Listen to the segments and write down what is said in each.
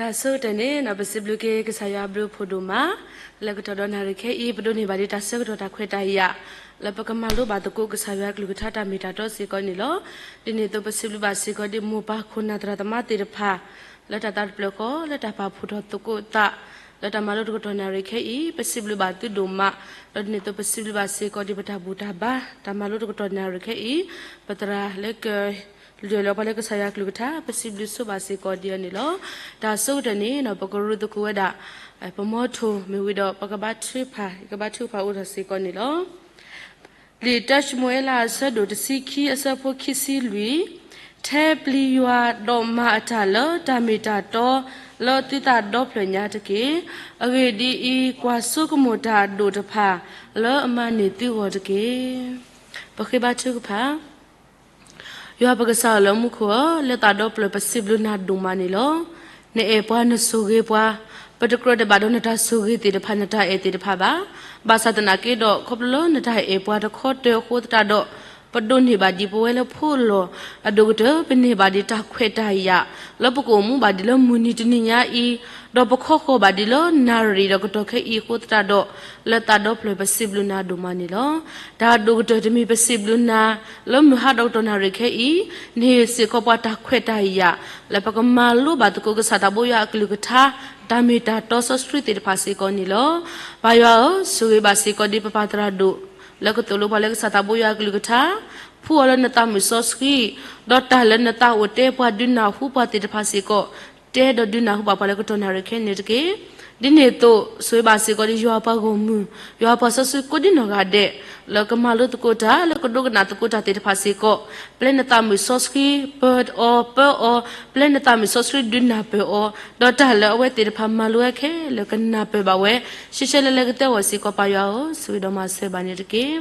တၢ်ဆိကတၢၢ်န့ၣ် ပစံးဘျုးက့ၤကစၢ်ယွၤအဘျုးအဖှိၣ်ဒိၣ်မး, လၢကတီၢ်ဒီးနၣ်ရံၣ်ခဲအံၤ ပဒိးန့ၢ်ဘၣ်ဒံးတၢ်ဆၢကတီၢ်တၢ်ခွဲးတၢ်ယာ် လၢပကမၤလိဘၣ်သကိးကစၢ်ယွၤအကလုၢ်ကထါတၢ်မ့ၢ်တၢ်တီစ့ၢ်ကီးန့ၣ်လီၤ. ဒ်န့ၣ်အသိးပစံးဘျုးဘၣ်စ့ၢ်ကီးဒ်မိၢ်ပၢ်ခိၣ်နၢ်သရၣ်သမါသ့ၣ်တဖၣ် လၢတၢ်သးတဖျၢၣ်ဃီ လၢတၢ်ပာ်ဖှိၣ်ထီၣ်သကိးသး လၢတၢ်မၤလိတကတီၢ်နၣ်ရံၣ်ခဲအံၤ ပစံးဘျုးဘၣ်သုဒိၣ်မး, ဒီးဒ်န့ၣ်အသိးပစံးဘျုးဘၣ်စ့ၢ်ကီးဒ်ပတၢ်ဘူၣ်တၢ်ဘါ တၢ်မၤလိတကတီၢ်နၣ်ရံၣ်ခဲအံၤ ပသရၣ်လၢက လုၢ်လီၤပှၤလၢကစၢ်ယွၤကလုၢ်ကထါ ပစံးဘျုးဆိဘၣ်စ့ၢ်ကီးဒ်အံၤန့ၣ်လီၤ. တၢ်ဆိကတၢၢ်န့ၣ် ပကရူၢ်သကိးဝဲဒၣ် ပမီထိၣ်မ့ၢ်ဝံၤဒီး ပကဘါထုကဖၣ် ယကဘါထုကဖၣ်အိၣ်ထီၣ်စ့ၢ်ကီးန့ၣ်လီၤ. လံာ်တၢၡမူၤအ့လးအဆၢဒိၣ်တဆံခံ အဆၢဖိခံဆံလွံၢ်, ထဲပျံၤယွၤဒီးမၤအတၢ်လၢတၢ်မ့ၢ်တၢ်တီ လၢသုသးဒီဖျၢၣ်ညါတက့ၢ်. အဂ့ၢ်ဒ်အံၤ, ကွၢ်ဆိကမိၣ်တၢ်အဒိၣ်တဖၣ် လၢအမၤန့ၢ်သုဂီၢ်တက့ၢ်. ပဃ့ဘါထုကဖၣ်. ယွၤပကစၢ်ဧၢလၢမူခိၣ်ဧၢ, လၢသးဒီဖျၢၣ်ပစံးဘျုးနၤဒိၣ်မးန့ၣ်လီၤ. နအဲၣ်ပှၤနဆိၣ်ဂ့ၤပှၤ, ပတကြၢးဒံးဘၣ်ဒီးနတၢ်ဆိၣ်ဂ့ၤသ့ၣ်တဖၣ် နတၢ်အဲၣ်သ့ၣ်တဖၣ်ဘၣ်. ဘၣ်ဆၣ်သနာ်က့ဒီး ခီဖျိလၢနတၢ်အဲၣ်ပှၤတခီတၢၤအဃိသတးဒီး ပဒိးန့ၢ်ဘၣ်ဒံးပဝဲလၢဖိလီၤ. အဒိၣ်ကတၢၢ် ပန့ၢ်ဘၣ်ဒံးတၢ်ခွဲးတၢ်ယာ် လၢပကအိၣ်မူဘၣ်ဒံးလၢမုၢ်နံၤတနံၤညါအံၤ, ဒီးပခီဃီၤဘၣ်ဒံးလၢနၣ်ရံၣ်ဒီးကတီၢ်ခဲအံၤအဃိသတးဒီး လၢသးဒီဖျၢၣ်ပစံးဘျုးနၤဒိၣ်မးန့ၣ်လီၤ. တၢ်ဒိၣ်ကတၢၢ်တမံၤပစံးဘျုးနၤ လၢမုၢ်ဟါဒီးကတီၢ်နၣ်ရံၣ်ခဲအံၤ နဟ့ၣ်စ့ၢ်ကီးပှၤတၢ်ခွဲးတၢ်ယာ် လၢပကမၤလိဘၣ်သကိးကစၢ်သးဘိယွၤအကလုၢ်ကထါ တၢ်မ့ၢ်တၢ်တီစီဆှံသ့ၣ်တဖၣ်စ့ၢ်ကီးန့ၣ်လီၤ. ပၢ်ယွၤဧၢ, ဆိၣ်ဂ့ၤဘၣ်စ့ၢ်ကီးဒံးပပၢ်သရၣ်ဒိၣ် လၢကသိၣ်လိပှၤလၢကစၢ်သးဘိယွၤအကလုၢ်ကထါ, ဖှူအီၤလၢနသးမုာ်စီဆှံ, ဒီးတၢ်လၢနသးအိၣ်တဲပှၤဒုးနၢ်ဟူပှၤသ့ၣ်တဖၣ်စ့ၢ်ကီး တဲဒီးဒုးနၢ်ဟူဘၣ်ပှၤလၢကတီၢ်နၣ်ရံၣ်ခဲအံၤန့ၣ်တက့ၢ်. ဒ်န့ၣ်အသိး ဆိၣ်ဂ့ၤဘၣ်စ့ၢ်ကီးဒံးယွၤပှၤဂီၢ်မုၢ်, ယွၤပှၤစီဆှံကိးဒံနီၢ်ဂၤဒဲး လၢကမၤလိသကိးတၢ် လၢကဒိကနၣ်သကိးတၢ်သ့ၣ်တဖၣ်စ့ၢ်ကီး, ပျဲနသးမုာ်စီဆှံ ပၢအီၤ ပၢအီၤ, ပျဲနသးမုာ်စီဆှံဒုးနၢ်ပၢၢ်အီၤ, ဒီးတၢ်လၢအဝဲသ့ၣ်တဖၣ်မၤလိဝဲခဲလၢာ်ကနၢ်ပၢၢ်ဘၣ်ဝဲ ရှဲရှဲလၢလၢကသ့အဂီၢ်စ့ၢ်ကီး ပၢ်ယွၤဧၢ, ဆိၣ်ဂ့ၤဒီးမၤစၢၤဘၣ်န့ၣ်တက့ၢ်.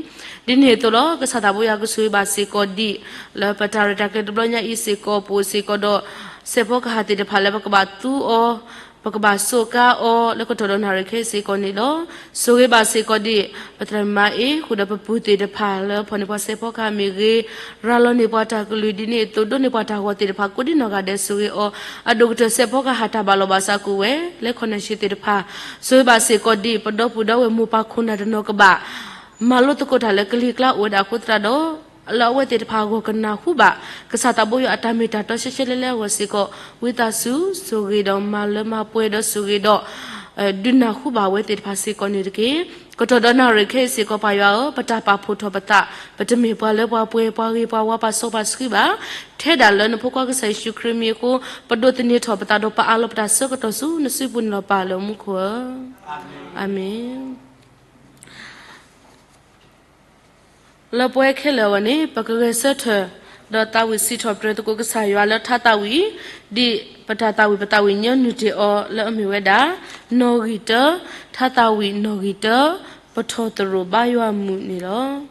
ဒ်န့ၣ်အသိးလီၤ ကစၢ်သးဘိယွၤကဆိၣ်ဂ့ၤဘၣ်စ့ၢ်ကီးဒံး လၢပတၢ်ရဲၣ်တၢ်ကျဲၤတဘျီညါအံၤစ့ၢ်ကီး ပအိၣ်စ့ၢ်ကီးဒီး စဲးဖီကဟၣ်သ့ၣ်တဖၣ်လၢပကဘၣ်သူအီၤ, ပကဘၣ်စူးကါအီၤ လၢကတီၢ်ဒီးနၣ်ရံၣ်ခဲအံၤစ့ၢ်ကီးန့ၣ်လီၤ. ဆိၣ်ဂ့ၤဘၣ်စ့ၢ်ကီးဒံး ပသရၣ်မါအ့ ဃုာ်ဒီးပပုၢ်သ့ၣ်တဖၣ်လၢဖီၣ်န့ၢ်ပှၤစဲးဖီကဟၣ်မ့ၢ်ဂ့ၤ, ရၤလီၤန့ၢ်ပှၤတၢ်ကလုၢ် ဒ်န့ၣ်အသိး ဒိးန့ၢ်ပှၤတၢ်ဂီၤသ့ၣ်တဖၣ် ကိးဒံနီၢ်ဂၤဒဲးဆိၣ်ဂ့ၤအီၤ, အဒိၣ်ကတၢၢ်စဲးဖီကဟၣ်တၢ်ဘၣ်လီၤဘၣ်စးကွံာ်ဝဲ လၢ connection သ့ၣ်တဖၣ်, ဆိၣ်ဂ့ၤဘၣ်စ့ၢ်ကီးဒံး ပဒီပုၢ်ဒီဝဲၢ်မိၢ်ပၢ်ခိၣ်နၢ်တနီၤကဘၣ် မၤလိသကိးတၢ်လၢကလံၤကျါအိၣ်ဝဲဒၣ်အဃိသတးဒီး လၢအဝဲသ့ၣ်တဖၣ်အဂီၢ်ကနၢ်ဟူဘၣ် ကစၢ်သးဘိယွၤအတၢ်မ့ၢ်တၢ်တီရှဲရှဲလဲလဲအဂီၢ်စ့ၢ်ကီး ဝံသးစူၤ ဆိၣ်ဂ့ၤဒီးမၤလၢမၤပှဲၤဒီးဆိၣ်ဂ့ၤဒီး ဒုးနၢ်ဟူဘၣ်ဝဲသ့ၣ်တဖၣ်စ့ၢ်ကီးန့ၣ်တက့ၢ်. ကတီၢ်ဒီးနၣ်ရံၣ်ခဲအံၤစ့ၢ်ကီး ပၢ်ယွၤဧၢ, ပတၢ်ပာ်ဖှိၣ်ထီၣ်ပသး ပတမ့ၢ်ပှၤလၢပှၤပှဲၤ ပှၤဂ့ၤ ပှၤဝါ ပှၤစီပှၤဆှံဘၣ်. ထဲဒၣ်လၢနဖိခွါကစၢ်ယ့ၣ်ၡူးခရံာ်မံၤအဃိ ပဒိးသန့ၤထီၣ်ပသးဒီးပအးလီၤပတၢ်ဆၢကတီၢ်ဆူနစုပူၤန့ၣ်လီၤ ပၢ်လၢမူခိၣ်ဧၢ. အၤမ့ၣ်. လၢပဝဲခဲလၢာ်အဂီၢ်န့ၣ် ပကဂဲၤဆၢထၢၣ် ဒီးသးဝံၣ်စံးထီၣ်ပတြၢၤသကိးကစၢ်ယွၤလၢထါသးဝံၣ် ဒ်ပတၢ်သးဝံၣ်ပသးဝံၣ်ညီနုၢ်တ့ၢ်အီၤလၢအမ့ၢ်ဝဲဒၣ် နီၣ်ဂံၢ်တၢ, ထါသးဝံၣ်နီၣ်ဂံၢ်တၢ, ပထီၣ်သရိာ်ဘါယွၤမုၢ်န့ၣ်လီၤ.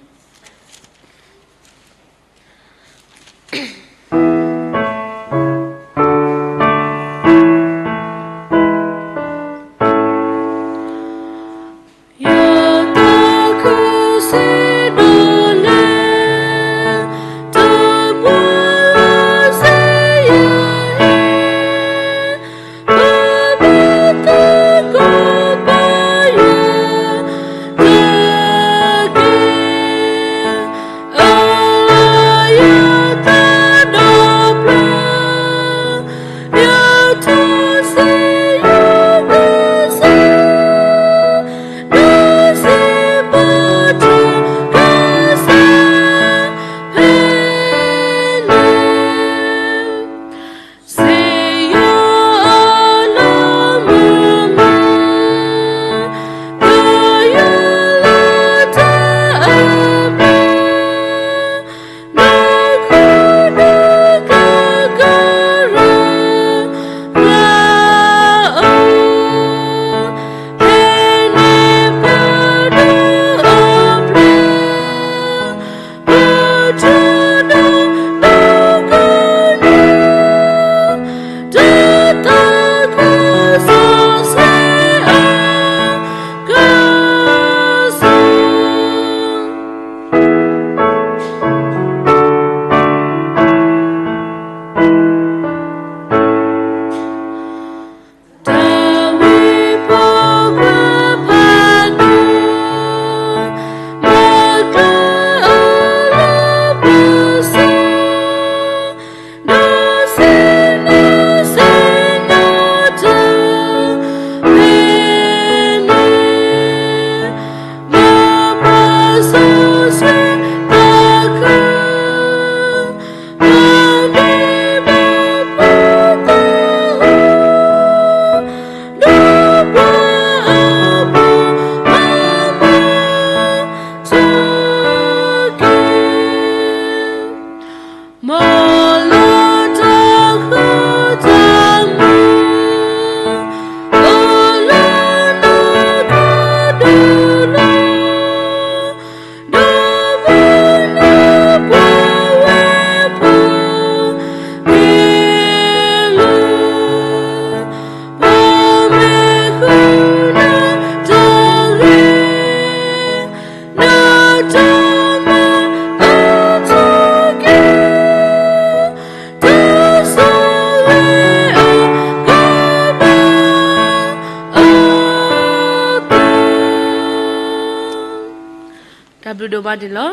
တၢ်ဘျုးဒိၣ်မးန့ၣ်လီၤ.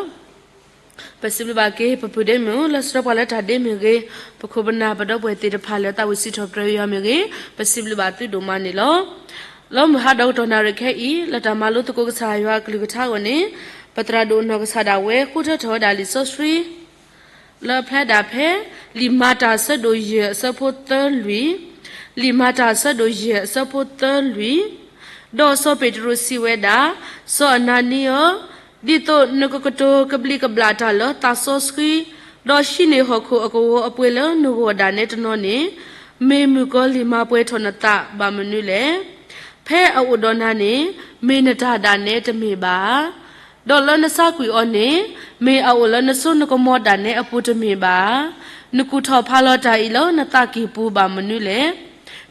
ပစံးဘျုးဘၣ်က့ၤ ပပုၢ်ဒ့မုၣ် လၢဆှၢပှၤလၢတၢ်ဒ့မုၢ်ဂ့ၤ, ပခိၣ်ပနၢ်ပဒီပုၢ်ဝဲၢ်သ့ၣ်တဖၣ်လၢသးဝံၣ်စံးထီၣ်ပတြၢၤယွၤမ့ၢ်ဂ့ၤ, ပစံးဘျုးဘၣ်သုဒိၣ်မးန့ၣ်လီၤ. လၢမုၢ်ဟါဒီးကတီၢ်နၣ်ရံၣ်ခဲအံၤ လၢတၢ်မၤလိသကိးကစၢ်ယွၤအကလုၢ်ကထါအဂီၢ်န့ၣ်, ပသရၣ်ဒိၣ်အနီၢ်ကစၢ်ဒၣ်ဝဲ ဃုထၢထီၣ်ဝဲဒၣ်လံာ်စီဆှံ လၢအဖျါဒၣ်ဖဲ လံာ်မၤတၢ်အဆၢဒိၣ်ယဲၢ်အဆၢဖိသၢလွံၢ်, လံာ်မၤတၢ်အဆၢဒိၣ်ယဲၢ်အဆၢဖိသၢလွံၢ်, ဒီးစီၤပ့းတရူးစံးဝဲဒၣ်, စီၤအနၤနံဧၢ, ဒ်သိးနကကတိၤကဘျံးကဘျၣ်တၢ်လၢသးစီဆှံ, ဒီးဟံးန့ၢ်ဟီၣ်ခိၣ်အကဝီၤအပှ့ၤလၢနဂီၢ်ဒၣ်နဲတနီၤန့ၣ်, မ့ၢ်မုၣ်ကီၤလံၢ်မၤပှဲၤထီၣ်နသးဘၣ်မနုၤလဲၣ်. ဖဲအအိၣ်ဒီးနၤန့ၣ် မ့ၢ်နတၢ်ဒၣ်နဲတမ့ၢ်ဘၣ်. ဒီးလၢနဆါကွံာ်အီၤန့ၣ် မ့ၢ်အအိၣ်လၢနစိနကမီၤဒၣ်နဲအပူၤတမ့ၢ်ဘၣ်. နကူၣ်ထီၣ်ဖးလီၤတၢ်အံၤလၢနသးကံၢ်ပူၤဘၣ်မနုၤလဲၣ်.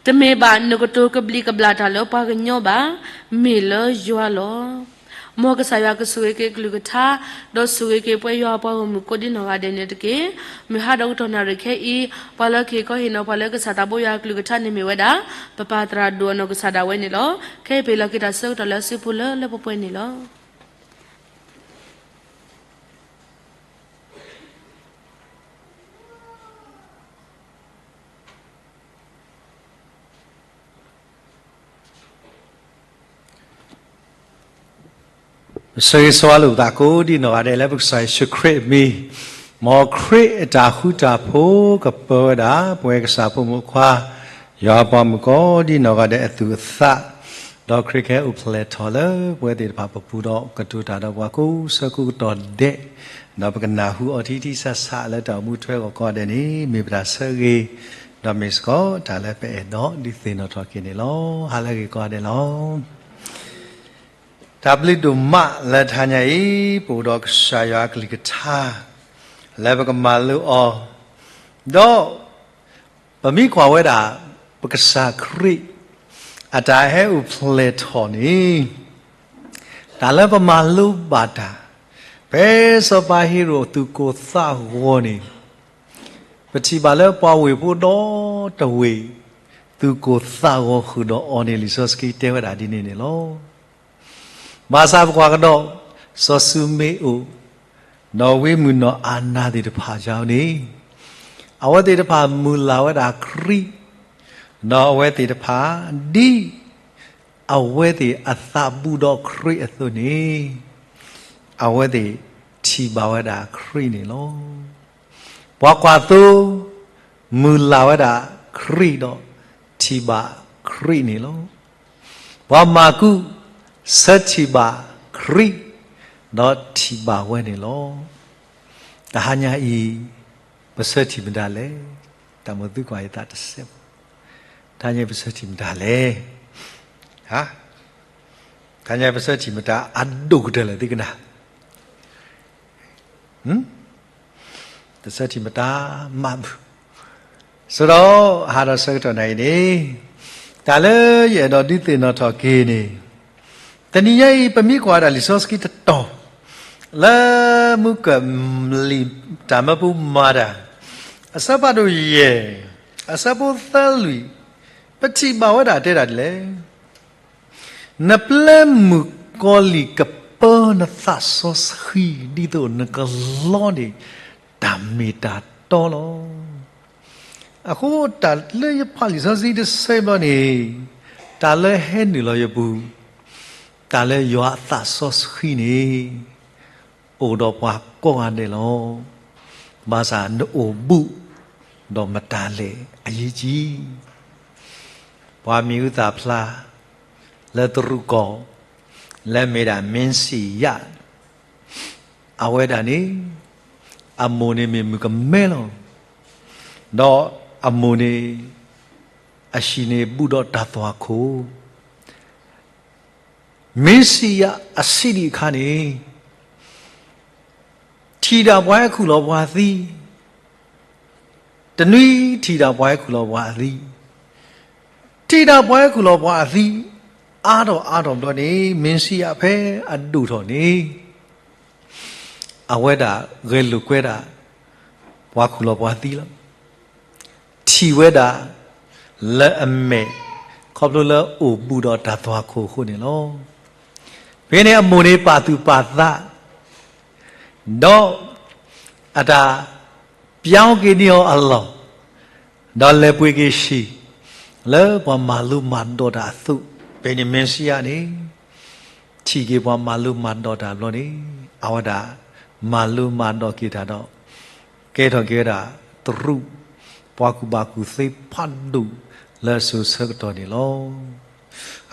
တမ့ၢ်ဘၣ်နကတိၤကဘျံးကဘျၣ်တၢ်လၢပှၤကညီဘၣ်, မ့ၢ်လၢယွၤလီၤ. မ်ကစၢ်ယွၤကဆိၣ်ဂ့ၤက့ၤအကလုၢ်ကထါ, ဒီးဆိၣ်ဂ့ၤက့ၤပှၤယွၤအပှၤဂီၢ်မုၢ်ကိးဒ်နီၢ်ဂၤဒဲးန့ၣ်တက့ၢ်. မုၢ်ဟါဒီးကတီၢ်နၣ်ရံၣ်ခဲအံၤ, ပှၤလၢကဟ့ၣ်ခီဟ့ၣ်နီၤပှၤလၢကစၢ်သးဘိယွၤအကလုၢ်ကထါန့ၣ်မ့ၢ်ဝဲဒၣ် ပပၢ်သရၣ်ဒိၣ်အနီၢ်ကစၢ်ဒၣ်ဝဲန့ၣ်လီၤ. ခဲအံၤပဟ့ၣ်လီၤက့ၤတၢ်ဆၢကတီၢ်လၢအစုပူၤလၢလၢပှဲၤပှဲၤန့ၣ်လီၤ. ပဆၢဂ့ၤဆၢဝါလိာ်ပသးကိးဒ်နီၢ်ဂၤဒဲးလၢပကစၢ်ယ့ၣ်ၡူးခရံာ်အမံၤ, မ်ခရံာ်အတၢ်ဃူတၢ်ဖိးကပၢဝဲဒၣ် ပဝဲကစၢ်ဖိမုၣ်ဖိခွါ, ယွၤပှၤမုၣ်ကိးဒ်နီၢ်ဂၤဒဲးအသူၣ်အသး, ဒီးခရံာ်ကဟဲအိၣ်ဖျဲၣ်ထီၣ်လၢပဝဲသ့ၣ်တဖၣ်ပပူၤဒီးကတိၤတၢ်ဒီးပှၤကိးဆၢကိးကတီၢ်ဒဲး, ဒီးပကနၢ်ဟူအီၤထံထံဆးဆးလၢတၢ်အိၣ်မူထွဲဂီၢ်ကိးဂၤဒဲးန့ၣ် မ့ၢ်ပတၢ်ဆၢဂ့ၤ, ဒီးမ့ၢ်စ့ၢ်ကီးတၢ်လၢပအဲၣ်ဒိးဒုးသ့ၣ်နီၣ်ထီၣ်က့ၤန့ၣ်လီၤ. ဟါလၢအဂ့ၤကိးဂၤဒဲးလီၤ. တၢ်ဘျုးဒိၣ်မးလၢတဟါညါအံၤ ပအိၣ်ဒီးကစၢ်ယွၤအကလုၢ်ကထါ လၢပကမၤလိအီၤ, ဒီး ပမ့ၢ်ကွၢ်ဝဲဒၣ် ပကစၢ်ခရံာ် အတၢ်ဟဲအိၣ်ဖျဲၣ်ထီၣ်န့ၣ်, တၢ်လၢပမၤလိဘၣ်တၢ် ဖဲစီၤပၤဟ့ၤရိာ်အသူၣ်ကိၢ်သးဂီၤန့ၣ်, ပထံၣ်ဘၣ်လၢပှၤဝ့ၢ်ဖိဒီတဝ့ၢ် သူၣ်ကိၢ်သးဂီၤဃုာ်ဒီးအီၤန့ၣ် လံာ်စီဆှံတဲဝဲဒၣ်ဒ်န့ၣ်န့ၣ်လီၤ. ဘၣ်ဆၣ်ပကွၢ်ကဒီး စီၤၡူမ့အိၣ် ဒီးဝံမုၣ်နီၢ်အၤနၤသ့ၣ်တဖၣ်အံၤန့ၣ်, အဝဲသ့ၣ်တဖၣ်မုၢ်လၢ်ဝဲဒၣ်ခရံာ်, ဒီးအဝဲသ့ၣ်တဖၣ် ဒ်အဝဲသ့ၣ်အသးဘူးဒီးခရံာ်အသိးန့ၣ်, အဝဲသ့ၣ်ထံၣ်ဘၣ်ဝဲဒၣ်ခရံာ်န့ၣ်လီၤ. ပှၤကွၢ်သိ မုၢ်လၢ်ဝဲဒၣ်ခရံာ်ဒီးထံၣ်ဘၣ်ခရံာ်န့ၣ်လီၤ. ပှၤမၢ်ကူး ဆၢထံၣ်ဘၣ်ခရံာ် ဒီးထံၣ်ဘၣ်ဝဲန့ၣ်လီၤ. တဟါညါအံၤ ပဆၢထံၣ်မတၤလဲၣ်. တၢ်မုာ်သုကွၢ်ယသးတစဲးဖိ, တဟါညါအံၤပဆၢထံၣ်မတၤလဲၣ်. ဟါ, တဟါညါအံၤပဆၢထံၣ်မတၤအဒိၣ်ကတၢၢ်လဲၣ် သုကနၣ် တဆၢထံၣ်မတၤမးဘၣ်. ဆိုတော့ ဟါဒီးဆၢကတီၢ်နၤအံၤန့ၣ်, တၢ်လၢယအဲၣ်ဒိးဒုးသ့ၣ်နီၣ်ထီၣ်က့ၤန့ၣ်, တနံၤညါအံၤ ပမ့ၢ်ကွၢ်ဝဲဒၣ်လံာ်စီဆှံတတီၤ လၢမူကၢၢ်လံာ်တၢ်မၢဖိမၤတၢ် အဆၢဖးဒိၣ်ယဲၢ် အဆၢဖိသၢလွံၢ်, ပထံၣ်ဘၣ်ဝဲဒၣ်တဲဒၣ်ဒ်လဲၣ်. နပျဲမုၣ်ကီၤလံၢ်ကပၢနသးစီဆှံ ဒ်သိးနကလီန့ၢ်တၢ်မ့ၢ်တၢ်တီလီၤ. အဃိတၢ်လၢယဖးလံာ်စီဆှံတဆၢဘျီန့ၣ်, တၢ်လၢဟဲနုာ်လီၤယပူၤ, တၢ်လၢယွၤအသးစီဆှံန့ၣ် အိၣ်ဒီးပှၤကိးဂၤဒဲးလီၤ. ဘၣ်ဆၣ်နအိၣ်ဘူးဒီးမတၤလဲၣ်အရေးကြီး, ပှၤမံၤဟူသၣ်ဖျါ လၢတရူးကီၢ် လၢမ့ၢ်ဒၣ်မ့ၣ်စံယၤ, အဝဲဒၣ်န့ၣ် အမိၢ်န့ၣ်မ့ၢ်မုၣ်ကမဲလီၤ. ဒီးအမိၢ်န့ၣ် အဟံၣ်န့ၣ်ဘူးဒီးတၢ်သွၣ်ခိၣ် မ့ၣ်စံယၤအဆံးဒံးအခါန့ၣ်, ထံၣ်ဒၣ်ပှၤဟဲခူၣ်လီၤပှၤသံ, တနွံထံၣ်ဒၣ်ပှၤဟဲခူၣ်လီၤပှၤအသံ, ထံၣ်ဒၣ်ပှၤဟဲခူၣ်လီၤပှၤအသံ, အါထီၣ်အါထီၣ်ဘျီန့ၣ် မ့ၣ်စံယၤဖဲအဒိၣ်ထီၣ်န့ၣ် အဝဲဒၣ်ဂဲၤလိာ်ကွဲဒၣ် ပှၤခူၣ်လီၤပှၤသံလီၤ. ထံၣ်ဝဲဒၣ်လၢအမဲာ် ခီဖျိလၢအိၣ်ဘူးဒီးတၢ်သွၣ်ခိၣ်အဃိန့ၣ်လီၤ. ဖဲန့ၣ်အမိၢ်န့ၣ်ပာ်သူၣ်ပာ်သး, ဒီးအတၢ်ပျီက့ၤန့ၢ်အီၤအလီၢ်, ဒီးလဲၤပှ့ၤက့ၤဆံး လၢပှၤမၤလိမၤဒိးတၢ်အသိး, ဖဲန့ၣ်မ့ၢ်စံယါန့ၣ် ထံၣ်က့ၤပှၤမၤလိမၤဒိးတၢ်ဘျီန့ၣ် အဝဲဒၣ်မၤလိမၤဒိးက့ၤတၢ်ဒီး ကဲထီၣ်က့ၤဝဲဒၣ်တရူး ပှၤကူၣ်ဘၣ်ကူၣ်သ့ဖးဒိၣ်လၢအစိၤဆၢကတီၢ်န့ၣ်လီၤ.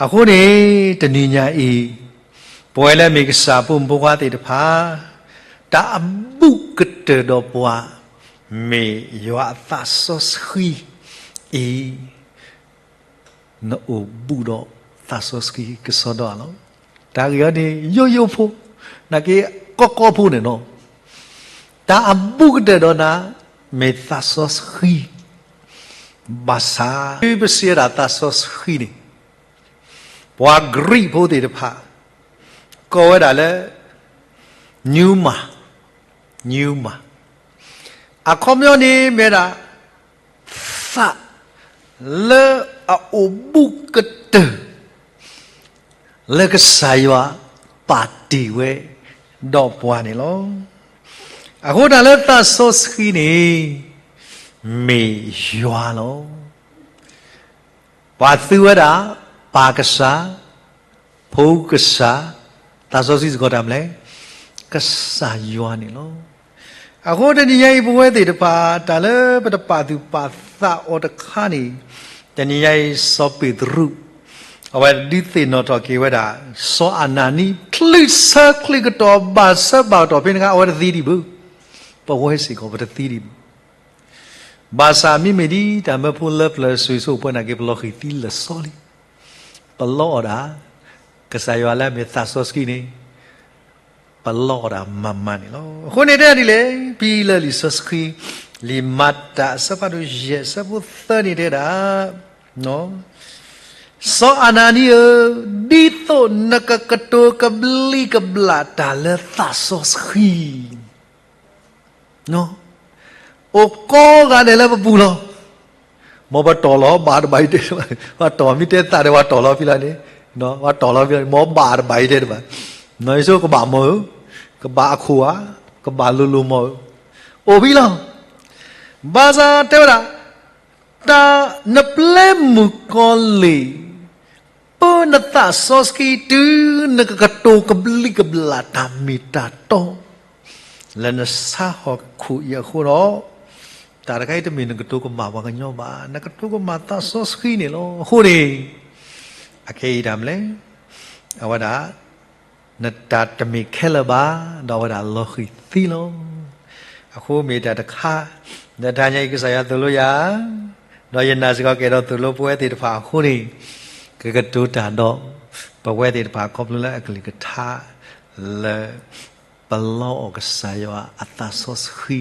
အဃိန့ၣ် တနံၤညါအံၤ ပဝဲလၢအမ့ၢ်ကစၢ်အဖိမုၣ်ဖိခွါသ့ၣ်တဖၣ် တၢ်အဘူးကတၢၢ်ဒီးပှၤ မ့ၢ်ယွၤအသးစီဆှံအံၤ နအိၣ်ဘူးဒီးသးစီဆှံကစီဒီဧါလီၤ. တၢ်ဂ့ၢ်အံၤန့ၣ် ယိယိဖိ, နာ်က့ ကီကီဖိန့ၣ်လီၤ. တၢ်အဘူးကတၢၢ်ဒီးနၤ မ့ၢ်သးစီဆှံ, ဘၣ်ဆၣ် ပစံးဝဲဒၣ်သးစီဆှံန့ၣ် ပှၤကရံၣ်ဖိသ့ၣ်တဖၣ် ကိးဝဲဒၣ်လၢ pneuma, pneuma, အခီပညီန့ၣ်မ့ၢ်ဒၣ် သးလၢအအိၣ်ဘူးကတၢၢ် လၢကစၢ်ယွၤပာ်တ့ၢ်ဝဲဒီးပှၤန့ၣ်လီၤ. အဃိတၢ်လၢသးစီဆှံန့ၣ် မ့ၢ်ယွၤလီၤ. ပှၤသံဝဲဒၣ် ပၢ်ကစၢ်, ဖိကစၢ်, သးစီဆှံစ့ၢ်ကီးတၢ်မနုၤလဲၣ်, ကစၢ်ယွၤန့ၣ်လီၤ. အဃိတနံၤညါအံၤ ပဝဲသ့ၣ်တဖၣ် တၢ်လၢပတပာ်သူၣ်ပာ်သးအီၤတခါန့ၣ်, တနံၤညါအံၤ စီၤပ့းတရူး အဝဲဒုးသ့ၣ်နီၣ်ထီၣ်က့ၤဝဲဒၣ် စီၤအနၤနံ ချုးဆၢချုးကတီၢ် ဘၣ်ဆၢဘၣ်ကတီၢ်ဖဲန့ၣ်အခါ အဝဲတသံဒံးဘၣ်. ပဝဲစ့ၢ်ကီး ပတသံဒံးဘၣ်. ဘၣ်ဆၣ်မ့မ့ၢ်ဒ်တၢ်မၢဖိလၢပျၢၤစိၤစိၤပှဲၤနာ်က့ ပလီၤဃံၤသံလၢာ်စီလံ. ပလီအီၣ်ဒၣ် ကစၢ်ယွၤလၢအမ့ၢ်သးစီဆှံန့ၣ် ပလီအီၣ်ဒၣ်မၤမၤန့ၣ်လီၤ. အဃိန့ၣ်တဲဒ်လဲၣ်, ဖဲလၢလံာ်စီဆှံ လံာ်မၤတၢ်အဆၢဖးဒိၣ်ယဲၢ် အဆၢဖိသၢန့ၣ်တဲဒၣ်, စီၤအနၤနံဧၢ, ဒ်သိးနကကတိၤကဘျံးကဘျၣ်တၢ်လၢသးစီဆှံ အိၣ်ကိးဂၤဒဲးလၢပပူၤလီၤ. မ်ပတီၢ်လီၤဘၣ်တဘၣ်အံၤတဲ, ပှၤတီၢ်မ့ၢ်တဲသးဒီး ပှၤတီၢ်လီၤဖဲလၢန့ၣ်, ပှၤတီၢ်လီၤဖဲလၢန့ၣ် မ်ဘၣ်တဘၣ်အံၤတဲတဘၣ်. နီၢ်ယ့ၣ်ၡူးကဘၣ်မီၢ်ဧၢ, ကဘၣ်အခိၣ်ဧါ, ကဘၣ်လိၤလိၤမီၢ်ဧၢ, အိၣ်ဖဲလီၤ. ဘၣ်ဆၣ်တဲဝဲဒၣ် တၢ်နပျဲမုၣ်ကီၤလံၢ် ပၢနသးစီဆှံတုၤနကကတိၤကဘျံးကဘျၣ်တၢ်မ့ၢ်တၢ်တီ လၢနဆါဟီၣ်ခိၣ်အံၤအဃိဒီး, တၢ်တခါအံၤတမ့ၢ်နကတိၤကမၣ်ပှၤကညီဘၣ်, နကတိၤကမၣ်သးစီဆှံန့ၣ်လီၤ. အဃိန့ၣ် အခဲအံၤတၢ်မနုၤလဲၣ်, အဝဲဒၣ် နတၢ်တမ့ၢ်ခဲလၢာ်ဘၣ်, ဒီးအဝဲဒၣ်လီၤဃံၤသံလီၤ. အဃိမ့ၢ်တၢ်တခါ လၢတဟါညါအံၤ ကစၢ်ယွၤသိၣ်လိယၤ, ဒီးယနာ်စ့ၢ်ကီးကအဲၣ်ဒိးသိၣ်လိပဝဲသ့ၣ်တဖၣ်အဃိန့ၣ်, ကကတိၤတၢ်ဒီး ပဝဲသ့ၣ်တဖၣ်ခီဖျိလၢအကလုၢ်ကထါ လၢ ပလီအီၣ်ကစၢ်ယွၤအသးစီဆှံ,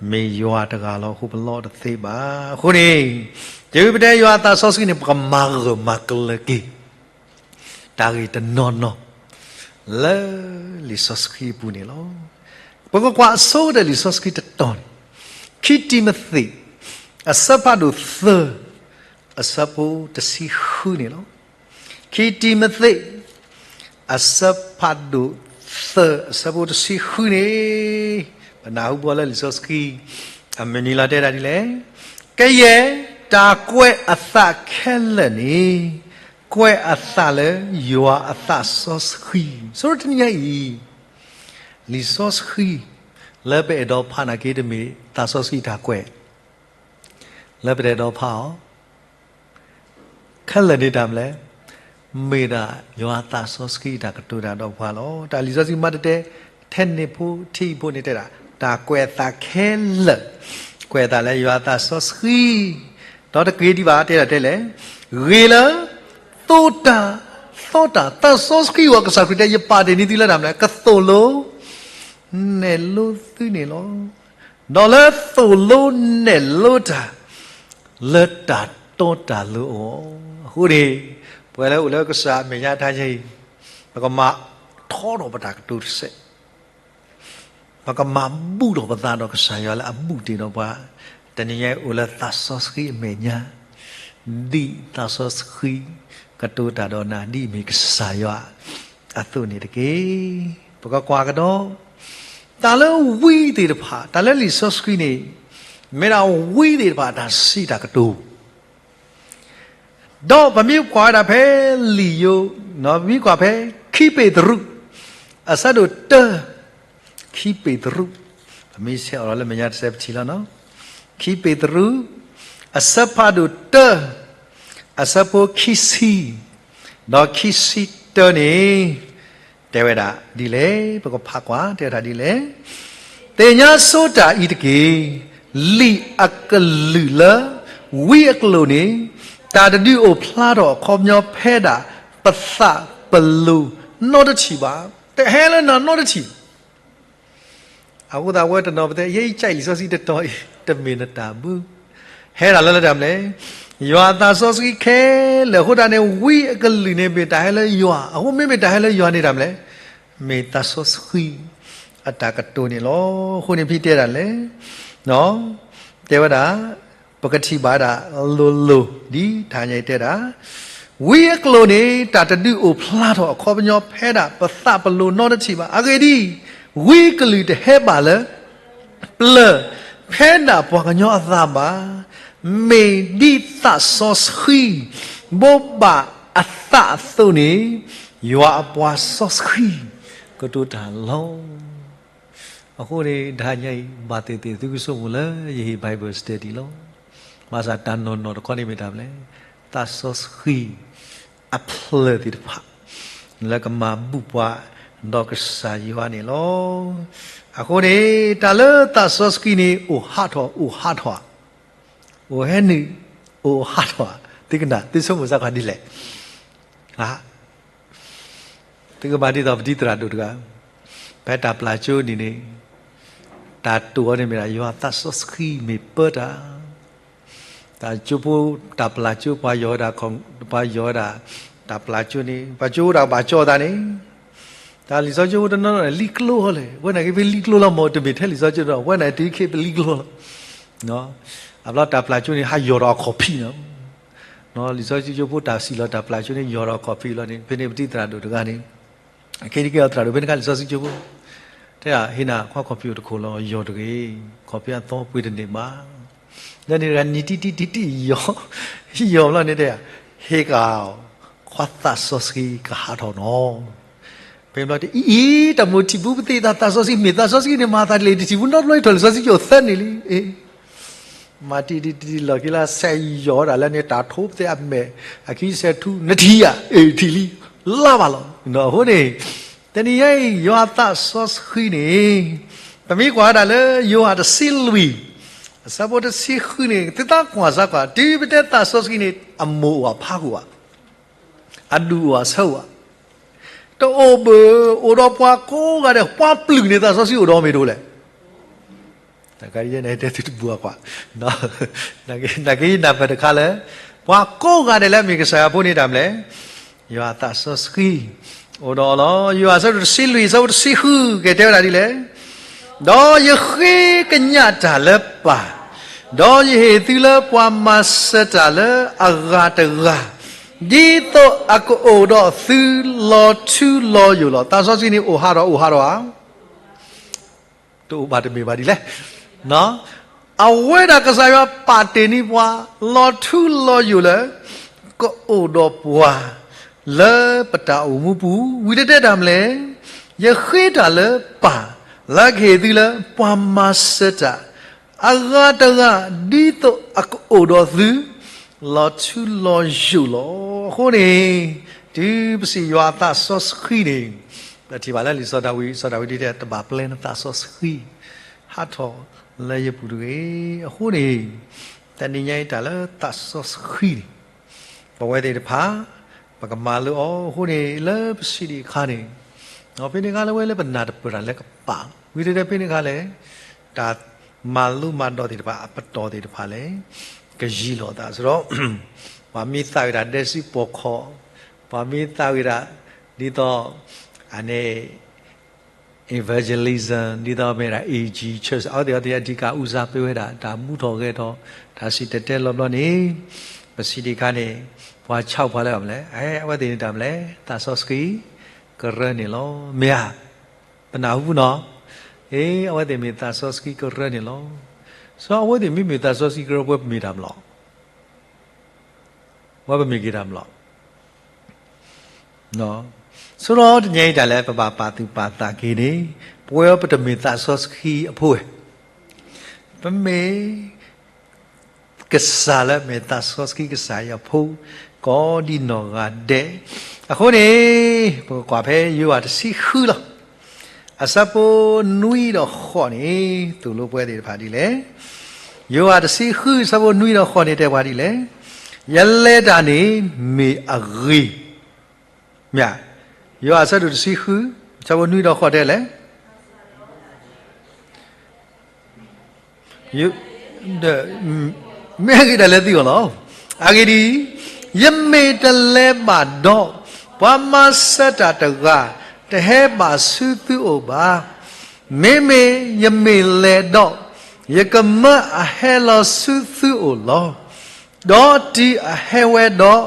မ့ၢ်ယွၤတဂၤလီၤအဃိ ပလီအီၣ်တသ့ဘၣ်. အဃိန့ၣ် တုၤပတဲယွၤအသးစီဆှံန့ၣ် ပကမၤဂၢၢ်မၤကျၢၤက့ၤ တၢ်ဂ့ၢ်တနီၤနီၤ လၢလံာ်စီဆှံအပူၤန့ၣ်လီၤ. ပကကွၢ်အဆိကတၢၢ်လံာ်စီဆှံတတီၤန့ၣ်, ခံတံၤမသ့း အဆၢဖးဒိၣ်သၢ အဆၢဖိတဆံဃုန့ၣ်လီၤ. ခံတံၤမသ့း အဆၢဖးဒိၣ်သၢ အဆၢဖိတဆံဃုန့ၣ်, ပနၢ်ဟူဘၣ်လၢလံာ်စီဆှံ အမုၢ်နံၤလီၤတဲဒၣ်ဒ်လဲၣ်, ကယဲၢ်တၢ်ကွဲးအသးခဲလၢာ်န့ၣ်, ကွဲးအသးလၢယွၤအသးစီဆှံ. ဆိတနံၤညါအံၤ လံာ်စီဆှံ လၢပအဲၣ်ဒိးဖးနာ်က့ တမ့ၢ်သးစီဆှံတၢ်ကွဲး လၢပတအဲၣ်ဒိးဖးအီၤ ခဲလၢာ်န့ၣ်တၢ်မနုၤလဲၣ်, မ့ၢ်ဒၣ်ယွၤအသးစီဆှံတၢ်ကတိၤတၢ်ဒီးပှၤလီၤ. တၢ်လံာ်စီဆှံမၤတတဲ ထဲန့ၣ်ဖိထံဖိန့ၣ်တဲဒၣ် တၢ်ကွဲးအသးခဲလၢာ်, ကွဲးအသးလၢယွၤအသးစီဆှံ, ဒီးတက့ၤဒံးဘၣ်တဲဒၣ်တဲလဲၣ်, ဂ့ၤလၢ သိတၢ်, သိတၢ်, သးစီဆှံအံၤ ကစၢ်ခရံာ်တဲ ယပာ်တ့ၢ်န့ၢ်သုလၢတၢ်မနုၤလဲၣ်, ကသိၣ်လိ နဲၣ်လိသုန့ၣ်လီၤ. ဒီးလၢသိၣ်လိနဲၣ်လိတၢ် လၢတၢ်တီတၢ်လိၤအဂီၢ်. အဃိန့ၣ် ပဝဲလၢအိၣ်လၢကစၢ်အမဲာ်ညါတဟါညါအံၤ, ပကမၤထီထီၣ်ပတၢ်ကတိၤတစဲး, ပကမၤဘူၣ်ထီၣ်ပသးဒီးကစၢ်ယွၤလၢအဘူၣ်တ့ၢ်ဒီးပှၤ, တနံၤညါအံၤအိၣ်လၢသးစီဆှံအမဲာ်ညါ, ဒ်သးစီဆှံကတိၤတၢ်ဒီးနၤ ဒ်အမ့ၢ်ကစၢ်ယွၤအသိးန့ၣ်တက့ၢ်. ပကကွၢ်ကဒီး, တၢ်လၢဝံသ့ၣ်တဖၣ်, တၢ်လၢလံာ်စီဆှံန့ၣ် မ့ၢ်ဒၣ်ဝံသ့ၣ်တဖၣ်အတၢ်စံးတၢ်ကတိၤ ဒီးပမ့ၢ်ကွၢ်ဝဲဒၣ်ဖဲလံာ်ယိၤ, ပမ့ၢ်ကွၢ်ဖဲခံပ့းတရူး အဆၢဒိၣ်တၢ, ခံပ့းတရူး, ပမ့ၢ်ဆဲးအီၤလၢမဲာ်ညါတစဲးပထံၣ်လီၤနီၤ, ခံပ့းတရူး အဆၢဖးဒိၣ်တၢ, အဆၢဖိခံဆံ, ဒီးခံဆံတၢန့ၣ် တဲဝဲဒၣ်ဒ်လဲၣ်, ပကဖးကွၢ်, တဲဝဲဒၣ်ဒ်လဲၣ်, သ့ၣ်ညါဆိတၢ်အံၤတက့ၢ်. လံာ်အကလုၢ်လၢဝံအကျိာ်န့ၣ် တၢ်တဒုးအိၣ်ဖျါထီၣ်အခီပညီဖဲဒၣ် ပသးပလိၤနီတထံၣ်ဘၣ်. တဟဲလၢနၤနီတထံၣ် အဃိသတးဝဲတနီၤပတဲ ယဲယကဲလံာ်စီဆှံတတီၤအံၤ တမ့ၢ်နတၢ်ဘု, ဟဲဒၣ်လၢလၢတၢ်မနုၤလဲၣ်, ယွၤအသးစီဆှံခဲလၢာ်အဃိသတးန့ၣ် ဝံအကလုၢ်န့ၣ်မ့ၢ်တၢ်ဟဲလၢယွၤ, အဃိမ့မ့ၢ်တၢ်ဟဲလၢယွၤန့ၣ်တၢ်မနုၤလဲၣ်, မ့ၢ်သးစီဆှံအတၢ်ကတိၤန့ၣ်လီၤ. အဃိန့ၣ်ဖဲတဲဒၣ်လဲၣ်, တဲဝဲဒၣ် ပကထံၣ်ဘၣ်ဒၣ်လိၤလိၤ ဒ်တဟါညါအံၤတဲဒၣ်, ဝံအကျိာ်န့ၣ် တၢ်တဒုးအိၣ်ဖျါထီၣ်အခီပညီဖဲဒၣ် ပသးပလိၤနီတထံၣ်ဘၣ်. အဂ့ၢ်ဒ်အံၤ, ဝံအကလုၢ်တဟဲဘၣ်လၢ ပျၢၤဖဲဒၣ်ပှၤကညီအသးဘၣ်, မ့ၢ်ဒ်သးစီဆှံ ဘိးဘၣ်အသးအသိးန့ၣ် ယွၤအပှၤစီဆှံ ကတိၤတၢ်လီၤ. အဃိန့ၣ် တဟါညါအံၤ ဘၣ်သ့ၣ်သ့ၣ်သုကဆိကမိၣ်လၢယဟ့ၣ် Bible study လီၤ. ဘၣ်ဆၣ်တၢ်နီၢ်နီၢ်တခီန့ၣ်မ့ၢ်တၢ်မနုၤလဲၣ်, သးစီဆှံအပျၢၤသ့ၣ်တဖၣ် လၢကမၤဘူၣ်ပှၤဒီးကစၢ်ယွၤန့ၣ်လီၤ. အဃိန့ၣ် တၢ်လၢသးစီဆှံန့ၣ် အိၣ်ဟးထီၣ် အိၣ်ဟးထီၣ်ဧါ, အိၣ်ဟဲနုာ် အိၣ်ဟးထီၣ်ဧါ, သုကနၣ် သုဆိကမိၣ်စ့ၢ်ကီးဒ်လဲၣ်. သုကဘၣ်ဒ်သိးပဒံသရၣ်ဒိၣ်တဂၤ, ဖဲတၢ်ပျၢ်ကၠိန့ၣ်န့ၣ် တၢ်တိာ်အီၤန့ၣ်မ့ၢ်ဒၣ် ယွၤသးစီဆှံမ့ၢ်ပၢတၢ် တၢ်ကၠိဖိ တၢ်ပျၢ်ကၠိ ပှၤယီၤဝဲဒၣ် ပှၤယီၤဝဲဒၣ် တၢ်ပျၢ်ကၠိန့ၣ် ပှၤကၠိဖိတၢ်ဘၣ်ကၠီသးန့ၣ် တၢ်လံာ်စီဆှံကၠိဖိတနီၤနီၤန့ၣ် လံကျိဟီလဲၣ်, ဝဲန့ၣ်က့ၤဖဲလံကျိလီၤမ့ၢ် တမ့ၢ်ထဲလံာ်စီဆှံကၠိဖိဒီး ဝဲန့ၣ်တုၤခဲအံၤပလံကျိလီၤ. အဘျီတၢ်ပျၢ်ကၠိန့ၣ် ဟးယီၤဒီးအခီၣ်ဖံးနီၤ လံာ်စီဆှံကၠိဖိတၢ်စံၣ်လီၤတၢ်ပျၢ်ကၠိန့ၣ် ယီၤဒီးအခီၣ်ဖံးလီၤန့ၣ် ဖဲန့ၣ်ပဒံသရၣ်ဒိၣ်တဂၤန့ၣ် အခ့တက့ၢ်အီၤသရၣ်ဒိၣ်ဖဲန့ၣ်ခါလံာ်စီဆှံကၠိဖိ တဲဧါ ဟ့ၣ်နၤ ခွါခီၣ်ဖံးအိၣ်တခိၣ်လီၤ ယီၤတဂ့ၤ, ခီၣ်ဖံးအသီပှ့ၤတန့ၢ်ဘၣ်. လၢန့ၣ်တဂၤနံၤတံၢ်တံၢ်တံၢ်တံၢ်ယီၤ, ယီၤဘျီန့ၣ်တဲဧါ, ဟ့ၣ်ကၣ်အီၤ ခွါသးစီဆှံကဟးထီၣ်နီၤ. ဖဲဘျီတဲအံၤအံၤ တၢ်မိၣ်ထံၣ်ဘူးပသ့ၣ်သးသးစီဆှံမ့ၢ်သးစီဆှံန့ၣ် မၤသးတလဲၣ် တထံၣ်ဘူးနီတဘျီအံၤထီၣ်လံာ်စီဆှံကၠိအိၣ်သၢန့ၣ်လံ. မၤတံၢ်တံၢ်တံၢ်လီၢ်ခံလၢစဲးယီၤဒၣ်လၢန့ၣ် တၢ်ထိပသဲအမဲာ် အခံစဲးထူ နထံၣ်ဧါ, အ့ၣ်ထံၣ်လံ, လါဘၣ်လီၤ. အဃိန့ၣ် တနံၤညါအံၤ ယွၤသးစီဆှံန့ၣ် ပမ့ၢ်ကွၢ်ဝဲဒၣ်လၢယိၤဟၣ်တဆံလွံၢ် အဆၢဖိတဆံဃုန့ၣ် သုသးကွၢ်စ့ၢ်ကီး တုၤပတဲသးစီဆှံန့ၣ် အမိၢ်အိၣ်အဖးအိၣ်ဧါ, အဒူၣ်အိၣ်အဆၢအိၣ်ဧါ, တအိၣ်ဘၣ်, အိၣ်ဒီးပှၤကိးဂၤဒဲး, ပှၤပျုၢ်န့ၣ်သးစီဆှံအိၣ်ဒီးမ့ၢ်တအိၣ်လဲၣ်. တကးယဲန့ၣ်တဲသုတဘူၣ်အကွၢ်, နာ်က့နၢ်ပၢၢ်တခါလၢ ပှၤကိးဂၤဒဲးလၢအမ့ၢ်ကစၢ်ယွၤဖိန့ၣ်တၢ်မနုၤလဲၣ်, ယွၤအသးစီဆှံ အိၣ်ဒီးအီၤလီၤ. ယိၤဟၣ်အဆၢဒိၣ်တဆံလွံၢ် အဆၢဖိတဆံဃု ကတဲဝဲဒၣ်ဒ်လဲၣ်, ဒီးယဃ့ကညးတၢ်လၢပၢ်, ဒီးယဟ့ၣ်သုလၢပှၤမၤစၢၤတၢ်လၢအဂၤတဂၤ, ဒ်သိးအကအိၣ်ဒီးသုလီၤထူလီၤယိာ်လီၤ. သးစီဆှံန့ၣ်အိၣ်ဟးထီၣ် အိၣ်ဟးထီၣ်ဧါ, တအိၣ်ဘၣ်တမ့ၢ်ဘၣ်ဒ်လဲၣ်. အဝဲဒၣ်ကစၢ်ယွၤပာ်တ့ၢ်န့ၢ်ပှၤ လီၤထူလီၤယိာ်လၢ ကအိၣ်ဒီးပှၤ လၢပတၢ်အိၣ်မူပူၤ ဝံၤတတဲတၢ်မနုၤလဲၣ်, ယဃ့တၢ်လၢပၢ် လၢကဟ့ၣ်သုလၢပှၤမၤစၢၤတၢ် အဂၤတဂၤ ဒ်သိးအကအိၣ်ဒီးသု လီၤထူလီၤယိာ်လီၤ. အဃိန့ၣ် တုၤပစံးယွၤအသးစီဆှံန့ၣ် ပထံၣ်ဘၣ်လၢလံာ်စီၤဒၤဝံး, စီၤဒၤဝံးဒ်တဲ တဘၣ်ပျဲနသးစီဆှံ ဟးထီၣ်လၢယပူၤတဂ့ၤ. အဃိန့ၣ် တနံၤညါအံၤတၢ်လၢသးစီဆှံန့ၣ် ပဝဲသ့ၣ်တဖၣ် ပကမၤလိအီၤ. အဃိန့ၣ် လၢပစံးဒံးအခါန့ၣ် ဖဲန့ၣ်အခါလၢဝဲလၢပနၢ်တပၢၢ်တၢ်လၢကပာ်လီၤ. ဝံၤတဲဖဲန့ၣ်အခါလဲၣ် တၢ်မၤလိမၤဒိးသ့ၣ်တဖၣ် အပတီၢ်သ့ၣ်တဖၣ်လဲၣ် ကယံာ်လီၤသးစ့ၢ်ကီး, ပှၤမ့ၢ်သးဝံၣ်တၢ်ဒဲစုပိာ်ခွါ, ပှၤမ့ၢ်သးဝံၣ်တၢ် ဒ်သိး အန့ၣ် evangelism ဒ်သိးမ့ၢ်ဒၣ် A G church အဝဲသ့ၣ်အဝဲသ့ၣ်အဓိကဦးစားပေးဝဲဒၣ် တၢ်မူထီၣ်ဂဲၤထီၣ် တၢ်စံၣ်တဲၤတဲလီၤဘျီန့ၣ် ပစံးဒံးအခါန့ၣ် ပှၤဆါပှၤလၢအမနုၤလဲၣ်, အဝဲသ့ၣ်န့ၣ်တၢ်မနုၤလဲၣ်, သးစီဆှံကရၢန့ၣ်လီၤ. မ့ၢ်ဧါ, ပနၢ်ဟူနီၤ, အဝဲသ့ၣ်မ့ၢ်သးစီဆှံကရၢန့ၣ်လီၤ. စီၤအဝဲသ့ၣ်မ့မ့ၢ်သးစီဆှံကရၢ ပဝဲပမ့ၢ်တၢ်မလီၤ. ပဝဲပမ့ၢ်က့ၤတၢ်မလီၤ. ဆိဒီးတနံၤအံၤ တၢ်လၢပဘၣ်ပာ်သူၣ်ပာ်သးက့ၤန့ၣ်, ပဝဲပတမ့ၢ်သးစီဆှံအဖိဝဲ, ပမ့ၢ် ကစၢ်လၢအမ့ၢ်သးစီဆှံကစၢ်အံၤအဖိ ကိးဒံနီၢ်ဂၤဒဲး. အဃိန့ၣ် ပကကွၢ်ဖဲယိၤဟၣ်တဆံဃုလီၤ. အဆၢဖိနွံဒီးဃိးန့ၣ် သိၣ်လိပဝဲသ့ၣ်တဖၣ်ဒ်လဲၣ်. ယိၤဟၣ်တဆံဃု အဆၢဖိနွံဒီးဃိးန့ၣ် တဲပှၤဒ်လဲၣ်. ယလဲၤတၢ်န့ၣ်မ့ၢ်အဂ့ၤ မ့ၢ်ဧါ. ယိၤဟၣ်အဆၢဒိၣ်တဆံဃု အဆၢဖိနွံဒီးဃိးတဲလဲၣ်. မ့ၢ်အဂ့ၤဒၣ်လဲာ်သုဂီၢ်လီၤ. အဂ့ၢ်ဒ်အံၤ, ယမ့ၢ်တလဲၤဘၣ်ဒီး, ပှၤမၤစၢၤတၢ်တဂၤ တဟဲဘၣ်ဆူသုအိၣ်ဘၣ်. မ့မ့ၢ်ယမ့ၢ်လဲၤဒီး, ယကမၢအဟဲလီၤဆူသုအိၣ်လီၤ. ဒီးတုၤအဟဲဝဲဒီး,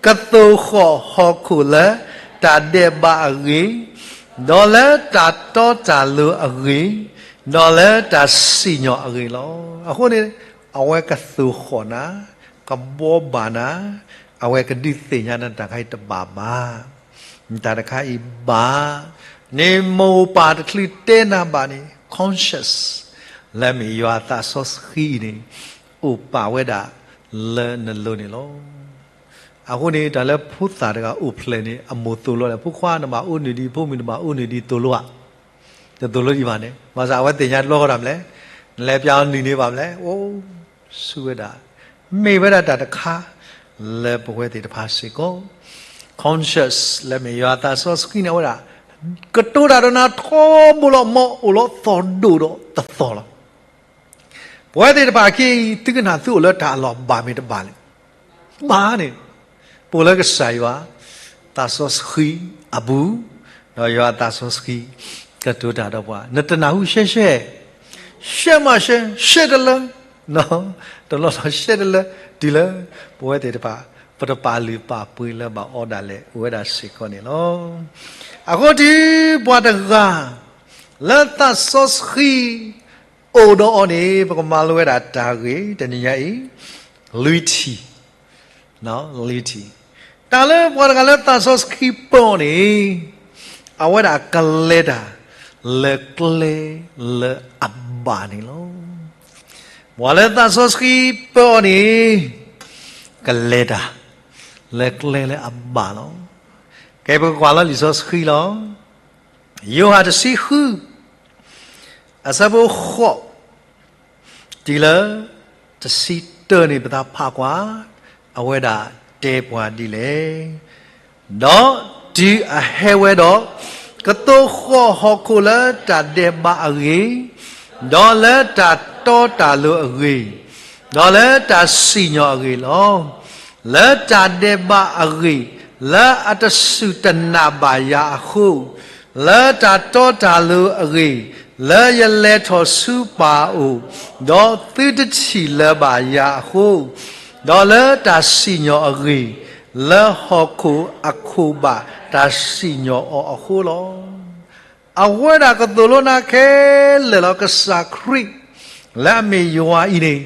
ကသိၣ်ဃီၣ်ဟီၣ်ခိၣ်လၢတၢ်ဒဲးဘးအဂ့ၢ်, ဒီးလၢတၢ်တီတၢ်လိၤအဂ့ၢ်, ဒီးလၢတၢ်စံၣ်ညီၣ်အဂ့ၢ်လီၤ. အဃိန့ၣ် အဝဲကသိၣ်ဃီၣ်နၤ, ကဘှီဘၣ်နၤ, အဝဲကဒုးသ့ၣ်ညါနၤတၢ်တခါအံၤတဘၣ်ဘၣ်. နတၢ်တခါအံၤဘၣ်, န့ၣ်မိၢ်ပၢ်တချုးတဲနၤဘၣ်န့ၣ် conscious လၢမ့ၢ်ယွၤသးစီဆှံအံၤန့ၣ် အိၣ်ပာ်ဝဲဒၣ်လၢနလိၤန့ၣ်လီၤ. အဃိန့ၣ် တၢ်လၢဖိသၣ်တဂၤအိၣ်ဖျဲၣ်န့ၣ် အမိၢ်သိၣ်လိလၢ ဖိခွါနဘၣ်အိၣ်နုၢ်ဒံး ဖိမုၣ်နဘၣ်အိၣ်နုၢ်ဒံး သိၣ်လိဧါ. တသိၣ်လိဒံးဘၣ်န့ၣ် ဘၣ်ဆၣ်အဝဲသ့ၣ်ညါတဘျီဃီတၢ်မနုၤလဲၣ်, နလဲၤပျးအီၤနုၢ်န့ၢ်ဘၣ်မနုၤလဲၣ်, အိၣ် ဆူၣ်ဝဲဒၣ်, မ့ၢ်ဝဲဒၣ်တၢ်တခါ လၢပဝဲသ့ၣ်တဖၣ်စ့ၢ်ကီး conscious လၢမ့ၢ်ယွၤသးစီဆှံန့ၣ် အဝဲဒၣ် ကတိၤတၢ်ဒီးနၤထီဘိလီၤ မ်အိၣ်လီၤသီၣ်ဒိၣ်ဒီးတသီၣ်လီၤ. ပဝဲသ့ၣ်တဖၣ်အခံအံၤ သုကနၣ်သုအိၣ်လၢတၢ်အလီၢ်ဘၣ်မ့ၢ်တဘၣ်လဲၣ်. ဘၣ်န့ၣ် ပအိၣ်လၢကစၢ်ယွၤ သးစီဆှံအပူၤ, ဒီးယွၤသးစီဆှံ ကတိၤတၢ်ဒီးပှၤ နတနၢ်ဟူရှဲရှဲ, ရှဲမးရှဲ, ရှဲတလၢ, တလီၢ်လီၢ်ရှဲတလၢ, တုၤလၢ ပဝဲသ့ၣ်တဖၣ် ပတပာ်လုၢ်ပာ်ပှ့ၤလၢဘၣ်အီဒၣ်လဲာ် အိၣ်ဝဲဒၣ်စ့ၢ်ကီးန့ၣ်လီၤ. အဃိတုၤပှၤတဂၤ လၢသးစီဆှံ အိၣ်ဒီးအီၤန့ၣ် ပကမၤလိဝဲဒၣ်တၢ်ဂ့ၢ်တနံၤညါအံၤ လွံၢ်ထံၣ်, လွံၢ်ထံၣ်, တၢ်လၢပှၤတဂၤလၢသးစီဆှံပၢအီၤန့ၣ် အဝဲဒၣ်ကလဲၤတၢ်လၢကျဲလၢအဘၣ်န့ၣ်လီၤ. ပှၤလၢသးစီဆှံပၢအီၤန့ၣ် ကလဲၤတၢ်လၢကျဲလၢအဘၣ်လီၤ. ကဲ ပကကွၢ်လၢလံာ်စီဆှံလီၤ. ယိၤဟၣ်တဆံဃု အဆၢဖိဃိး တုၤလၢတဆံတၢန့ၣ် ပသးဖးကွၢ်, အဝဲဒၣ်တဲပှၤဒ်လဲၣ်. ဒီးတုၤအဟဲဝဲဒီး, ကသိၣ်ဃီၣ်ဟီၣ်ခိၣ်လၢတၢ်ဒဲးဘးအဂ့ၢ်, ဒီးလၢတၢ်တီတၢ်လိၤအဂ့ၢ်, ဒီးလၢတၢ်စံၣ်ညီၣ်အဂ့ၢ်လီၤ. လၢတၢ်ဒဲးဘးအဂ့ၢ်, လၢအတစူၢ်တနာ်ဘၣ်ယၤအဃိ, လၢတၢ်တီတၢ်လိၤအဂ့ၢ်, လၢယလဲၤထီၣ်ဆူပၢ်အအိၣ်, ဒီးသုတထံၣ်လၢၤဘၣ်ယၤအဃိ, ဒီးလၢတၢ်စံၣ်ညီၣ်အဂ့ၢ်, လၢဟီၣ်ခိၣ်အခိၣ်ဘၣ်တၢ်စံၣ်ညီၣ်အီၤအဃိလီၤ. အဝဲဒၣ်ကသိၣ်လိနၤခဲလၢာ်လီၤ. ကစၢ်ခရံာ် လၢအမ့ၢ်ယွၤအံၤန့ၣ်,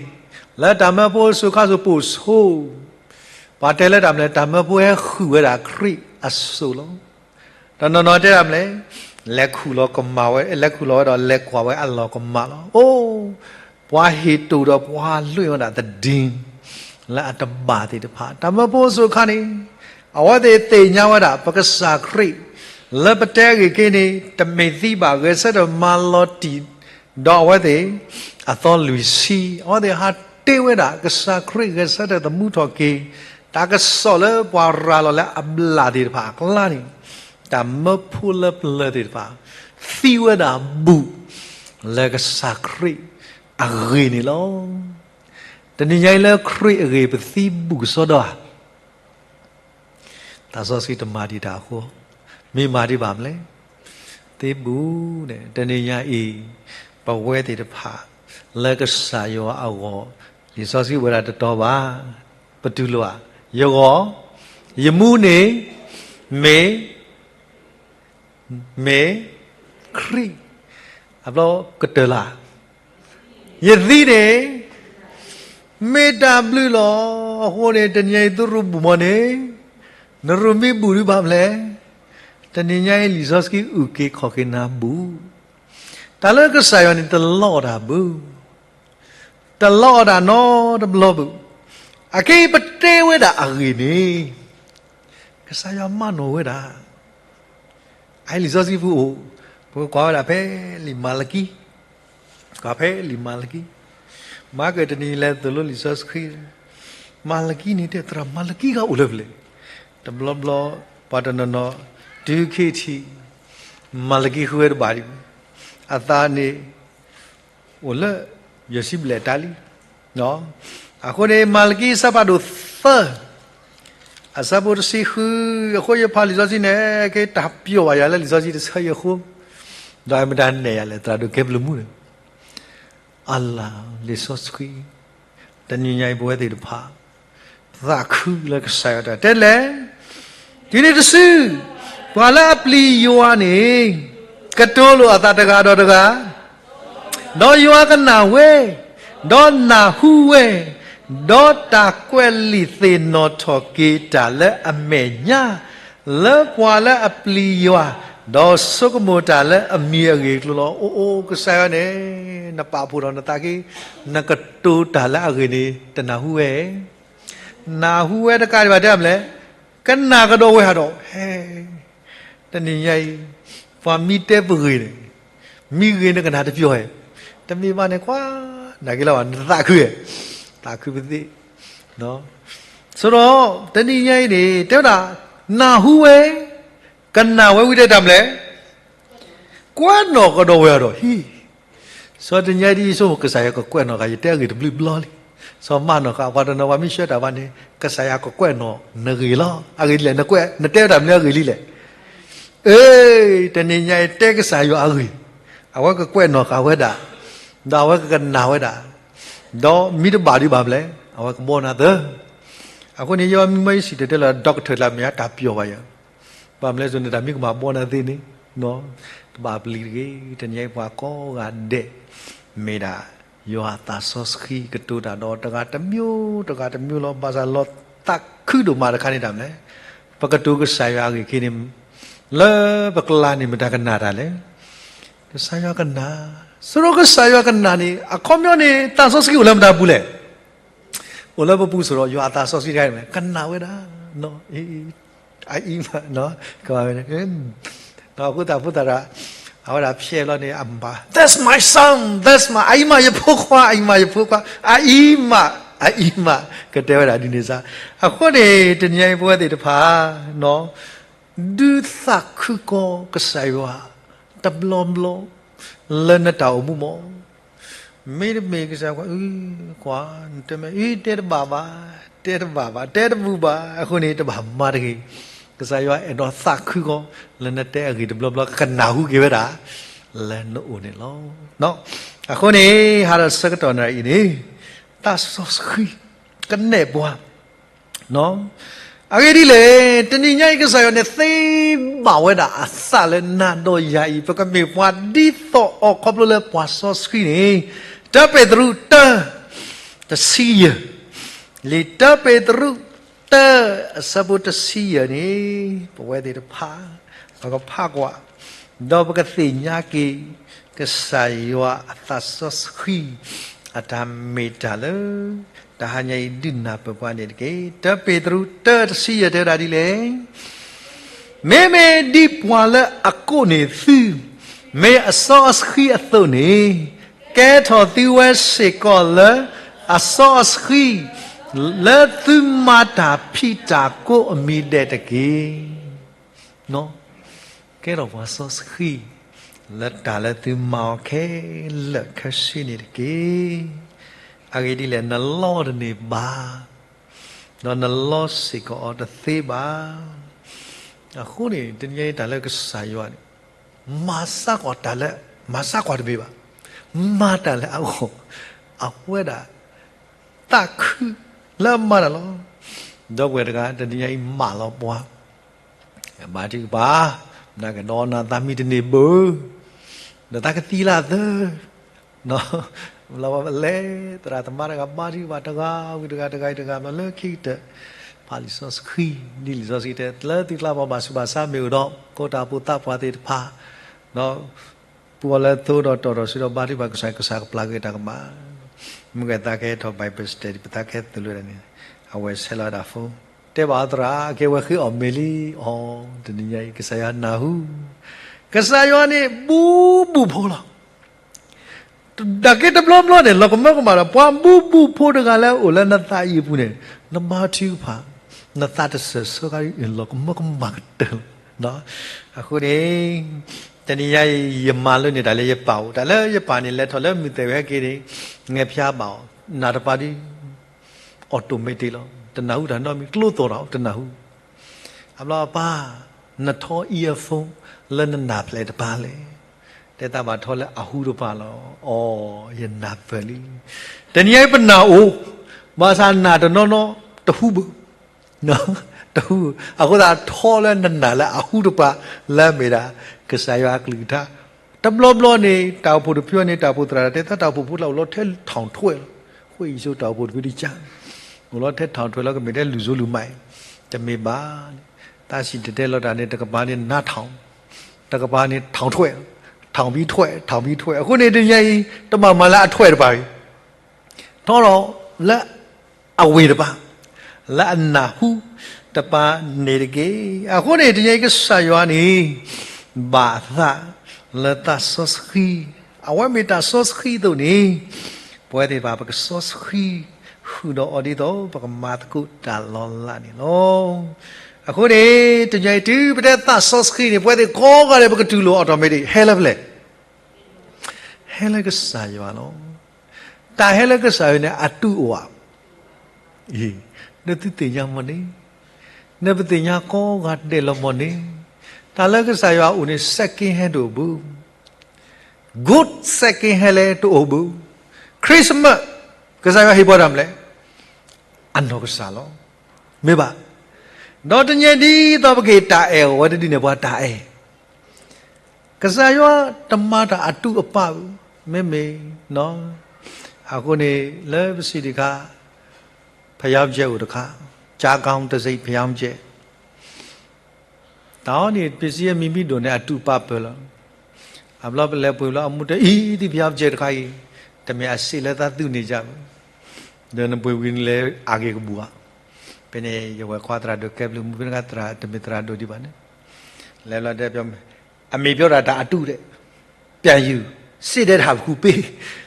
လၢတၢ်မၢဖိအစိၤခါစိၤပိာ်ဆိ, ပှၤတဲလၢတၢ်မနုၤလဲၣ်, တၢ်မၢဖိဟဲဃုာ်ဝဲဒၣ်ခရံာ်အစိၣ်လီၤ. တနီၤနီၤတဲတၢ်မနုၤလဲၣ်, လဲၤခူၣ်လီၤကမၣ်ဝဲ, လဲၤခူၣ်လီၤဝဲဒီးလဲၤကွၢ်ဝဲအလီၢ်ကမၣ်လီၤ. အိၣ် ပှၤဟ့ၣ်တိၢ်ဒီးပှၤလွံၢ်ဝဲဒၣ်သဒံ လၢအတဘၣ်သ့ၣ်တဖၣ်, တၢ်မၢဖိစိၤခါန့ၣ်, အဝဲသ့ၣ်သ့ၣ်ညါဝဲဒၣ် ပကစၢ်ခရံာ် လၢပတဲအဂ့ၢ်က့ၤန့ၣ် တမ့ၢ်သံဘၣ်, ဂဲၤဆၢထၢၣ်မၤလီၤတံၢ်ဒီးအဝဲသ့ၣ် အသီလွံၢ်ဆံ, အဝဲသ့ၣ်ဟးတ့ဝဲဒၣ်ကစၢ်ခရံာ် ဂဲၤဆၢထၢၣ်သမူထီၣ်က့ၤ တၢ်ကစီၣ်လၢပှၤရၤလီၤလၢအဘျၣ်သ့ၣ်တဖၣ်အကျါန့ၣ်, တၢ်မၢဖိလၢပျၢၤသ့ၣ်တဖၣ် သံဝဲဒၣ်ဘူၣ် လၢကစၢ်ခရံာ်အဂ့ၢ်န့ၣ်လီၤ. တနံၤညါအံၤလၢခရံာ်အဂ့ၢ် ပသံဘူၣ်ကစီဒီဧါ. သးစီဆှံတမၤဒံးတၢ်အဃိ, မ့ၢ်မၤဒံးဘၣ်မနုၤလဲၣ်. သံဘူၣ်န့ၣ် တနံၤညါအံၤ ပဝဲသ့ၣ်တဖၣ် လၢကစၢ်ယွၤအဂီၢ် လံာ်စီဆှံဝဲဒၣ်တတီဘၣ်. ပတူၢ်လိာ်ဧါ. ယဂီၢ်, ယမူန့ၣ် မ့ၢ် မ့ၢ်ခရံာ်, အဘျီကတၢၢ်လၢ်, ယသံန့ၣ် မ့ၢ်တၢ်ဘျုးလီၤ. အဃိန့ၣ် တနံၤအံၤသုရိၣ်ဘူၣ်မီၤန့ၣ်, နရိၣ်မ့ၢ်ဘူၣ်ဒုးဘၣ်မလဲၣ်. တနံၤညါအံၤ လံာ်စီဆှံအုၣ်က့ၤခီၣ်က့ၤနၤဘူၣ်, တၢ်လၢကစၢ်ယွၤန့ၣ် တလီအီၣ်တၢ်ဘၣ်, တလီအီၣ်တၢ်နီတဘျီဘၣ်. အခဲအံၤပတဲဝဲဒၣ်အဂ့ၢ်န့ၣ် ကစၢ်ယွၤမၤနီၣ်ဝဲဒၣ် အအံၤလံာ်စီဆှံပူၤအိၣ်, ပကကွၢ်ဝဲဒၣ်ဖဲလံာ်မၤလကံ, ကွၢ်ဖဲလံာ်မၤလကံ, မၤကတနံၤလဲၤသိၣ်လိလံာ်စီဆှံ, မၤလကံန့ၣ်တဲသရၣ် မၤလကံဂၤအိၣ်လၢပလဲၣ်. တဘျီဘျီ ပှၤတနီၤနီၤ တုၤခဲထံး မၤလကံဃုဝဲတဘၣ်ဒံး, အသးန့ၣ် အိၣ်လၢ ယဲၢ်ဆံဘျဲၣ်တၢ်လံ. အဃိန့ၣ် မၤလကံအဆၢဖးဒိၣ်သၢ အဆၢဖိတဆံဃု, အဃိယဖးလံာ်စီဆှံန့ၣ် ကဲတၢ်ပျီၢ်ဘၣ်ယၤလၢလံာ်စီဆှံတဆၢအံၤအဃိ, ဒီးမတၤနဲၣ်ယၤလဲၣ် သရၣ်ဒိၣ်ကဲဘျုးမူန့ၣ် အလၤလံာ်စီဆှံ, တနံၤညါအံၤပဝဲသ့ၣ်တဖၣ် သးခုလၢကစၢ်ယွၤတၢ်တဲလဲၣ်. တုၤန့ၣ်တစု, ပှၤလၢအပျံၤယွၤန့ၣ် ကတိၤလိာ်အသးတဂၤဒီးတဂၤ, ဒီးယွၤကနၣ်ဝဲ, ဒီးနၢ်ဟူဝဲ, ဒီးတၢ်ကွဲးလံာ်သ့ၣ်နီၣ်ထီၣ်က့ၤတၢ်လၢအမဲာ်ညါ လၢပှၤလၢအပျံၤယွၤ, ဒီးဆိကမိၣ်တၢ်လၢအမံၤအဂ့ၢ်အကျိၤလီၤ. အိၣ်အိၣ်ကစၢ်ယွၤန့ၣ် နပာ်ဖှိၣ်ထီၣ်နသးက့, နကတိၤတၢ်လၢအဂ့ၢ်န့ၣ် တနၢ်ဟူဝဲ, နၢ်ဟူဝဲတကးဒံးဘၣ်တဲမလဲၣ်, ကနၣ်ကဒီးဝဲဟးဒီး ဟဲ တနံၤညါအံၤ ပှၤမ့ၢ်တဲပဂ့ၢ်န့ၣ်, မ့ၢ်ဂ့ၤနကနၣ်တပျီၢ်ဧါ, တမ့ၢ်ဘၣ်န့ၣ်ကွၢ် နာ်က့လီၤဘၣ် နသးခုဧါ, သးခုပသ့ၣ်, ဆိဒီး တနံၤညါအံၤန့ၣ် တဲဝဲဒၣ် နၢ်ဟူဝဲ, ကနၣ်ဝဲဝံၤတဲတၢ်မလဲၣ်, ကွဲးနီၣ်ကဒီးဝဲဟးဒီးဟံၣ် စီၤတနံၤညါအံၤဒ်ယဆိကမိၣ် ကစၢ်ယွၤကကွဲးနီၣ်ဃာ် ယတဲအဂ့ၢ်တဘျုးဘျီလံ. စီၤမၤနီၣ်ဃာ်ပှၤတနီၤ ပှၤမ့ၢ်ဆှၢတၢ်ဘၣ်န့ၣ် ကစၢ်ယွၤကကွဲးနီၣ်နဂ့ၢ်လီၤ. အဂ့ၢ်ဒ်လဲၣ် နကွဲး နတဲဝဲတၢ်မနုၤအဂ့ၢ်လံလဲၣ်. အ့ တနံၤညါအံၤတဲကစၢ်ယွၤအဂ့ၢ်, အဝဲကကွဲးနီၣ်ဃာ်ဝဲဒၣ်, ဒီးအဝဲကကနၣ်ဝဲဒၣ်, ဒီးမ့ၢ်တဘၣ်ဒံးဘၣ်မလဲၣ် အဝဲကဘီနၤသၢ. အဃိန့ၣ် ယမ့ၢ်မ့ၢ်ယစံၣ်တဲၤတဲလီၤ ဒီကထၢၣ်လၢအမဲာ်ညါတၢ်ပျီၢ်ဘၣ်ယၤ ဘၣ်မလဲၣ် စိၤန့ၣ်တၢ်မ့ၢ်ကမၤဘီနၤသ့န့ၣ်, တဘၣ်ပျံၤတဂ့ၤ. တနံၤညါအံၤပှၤကိးဂၤဒဲး မ့ၢ်ဒၣ် ယွၤအသးစီဆှံကတိၤတၢ်ဒီးတဂၤတမံၤ တဂၤတမံၤလီၤ. ဘၣ်ဆၣ်လီၤသးခုဒိၣ်မးတခါန့ၣ်တၢ်မလဲၣ်, ပကတိၤကစၢ်ယွၤအဂ့ၢ်ခံန့ၣ် လၢပကျါန့ၣ် မတၤကနၣ်တၢ်လဲၣ်. ကစၢ်ယွၤကနၣ်, ဆိဒီးကစၢ်ယွၤကနၣ်န့ၣ် အခီပညီန့ၣ် သးစီဆှံအိၣ်လၢမတၤပူၤလဲၣ်. အိၣ်လၢပပူၤဆိဒီး ယွၤအသးစီဆှံတခါန့ၣ် ကနၣ်ဝဲဒၣ်, အအံၤမး, ကမၤဝဲ, ဒီးဖိသၣ်ဖိသၣ်တဂၤ အဝဲဒၣ်ဖျဲၣ်လီၤန့ၣ် အမၤ That's my son, that's my, အအံၤမးယဖိခွါ, အအံၤမးယဖိခွါ, အအံၤမး, အအံၤမး, ကတဲဝဲဒၣ်ဒ်န့ၣ်စ့ၢ်. အဃိန့ၣ် တနံၤညါအံၤပဝဲသ့ၣ်တဖၣ် ဒုးသးခုကီးကစၢ်ယွၤ တဘျီဘျီ လၢနတၢ်အိၣ်မူမး. မ့တမ့ၢ်ကစၢ်ယွၤ ကွၢ်, နတဲမ့ၢ် အံၤ တဲတဘၣ်ဘၣ်, တဲတဘၣ်ဘၣ်, တဲတဘူၣ်ဘၣ်, အဃိန့ၣ် တဘၣ်မၤတဂ့ၤ. ကစၢ်ယွၤအဲၣ်ဒိးသးခုကီး လၢနတဲအဂ့ၢ်တဘျီဘျီ ကကနၢ်ဟူက့ၤဝဲဒၣ် လၢနအိၣ်န့ၣ်လီၤ. အဃိန့ၣ် ဟးဒီးဆၢကတီၢ်နံၤအံၤန့ၣ် သးစီဆှံ ကနဲၣ်ပှၤ အဂ့ၢ်ဒ်လဲၣ်, တနံၤညါအံၤ ကစၢ်ယွၤန့ၣ် သ့ဘၣ်ဝဲဒၣ်အသးလၢနၤဒီးယၤအံၤ ပကမ့ၢ်ပှၤဒ်သိးအီၤခီဖျိလၢပှၤစီဆှံန့ၣ်, တၢပ့းတရူး တၢ, တဆံယဲၢ်, လံာ်တၢပ့းတရူး တၢ အဆၢဖိတဆံယဲၢ်န့ၣ် ပဝဲသ့ၣ်တဖၣ် ပကဖးကွၢ် ဒီးပကသ့ၣ်ညါက့ၤ ကစၢ်ယွၤအသးစီဆှံ အတၢ်မ့ၢ်တၢ်လၢ တဟါညါအံၤဒုးနၢ်ပၢၢ်ပှၤန့ၣ်တက့ၢ်. တၢပ့းတရူး တၢ တဆံယဲၢ် တဲဝဲဒၣ်ဒ်လဲၣ်, မ့မ့ၢ်ဒ်ပှၤလၢအကိးန့ၢ်သု မ့ၢ်အစီအဆှံအသိးန့ၣ်, ကဲထီၣ်သုဝဲစ့ၢ်ကီးလၢအစီအဆှံ လၢသုမၤတၢ်ဖံးတၢ်ကိးအမံၤဒဲးတက့ၢ်. ကဲထီၣ်ပှၤစီဆှံ လၢတၢ်လၢသုမၤအီၤခဲလၢာ်ခဲဆ့န့ၣ်တက့ၢ်. အဂ့ၢ်ဒ်လဲၣ် နလီတန့ၢ်ဘၣ်, ဒီးနလီစ့ၢ်ကီးအီၤတသ့ဘၣ်. အဃိန့ၣ် တနံၤအံၤတၢ်လၢကစၢ်ယွၤန့ၣ် မၤစၢ်ကွၢ်တၢ်လၢ မၤစၢ်ကွၢ်တမ့ၢ်ဘၣ်, မၤတၢ်လၢအဂီၢ်, အဝဲဒၣ် သးခုလၢအမၤတၢ်လီၤ. ဒီပုၢ်ဝဲၢ်တဂၤ တနံၤညါအံၤမၢလီၤပှၤ, ကဘါထုကဖၣ်, နကဒီးနသးမံတန့ၢ်ဘၣ်. ဒီးတၢ်ကသံလၢအသၢ, လၢသရၣ်သမါတဂၤဘါထုကဖၣ်တဂၤဝံၤတဂၤ တဂၤအံၤတဂၤ ဘျီလၢခံကတၢၢ် ဖးလံာ်စီဆှံ, ဒ်လံာ်စီဆှံတဲ လၢသုကျါပှၤဘၣ်ဆူးဘၣ်ဆါမ့ၢ်အိၣ်ဒီး ကိးတၢ်အိၣ်ဖှိၣ်သးပှၢ်သ့ၣ်တဖၣ် ဒီး ပူၤအီၤလၢသိဒီးတီၢ်ဒီးဆှံဒီးဘါထုကဖၣ်ကစၢ် ကစၢ်ကပျၢ်က့ၤတၢ်ကမၣ်, မ့ၢ်ကသးကဟဲထီၣ် Bible study ပသးကဟဲသိၣ်လိတၢ်န့ၣ်, အဝဲဆဲးလီၤဝဲဒၣ် phone, တဲဘၣ်အီၤသရၣ် အကဲဝဲဃ့အီၣ်မ့ၤလံ, အီၤ တနံၤညါအံၤ ကစၢ်ယွၤနၢ်ဟူ, ကစၢ်ယွၤန့ၣ် ဘူးဘူးဖိလီၤ. တၢ်က့တဘျီဘျီန့ၣ် လီၤကမၢကမၣ်ဒီး ပှၤဘူးဘူးဖိတဂၤလၢအအိၣ်လၢနသးအံၤအပူၤန့ၣ်, နဘါထုကဖၣ်, နသးတစၢၢ်ဆၢကါ လီၤကမၢကမၣ်ကတၢၢ်လီၤ. အဃိန့ၣ် တနံၤညါအံၤ ယမၤလိန့ၢ်တၢ်လၢယပာ်အိၣ်, တၢ်လၢယပာ်န့ၣ် လဲၤထီၣ်လၢမုၢ်သဲၣ်ဝဲဟဲက့ၤန့ၣ်, ငဲၤဖၠါဘၣ်အီၤ, နၢ်တပၤဒ် automatic လီၤ. တနၢ်ဟူတၢ်နီတမံၤ, ကျိသီၣ်တၢ် တနၢ်ဟူ. အဘျီအပၢ်, နထီ earphone လၢနနၢ်ဖျဲးတပၤလဲၣ်. တဲသးဘၣ်ထီလၢအဟူတပၤလီၤ. အီ, ယနၢ်ပၢၢ်လံ. တနံၤညါအံၤပနၢ်အိၣ်, ဘၣ်ဆၣ်နၢ်တနီၤနီၤ တဟူဘၣ် တဟူ, အဃိသတးထီလၢနနၢ်လၢအဟူတပၤ လၢအမ့ၢ်ဒၣ် ကစၢ်ယွၤအကလုၢ်ကထါ. တဘျီဘျီန့ၣ် တၢ်အိၣ်ဖှိၣ်တဖုန့ၣ် တၢ်အိၣ်ဖှိၣ်သရၣ်တဲသး တၢ်အိၣ်ဖှိၣ်ဖိတဖၣ်အိၣ်လီၤထဲ ထောင်ထွက် လီၤ. ဃိအံၤဆိ တၢ်အိၣ်ဖှိၣ်တဖုဒ်ကၢ် အိၣ်လီၤထဲ ထောင်ထွက် လီၤ ကမ့ၢ်ထဲလူၤစိလူၤမး, တမ့ၢ်ဘၣ်. တၢ်စံၣ်တဲၤတဲလီၤတၢ်န့ၣ် တကပၤန့ၣ် နၢ် ထောင်, တကပၤန့ၣ် ထောင်ထွက်, ထောင်ပြီးထွက်, ထောင်ပြီးထွက်. အဃိန့ၣ် တနံၤညါအံၤ တဘၣ်မၤလၢအထွက်တပၤအံၤ ထီထီၣ်လၢအဝင်တပၤ, လၢအနၢ်ဟူတပၤန့ၣ်တက့ၢ်. အဃိန့ၣ် တနံၤညါအံၤကစၢ်ယွၤန့ၣ် ဘၣ်အသးလၢသးစီဆှံ, အဝဲမ့ၢ်တၢ်စီဆှံအသိးန့ၣ်, ပဝဲသ့ၣ်တဖၣ် ပကစီဆှံဃုာ်ဒီးအီၤဒ်သိး ပကမၤသကိးတၢ်လီၤလးန့ၣ်လီၤ. အဃိန့ၣ် တနံၤညါအံၤတုၤပတဲသးစီဆှံန့ၣ် ပဝဲသ့ၣ်ကိးဂၤဒဲး ပကတူၢ်လိာ် automatic ဟဲလၢပျဲၢ် ဟဲလၢကစၢ်ယွၤလီၤ. တၢ်ဟဲလၢကစၢ်ယွၤန့ၣ် အတုအိၣ်ဧါ. အံၤ, နသုသ့ၣ်ညါမ့ၢ်န့ၣ်, နပသ့ၣ်ညါကိးဂၤဒဲးလီၤမ့ၢ်န့ၣ်, တၢ်လၢကစၢ်ယွၤအအိၣ်န့ၣ် second hand တအိၣ်ဘၣ်, good second hand လဲၣ်တအိၣ်ဘၣ်. Christmas ကစၢ်ယွၤဟ့ၣ်ပှၤတၢ်မနုၤလဲၣ်, အနီၢ်ကစၢ်လီၤ. မ့ၢ်ဘၣ်. ဒီးတနံၤညါဒ်သိးပကဟ့ၣ်တၢ်အဲၣ်အီၤဝဲတဒ်န့ၣ် ပှၤတၢ်အဲၣ် ကစၢ်ယွၤတမၤတၢ်အတုအပၣ်ဘၣ်, မ့မ့ၢ်, အဃိန့ၣ် လၢပစံးတခါ, ဘုရားကျောင်း အိၣ်တခါ, ကျမ်းကျောင်းတံဆိပ် ဘုရားကျောင်း တၢ်အီၤန့ၣ် ပစံးယဲမံၤမံၤဒိၣ်န့ၣ် အတုအပၣ်ပၢၢ်လီၤ. အဘျီပလဲၤပှ့ၤဘျီ အမူတအံၤ ဒ် ဘုရားကျောင်း တခါအံၤ, တမ့ၢ်အစ့လၢသးသူန့ၢ်ယၤဘၣ်. ဒီးနပှ့ၤဝံၤနလဲၤအါက့ၤကဘူၣ်ဧါ. ဖဲန့ၣ် ယဝဲၢ်ခွါသရၣ်ဒိၣ်ကဲဘျုးမူဖဲန့ၣ် သရၣ်တမ့ၢ်သရၣ်ဒိၣ်ဒံးဘၣ်န့ၣ်, လဲၤဘျီတဲ အမ့ၢ်ပျီတၢ်တၢ်အတုဒဲး, ပျဲယုၢ်, စ့ဒဲးတဟးပခူၣ်ပ့ၢ်,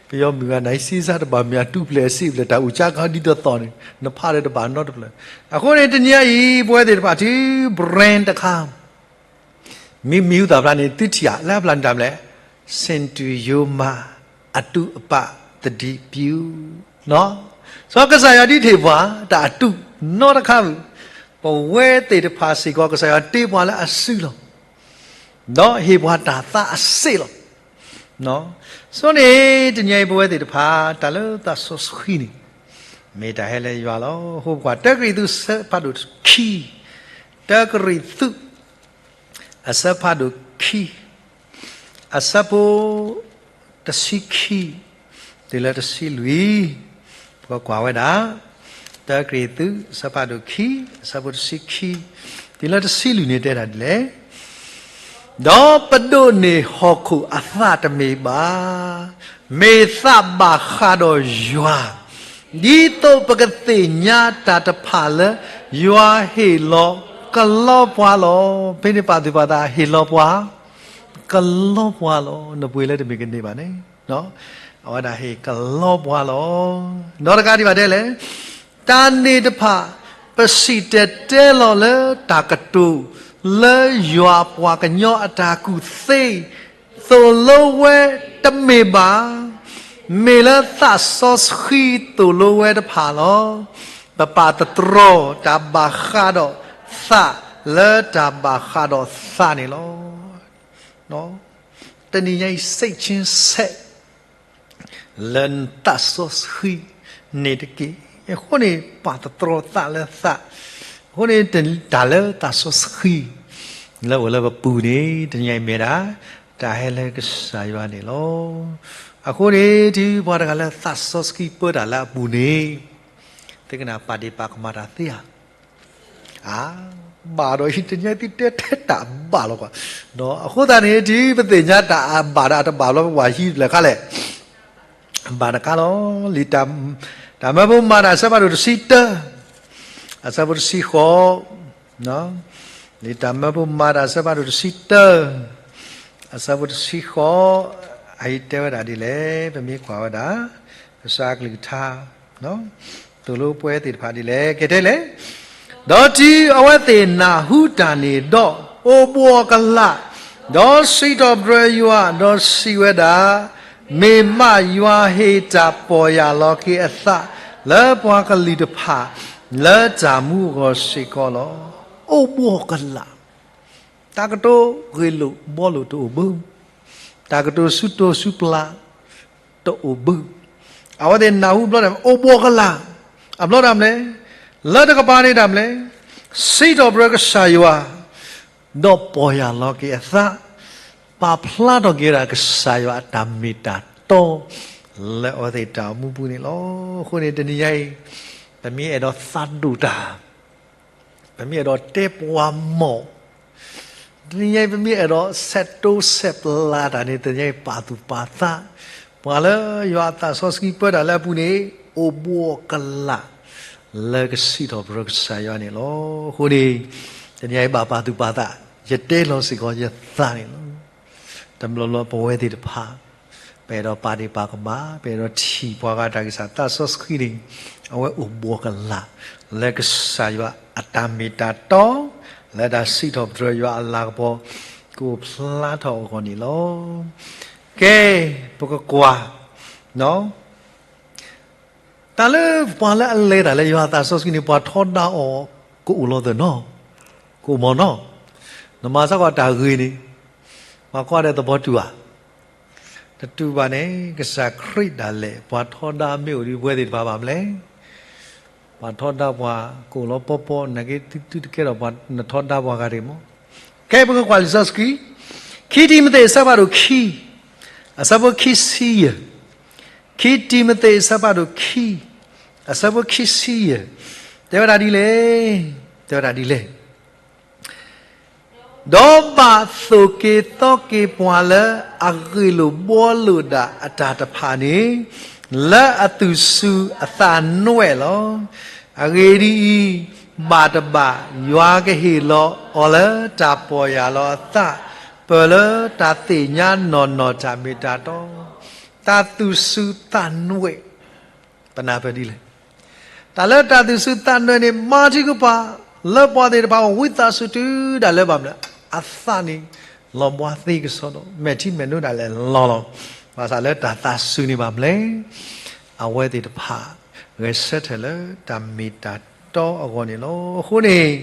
ပယီၤမုၣ်ဂၤနၤအံၤ စ့စၢ်တဘၣ်မ့ၢ်အတုပျဲၢ်အစ့ပျဲၢ် တၢ်အိၣ်ကၢ်ကီဒ်သိးသိးန့ၣ် နဖးဒီးတဘၣ်နီတဖျၢၣ်. အဃိန့ၣ် တနံၤအံၤ ပဝဲသ့ၣ်တဖၣ်တုၤ brand တခါ မ့ၢ်မံၤဟူသၣ်ဖျါန့ၣ် သုထံၣ်ဧါ လၢအဖျါန့ၣ်တၢ်မနုၤလဲၣ်, စ့ၣ်တူၣ်ယိၤမး အတုအပၣ်သဒံးပျူၤ, စီၤကစၢ်ယွၤဒ်တဟ့ၣ်ပှၤ တၢ်အတုနီတခါဘၣ်, ပဝဲသ့ၣ်တဖၣ်စ့ၢ်ကီး ကစၢ်ယွၤတ့ပှၤလၢအစုလီၤ. ဒီးဟ့ၣ်ပှၤတၢ်သးအစ့လီၤ. စီၤန့ၣ် တနံၤအံၤပဝဲသ့ၣ်တဖၣ် တၢ်လၢသးစီဆှံန့ၣ် မ့ၢ်တၢ်ဟဲလၢယွၤလီၤ. ဟိပကွၢ် တၢကရံၣ်သူး အဆၢဖးဒိၣ်ခံ, တၢကရံၣ်သူး အဆၢဖးဒိၣ်ခံ, အဆၢဖိ တဆံခံ တုၤလၢတဆံလွံၢ်, ပကကွၢ်ဝဲဒၣ် တၢကရံၣ်သူး အဆၢဖးဒိၣ်ခံ, အဆၢဖိတဆံခံ တုၤလၢတဆံလွံၢ်န့ၣ်တဲဒၣ်ဒ်လဲၣ်. ဒီးပဒိးန့ၢ်ဟီၣ်ခိၣ်အသးတမ့ၢ်ဘၣ်, မ့ၢ်သးဘၣ်ဃးဒီးယွၤ, ဒ်သိးပကသ့ၣ်ညါတၢ်တဖၣ်လၢ ယွၤဟ့ၣ်လီၤကလီပှၤလီၤ. ဖဲန့ၣ်ပာ်သူၣ်ပာ်သးဟ့ၣ်လီၤပှၤ ကလီပှၤလီၤ. နပှ့ၤလၢတမ့ၢ်ကန့ၢ်ဘၣ်န့ၣ်, အဝဲဒၣ်ဟ့ၣ်ကလီပှၤလီၤ. ဒီးတကးဒံးဘၣ်တဲလဲၣ်, တၢ်န့ၣ်တဖၣ် ပစံၣ်တဲၤတဲလီၤလၢတၢ်ကတိၤ လၢယွၤပှၤကညီအတၢ်ကူၣ်သ့ သိၣ်လိဝဲတမ့ၢ်ဘၣ်, မ့ၢ်လၢသးစီဆှံသိၣ်လိဝဲတဖၣ်လီၤ. ပပာ်သတြီၤတၢ်ဘၣ်ဃးဒီးသးလၢတၢ်ဘၣ်ဃးဒီးသးန့ၣ်လီၤ. တနံၤညါအံၤ စိတ်ချင်းဆက် လၢသးစီဆှံန့ၣ်တက့ၢ်. အဃိန့ၣ် ပာ်သတြီၤသးလၢသး, အဃိန့ၣ် တၢ်လၢသးစီဆှံ လၢအိၣ်လၢပပူၤန့ၣ် တနံၤညါအံၤမ့ၢ်ဒၣ် တၢ်ဟဲလၢကစၢ်ယွၤန့ၣ်လီၤ. အဃိန့ၣ် တုၤပှၤတဂၤလၢသးစီဆှံပၢတၢ်လၢအပူၤန့ၣ်, သ့ၣ်ကနၣ်ပာ်ဒ့ၣ်ပာ်ကမၣ်တၢ်သ့ဧါ. အဘၣ်ဒီးအံၤ တနံၤအံၤသုတဲထဲတၢ်ဘၣ်လီၤကွၢ်. အဃိသတးန့ၣ် တုၤပသ့ၣ်ညါတၢ်အဘၣ်ဒီးအတဘၣ်ဘျီ ပဝဲဟံးဘျဲၣ်ခါလဲၣ် ဘၣ်တခါလီၤ. လံာ်တၢ်မၢဖိမၤတၢ်အဆၢဖးဒိၣ်တဆံတၢ, အဆၢဖိတဆံဃိး, လံာ်တၢ်မၢဖိမၤတၢ်အဆၢဖးဒိၣ်တဆံတၢ, အဆၢဖိတဆံဃိး, အအံၤတဲဝဲဒၣ်ဒ်လဲၣ်, ပမ့ၢ်ကွၢ်ဝဲဒၣ် ကစၢ်အကလုၢ်ကထါ သိၣ်လိပဝဲသ့ၣ်တဖၣ်ဒ်လဲၣ်, ကဲထဲလဲၣ်. ဒီးတုၤအဝဲသ့ၣ်နၢ်ဟူတၢ်န့ၣ်ဒီး အိၣ်ဘှီၣ်ကလာ်, ဒီးစံးထီၣ်ပတြၢၤယွၤ, ဒီးစံးဝဲဒၣ်, မ့ၢ်မးယွၤဟ့ၣ်တၢ်ပီၢ်ယၢ်လီၤက့ၤအသး လၢပှၤကလုာ်တဖၣ် လၢတၢ်မူအဂီၢ်စ့ၢ်ကီးလီၤ. အိၣ်ဘှီၣ်ကလာ်, တၢ်ကတိၤဂ့ၢ်လိာ်ဘှီလိာ်တအိၣ်ဘၣ်, တၢ်ကတိၤစုတိၤစုပျၢ် တအိၣ်ဘၣ်. အဝဲသ့ၣ်နၢ်ဟူဘျီန့ၣ် အိၣ်ဘှီၣ်ကလာ်, အဘျီတၢ်မနုၤလဲၣ်, လၢတကပၤန့ၣ်တၢ်မနုၤလဲၣ်, စံးထီၣ်ပတြၢၤကစၢ်ယွၤ, ဒီးပီၢ်ယၢ်လီၤက့ၤအသး, ပာ်ဖျါထီၣ်က့ၤဝဲဒၣ်ကစၢ်ယွၤအတၢ်မ့ၢ်တၢ်တီ လၢအဝဲသ့ၣ်တၢ်အိၣ်မူပူၤန့ၣ်လီၤ. အဃိန့ၣ် တနံၤညါအံၤ ပမ့ၢ်အဲၣ်ဒိးသးဒိၣ်တၢ် ပမ့ၢ်အဲၣ်ဒိးတဲပှၤမီၢ်, တနံၤညါအံၤ ပမ့ၢ်အဲၣ်ဒိးဆဲးတိစဲးပျၢ်တၢ်န့ၣ် တနံၤညါအံၤ ပာ်သူၣ်ပာ်သး, ပှၤလၢယွၤအသးစီဆှံပၢတၢ်လၢအပူၤန့ၣ် အိၣ်ဘှီၣ်ကလာ် လၢကစံးထီၣ်ပတြၢၤကစၢ်ယွၤန့ၣ်လီၤ. အဃိန့ၣ် တနံၤညါအံၤဘၣ်ပာ်သူၣ်ပာ်သး, ယတဲလီၤစ့ၢ်ကီးယသးန့ၣ်လီၤ. တဘျီဘျီပဝဲသ့ၣ်တဖၣ် ပအဲၣ်ဒိးပာ်ဒ့ၣ်ပာ်ကမၣ်, ပအဲၣ်ဒိးထံၣ်ပှၤဂၤတၢ်ဂံၢ်စၢ်သးစီဆှံန့ၣ် အဝဲအိၣ်ဘှီၣ်ကလာ် လၢကစၢ်ယွၤအတၢ်မ့ၢ်တၢ်တီ လၢတၢ်စံးထီၣ်ပတြၢၤယွၤအလၤကပီၤ ကအိၣ်ဖျါထီၣ်အဂီၢ်န့ၣ်လီၤ. ကဲ, ပကကွၢ် တၢ်လၢပှၤလၢအလဲၤတၢ်လၢယွၤအသးစီဆှံန့ၣ် ပှၤထီဒါအီၤ ကအိၣ်လီၤသနီၤ, ကအိၣ်မးနီၤ. နမၤစ့ၢ်ကီးတၢ်ဂ့ၤန့ၣ် ပှၤကွၢ်ဒီးသဘီတူၢ်ဧါ. တတူၢ်ဘၣ်န့ၣ် ကစၢ်ခရံာ်ဒၣ်လဲာ် ပှၤထီဒါမ့ၢ်အိၣ်ဒီးပဝဲသ့ၣ်တဖၣ်ဘၣ်မလဲၣ်. ပှၤထီဒါပှၤ ကအိၣ်လီၤပီပီ နာ်က့သုတကဲထီၣ်ပှၤနထီဒါပှၤဂၤတဂ့ၤမး. ကဲ ပကကွၢ်လံာ်စီဆှံ ခံတံၤမသ့း အဆၢဖးဒိၣ်ခံ အဆၢဖိခံဆံယဲၢ်, ခံတံၤမသ့း အဆၢဖးဒိၣ်ခံ အဆၢဖိခံဆံယဲၢ်, တဲဝဲဒၣ်ဒ်လဲၣ်, တဲဝဲဒၣ်ဒ်လဲၣ်. ဒီးဘၣ်သိၣ်က့ၤသီက့ၤပှၤလၢအဂ့ၢ်လိာ်ဘှီလိာ်ဒၣ်အတၢ်တဖၣ်န့ၣ် လၢအသူၣ်စူၤအသးနွဲၣ်လီၤ. အဂ့ၢ်ဒ်အံၤ, ဘၣ်တဘၣ် ယွၤကဟ့ၣ်လီၤအီၤလၢတၢ်ပီၢ်ယၢ်လီၤအသး ပၢၢ်လၢတၢ်သ့ၣ်ညါနီၢ်နီၢ်တၢ်မ့ၢ်တၢ်တီ, တၢ်သူၣ်စူၤသးနွဲၣ် ပနၢ်ပၢၢ်ဒ်လဲၣ်. တၢ်လၢတၢ်သူၣ်စူၤသးနွဲၣ်န့ၣ် မၤထံကပၤ လၢပှၤသ့ၣ်တဖၣ်အဝံသးစူၤတုၤဒၣ်လၢဘၣ်မနုၤလဲၣ်, အသးန့ၣ် လီၤဘှါသ့ကစီဒီ, မဲာ်ထံမဲာ်နိဒၣ်လဲာ်လီၤလီၤ. ဘၣ်ဆၣ်လၢတၢ်သးစူၤန့ၣ်ဘၣ်မနုၤလဲၣ်, အဝဲသ့ၣ်တဖၣ် ဂဲၤဆၢထၢၣ်လၢတၢ်မ့ၢ်တၢ်တီအဂီၢ်န့ၣ်လီၤ. အဃိန့ၣ်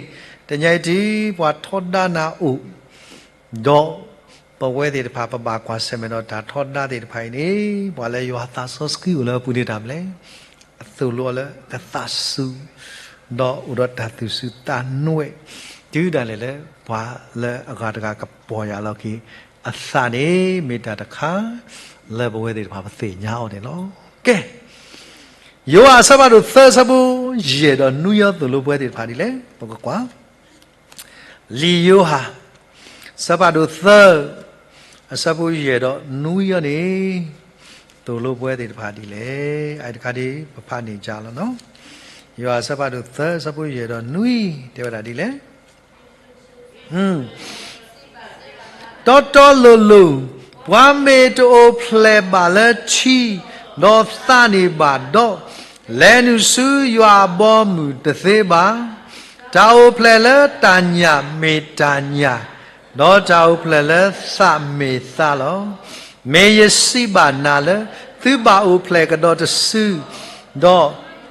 တနံၤအံၤတုၤ ပှၤထီဒါနၤအိၣ် ဒီးပဝဲသ့ၣ်တဖၣ် ပဘၣ်ကွၢ်ဆၢၣ်မဲာ်ဒီးတၢ်ထီဒါသ့ၣ်တဖၣ်အံၤန့ၣ် ပှၤလၢယွၤသးစီဆှံအိၣ်လၢအပူၤန့ၣ်တၢ်မနုၤလဲၣ်, အသိၣ်လိအီၤလၢကသးစူၤ, ဒီးအိၣ်ဒီးတၢ်သူၣ်စူၤသးနွဲၣ် တုၤဒၣ်လဲာ်လၢ ပှၤလၢအဂၤတဂၤကပီၢ်ယၢ်လီၤက့ၤအသးန့ၣ် မ့ၢ်တၢ်တခါ လၢပဝဲသ့ၣ်တဖၣ်ပသ့ၣ်ညါအီၤန့ၣ်လီၤ. ကဲ ယိၤဟၣ်အဆၢဖးဒိၣ်သၢ အဆၢဖိယဲၢ်ဒီးနွံအံၤ သိၣ်လိပဝဲသ့ၣ်တဖၣ်ဒ်လဲၣ်, ပကကွၢ် လံာ်ယိၤဟၣ် အဆၢဖးဒိၣ်သၢ အဆၢဖိယဲၢ်ဒီးနွံအံၤန့ၣ် သိၣ်လိပဝဲသ့ၣ်တဖၣ်ဒ်လဲၣ်. အအံၤတခါဒ် ပဖးန့ၢ်ကလီၤနီၤ. ယိၤဟၣ်အဆၢဖးဒိၣ်သၢ အဆၢဖိယဲၢ်ဒီးနွံ တဲဝဲဒၣ်ဒ်လဲၣ်. တီတီလိၤလိၤ, ပှၤမ့ၢ်တအိၣ်ဖျဲၣ်ဘၣ်လၢထံ ဒီးသးန့ၣ်ဘၣ်ဒီး, လဲၤနုာ်ဆူယွၤအဘီအမုၢ်တသ့ဘၣ်. တၢ်အိၣ်ဖျဲၣ်လၢတၢ်ညၣ်မ့ၢ်တၢ်ညၣ်, ဒီးတၢ်အိၣ်ဖျဲၣ်လၢသးမ့ၢ်သးလီၤ. မ့ၢ်ယစံးဘၣ်နၤလၢ သုဘၣ်အိၣ်ဖျဲၣ်ကဒီးတစု, ဒီး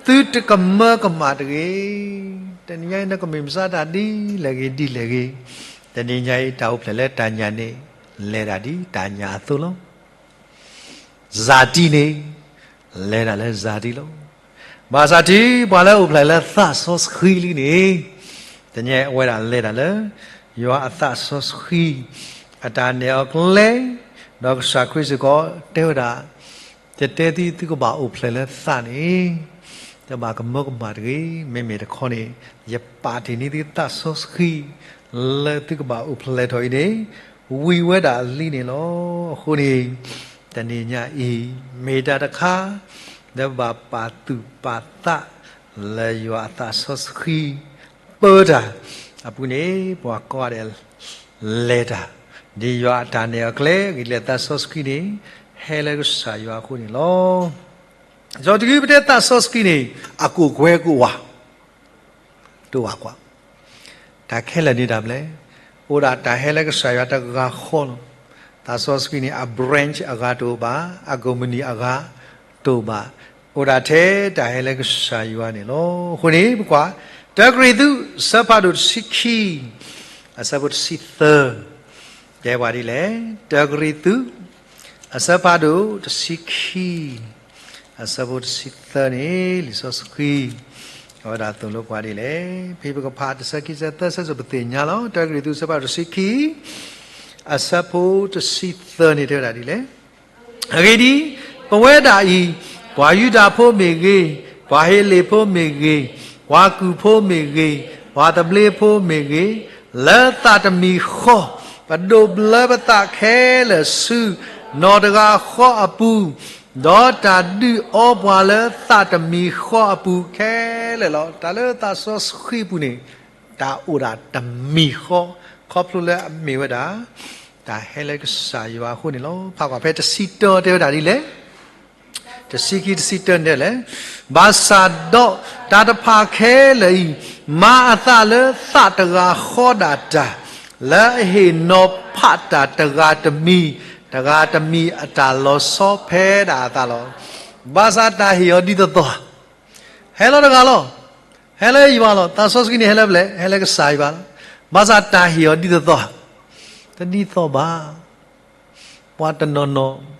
သုတကမၢကမၣ်တဂ့ၤ. တနံၤညါအံၤ နကမ့ၢ်မၤစၢ်တၢ်ဒ်လဲၣ်ဂ့ၤဒ်လဲၣ်ဂ့ၤ, တနံၤညါအံၤ တၢ်အိၣ်ဖျဲၣ်လၢတၢ်ညၣ်န့ၣ် လဲၤဒၣ်ဒ်တၢ်ညၣ်အသိးလီၤ. စၤတံန့ၣ် လဲၤဒၣ်လၢစၤတံလီၤ. ဘၣ်ဆၣ်တုၤပှၤလၢအိၣ်ဖျဲၣ်လၢသးစီဆှံလံန့ၣ်, တနံၤညါအံၤ အဝဲဒၣ်လဲၤဒၣ်လၢ ယွၤအသးစီဆှံ အတၢ်နဲၣ်အီၤကျဲ, ဒီးကစၢ်ခရံာ်စ့ၢ်ကီးတဲဝဲဒၣ်, ယတဲသုသုကဘၣ်အိၣ်ဖျဲၣ်လၢသးန့ၣ်, တဘၣ်ကမၢကမၣ်တဂ့ၤ, မ့မ့ၢ်တခီန့ၣ်, ယပာ်တ့ၢ်န့ၢ်သုသးစီဆှံ လၢသုကဘၣ်အိၣ်ဖျဲၣ်ထီၣ်အံၤန့ၣ်, ဝံၤဝဲဒၣ်လံန့ၣ်လီၤ. အဃိန့ၣ်, တနံၤညါအံၤ, မ့ၢ်တၢ်တခါ လၢဘၣ်ပာ်သူၣ်ပာ်သး လၢယွၤအသးစီဆှံ ပၢတၢ်အပူၤန့ၣ် ပှၤကိးဂၤဒဲး လဲၤတၢ်, ဒ်ယွၤအတၢ်နဲၣ်အီၤကျဲ ဂ့ၤလၢသးစီဆှံန့ၣ် ဟဲလၢကစၢ်ယွၤအဃိန့ၣ်လီၤ. ဒီးတဂ့ၤပတဲသးစီဆှံန့ၣ် အကိၣ်ကွဲကိၣ်ဝါ တအိၣ်ဘၣ်ကွၢ်, တၢ်ခဲလၢာ်န့ၣ်တၢ်မနုၤလဲၣ်, အိၣ်ဒၣ်တၢ်ဟဲလၢကစၢ်ယွၤတဂၤဃီလီၤ. သးစီဆှံန့ၣ် အ branch အဂၤတအိၣ်ဘၣ်, အ company အဂၤတအိၣ်ဘၣ်, အိၣ်ဒၣ်ထဲတၢ်ဟဲလၢကစၢ်ယွၤန့ၣ်လီၤ. အဃိန့ၣ် ပကွၢ် တၢကရံၣ်သူး အဆၢဖးဒိၣ်တဆံခံ အဆၢဖိတဆံသၢ တဲပှၤဒ်လဲၣ်, တၢကရံၣ်သူး အဆၢဖးဒိၣ်တဆံခံ အဆၢဖိတဆံသၢန့ၣ် လံာ်စီဆှံ အဝဲဒၣ်သိၣ်လိပှၤဒ်လဲၣ်. ဖဲပကဖးတဆၢခံဆၢသၢဆၢစိၤပသ့ၣ်ညါလီၤ. တၢကရံၣ်သူး အဆၢဖးဒိၣ်တဆံခံ အဆၢဖိတဆံသၢန့ၣ် တဲဝဲဒၣ်ဒ်လဲၣ်. အဂ့ၢ်ဒ်အံၤ, ပဝဲဒၣ်အံၤ, ပှၤယူဒၤဖိမ့ၢ်ဂ့ၤ, ပှၤဟ့းလ့ၣ်ဖိမ့ၢ်ဂ့ၤ, ပှၤကူၣ်ဖိမ့ၢ်ဂ့ၤ, ပှၤသဘျ့ဖိမ့ၢ်ဂ့ၤ, လၢသးတမံၤဃီ, ပဒိးဘျၢပသးခဲလၢာ်ဆူ နီၢ်တဂၤဃီအပူၤ, ဒီးတၢ်ဒုးအီပှၤလၢသးတမံၤဃီအပူၤခဲလၢာ်လီၤ. တၢ်လၢသးစီဆှံအပူၤန့ၣ် တၢ်အိၣ်ဒၣ်တမံၤဃီ, ခီဖျိလၢအမ့ၢ်ဝဲဒၣ် တၢ်ဟဲလၢကစၢ်ယွၤအဃိန့ၣ်လီၤ. ဖးကွၢ်ဖဲတဆံတၢတဲဝဲဒၣ်ဒ်လဲၣ်. တဆံခံ တဆံတၢန့ၣ်လဲၣ်. ဘၣ်ဆၣ်ဒီးတၢ်တဖၣ်ခဲလၢာ်အံၤ မၤအသးလၢသးတဂၤဃီဒၣ်တၢ်, လၢအဟ့ၣ်နီၤဖးတၢ်တဂၤတမံၤ, တဂၤတမံၤအတၢ်လီၤဆီဖဲဒၣ်အသးလီၤ. ဘၣ်ဆၣ်တၢ်ဟ့ၣ်အီၤဒ်သိးသိး ဟဲလၢတဂၤလီၤ. ဟဲလၢယွၤလီၤ. သးစီဆှံန့ၣ်ဟဲလၢပျဲၢ်, ဟဲလၢကစၢ်ယွၤလီၤ. ဘၣ်ဆၣ်တၢ်ဟ့ၣ်အီၤဒ်သိးသိး, တဒ်သိးဘၣ်. ပှၤတနီၤနီၤ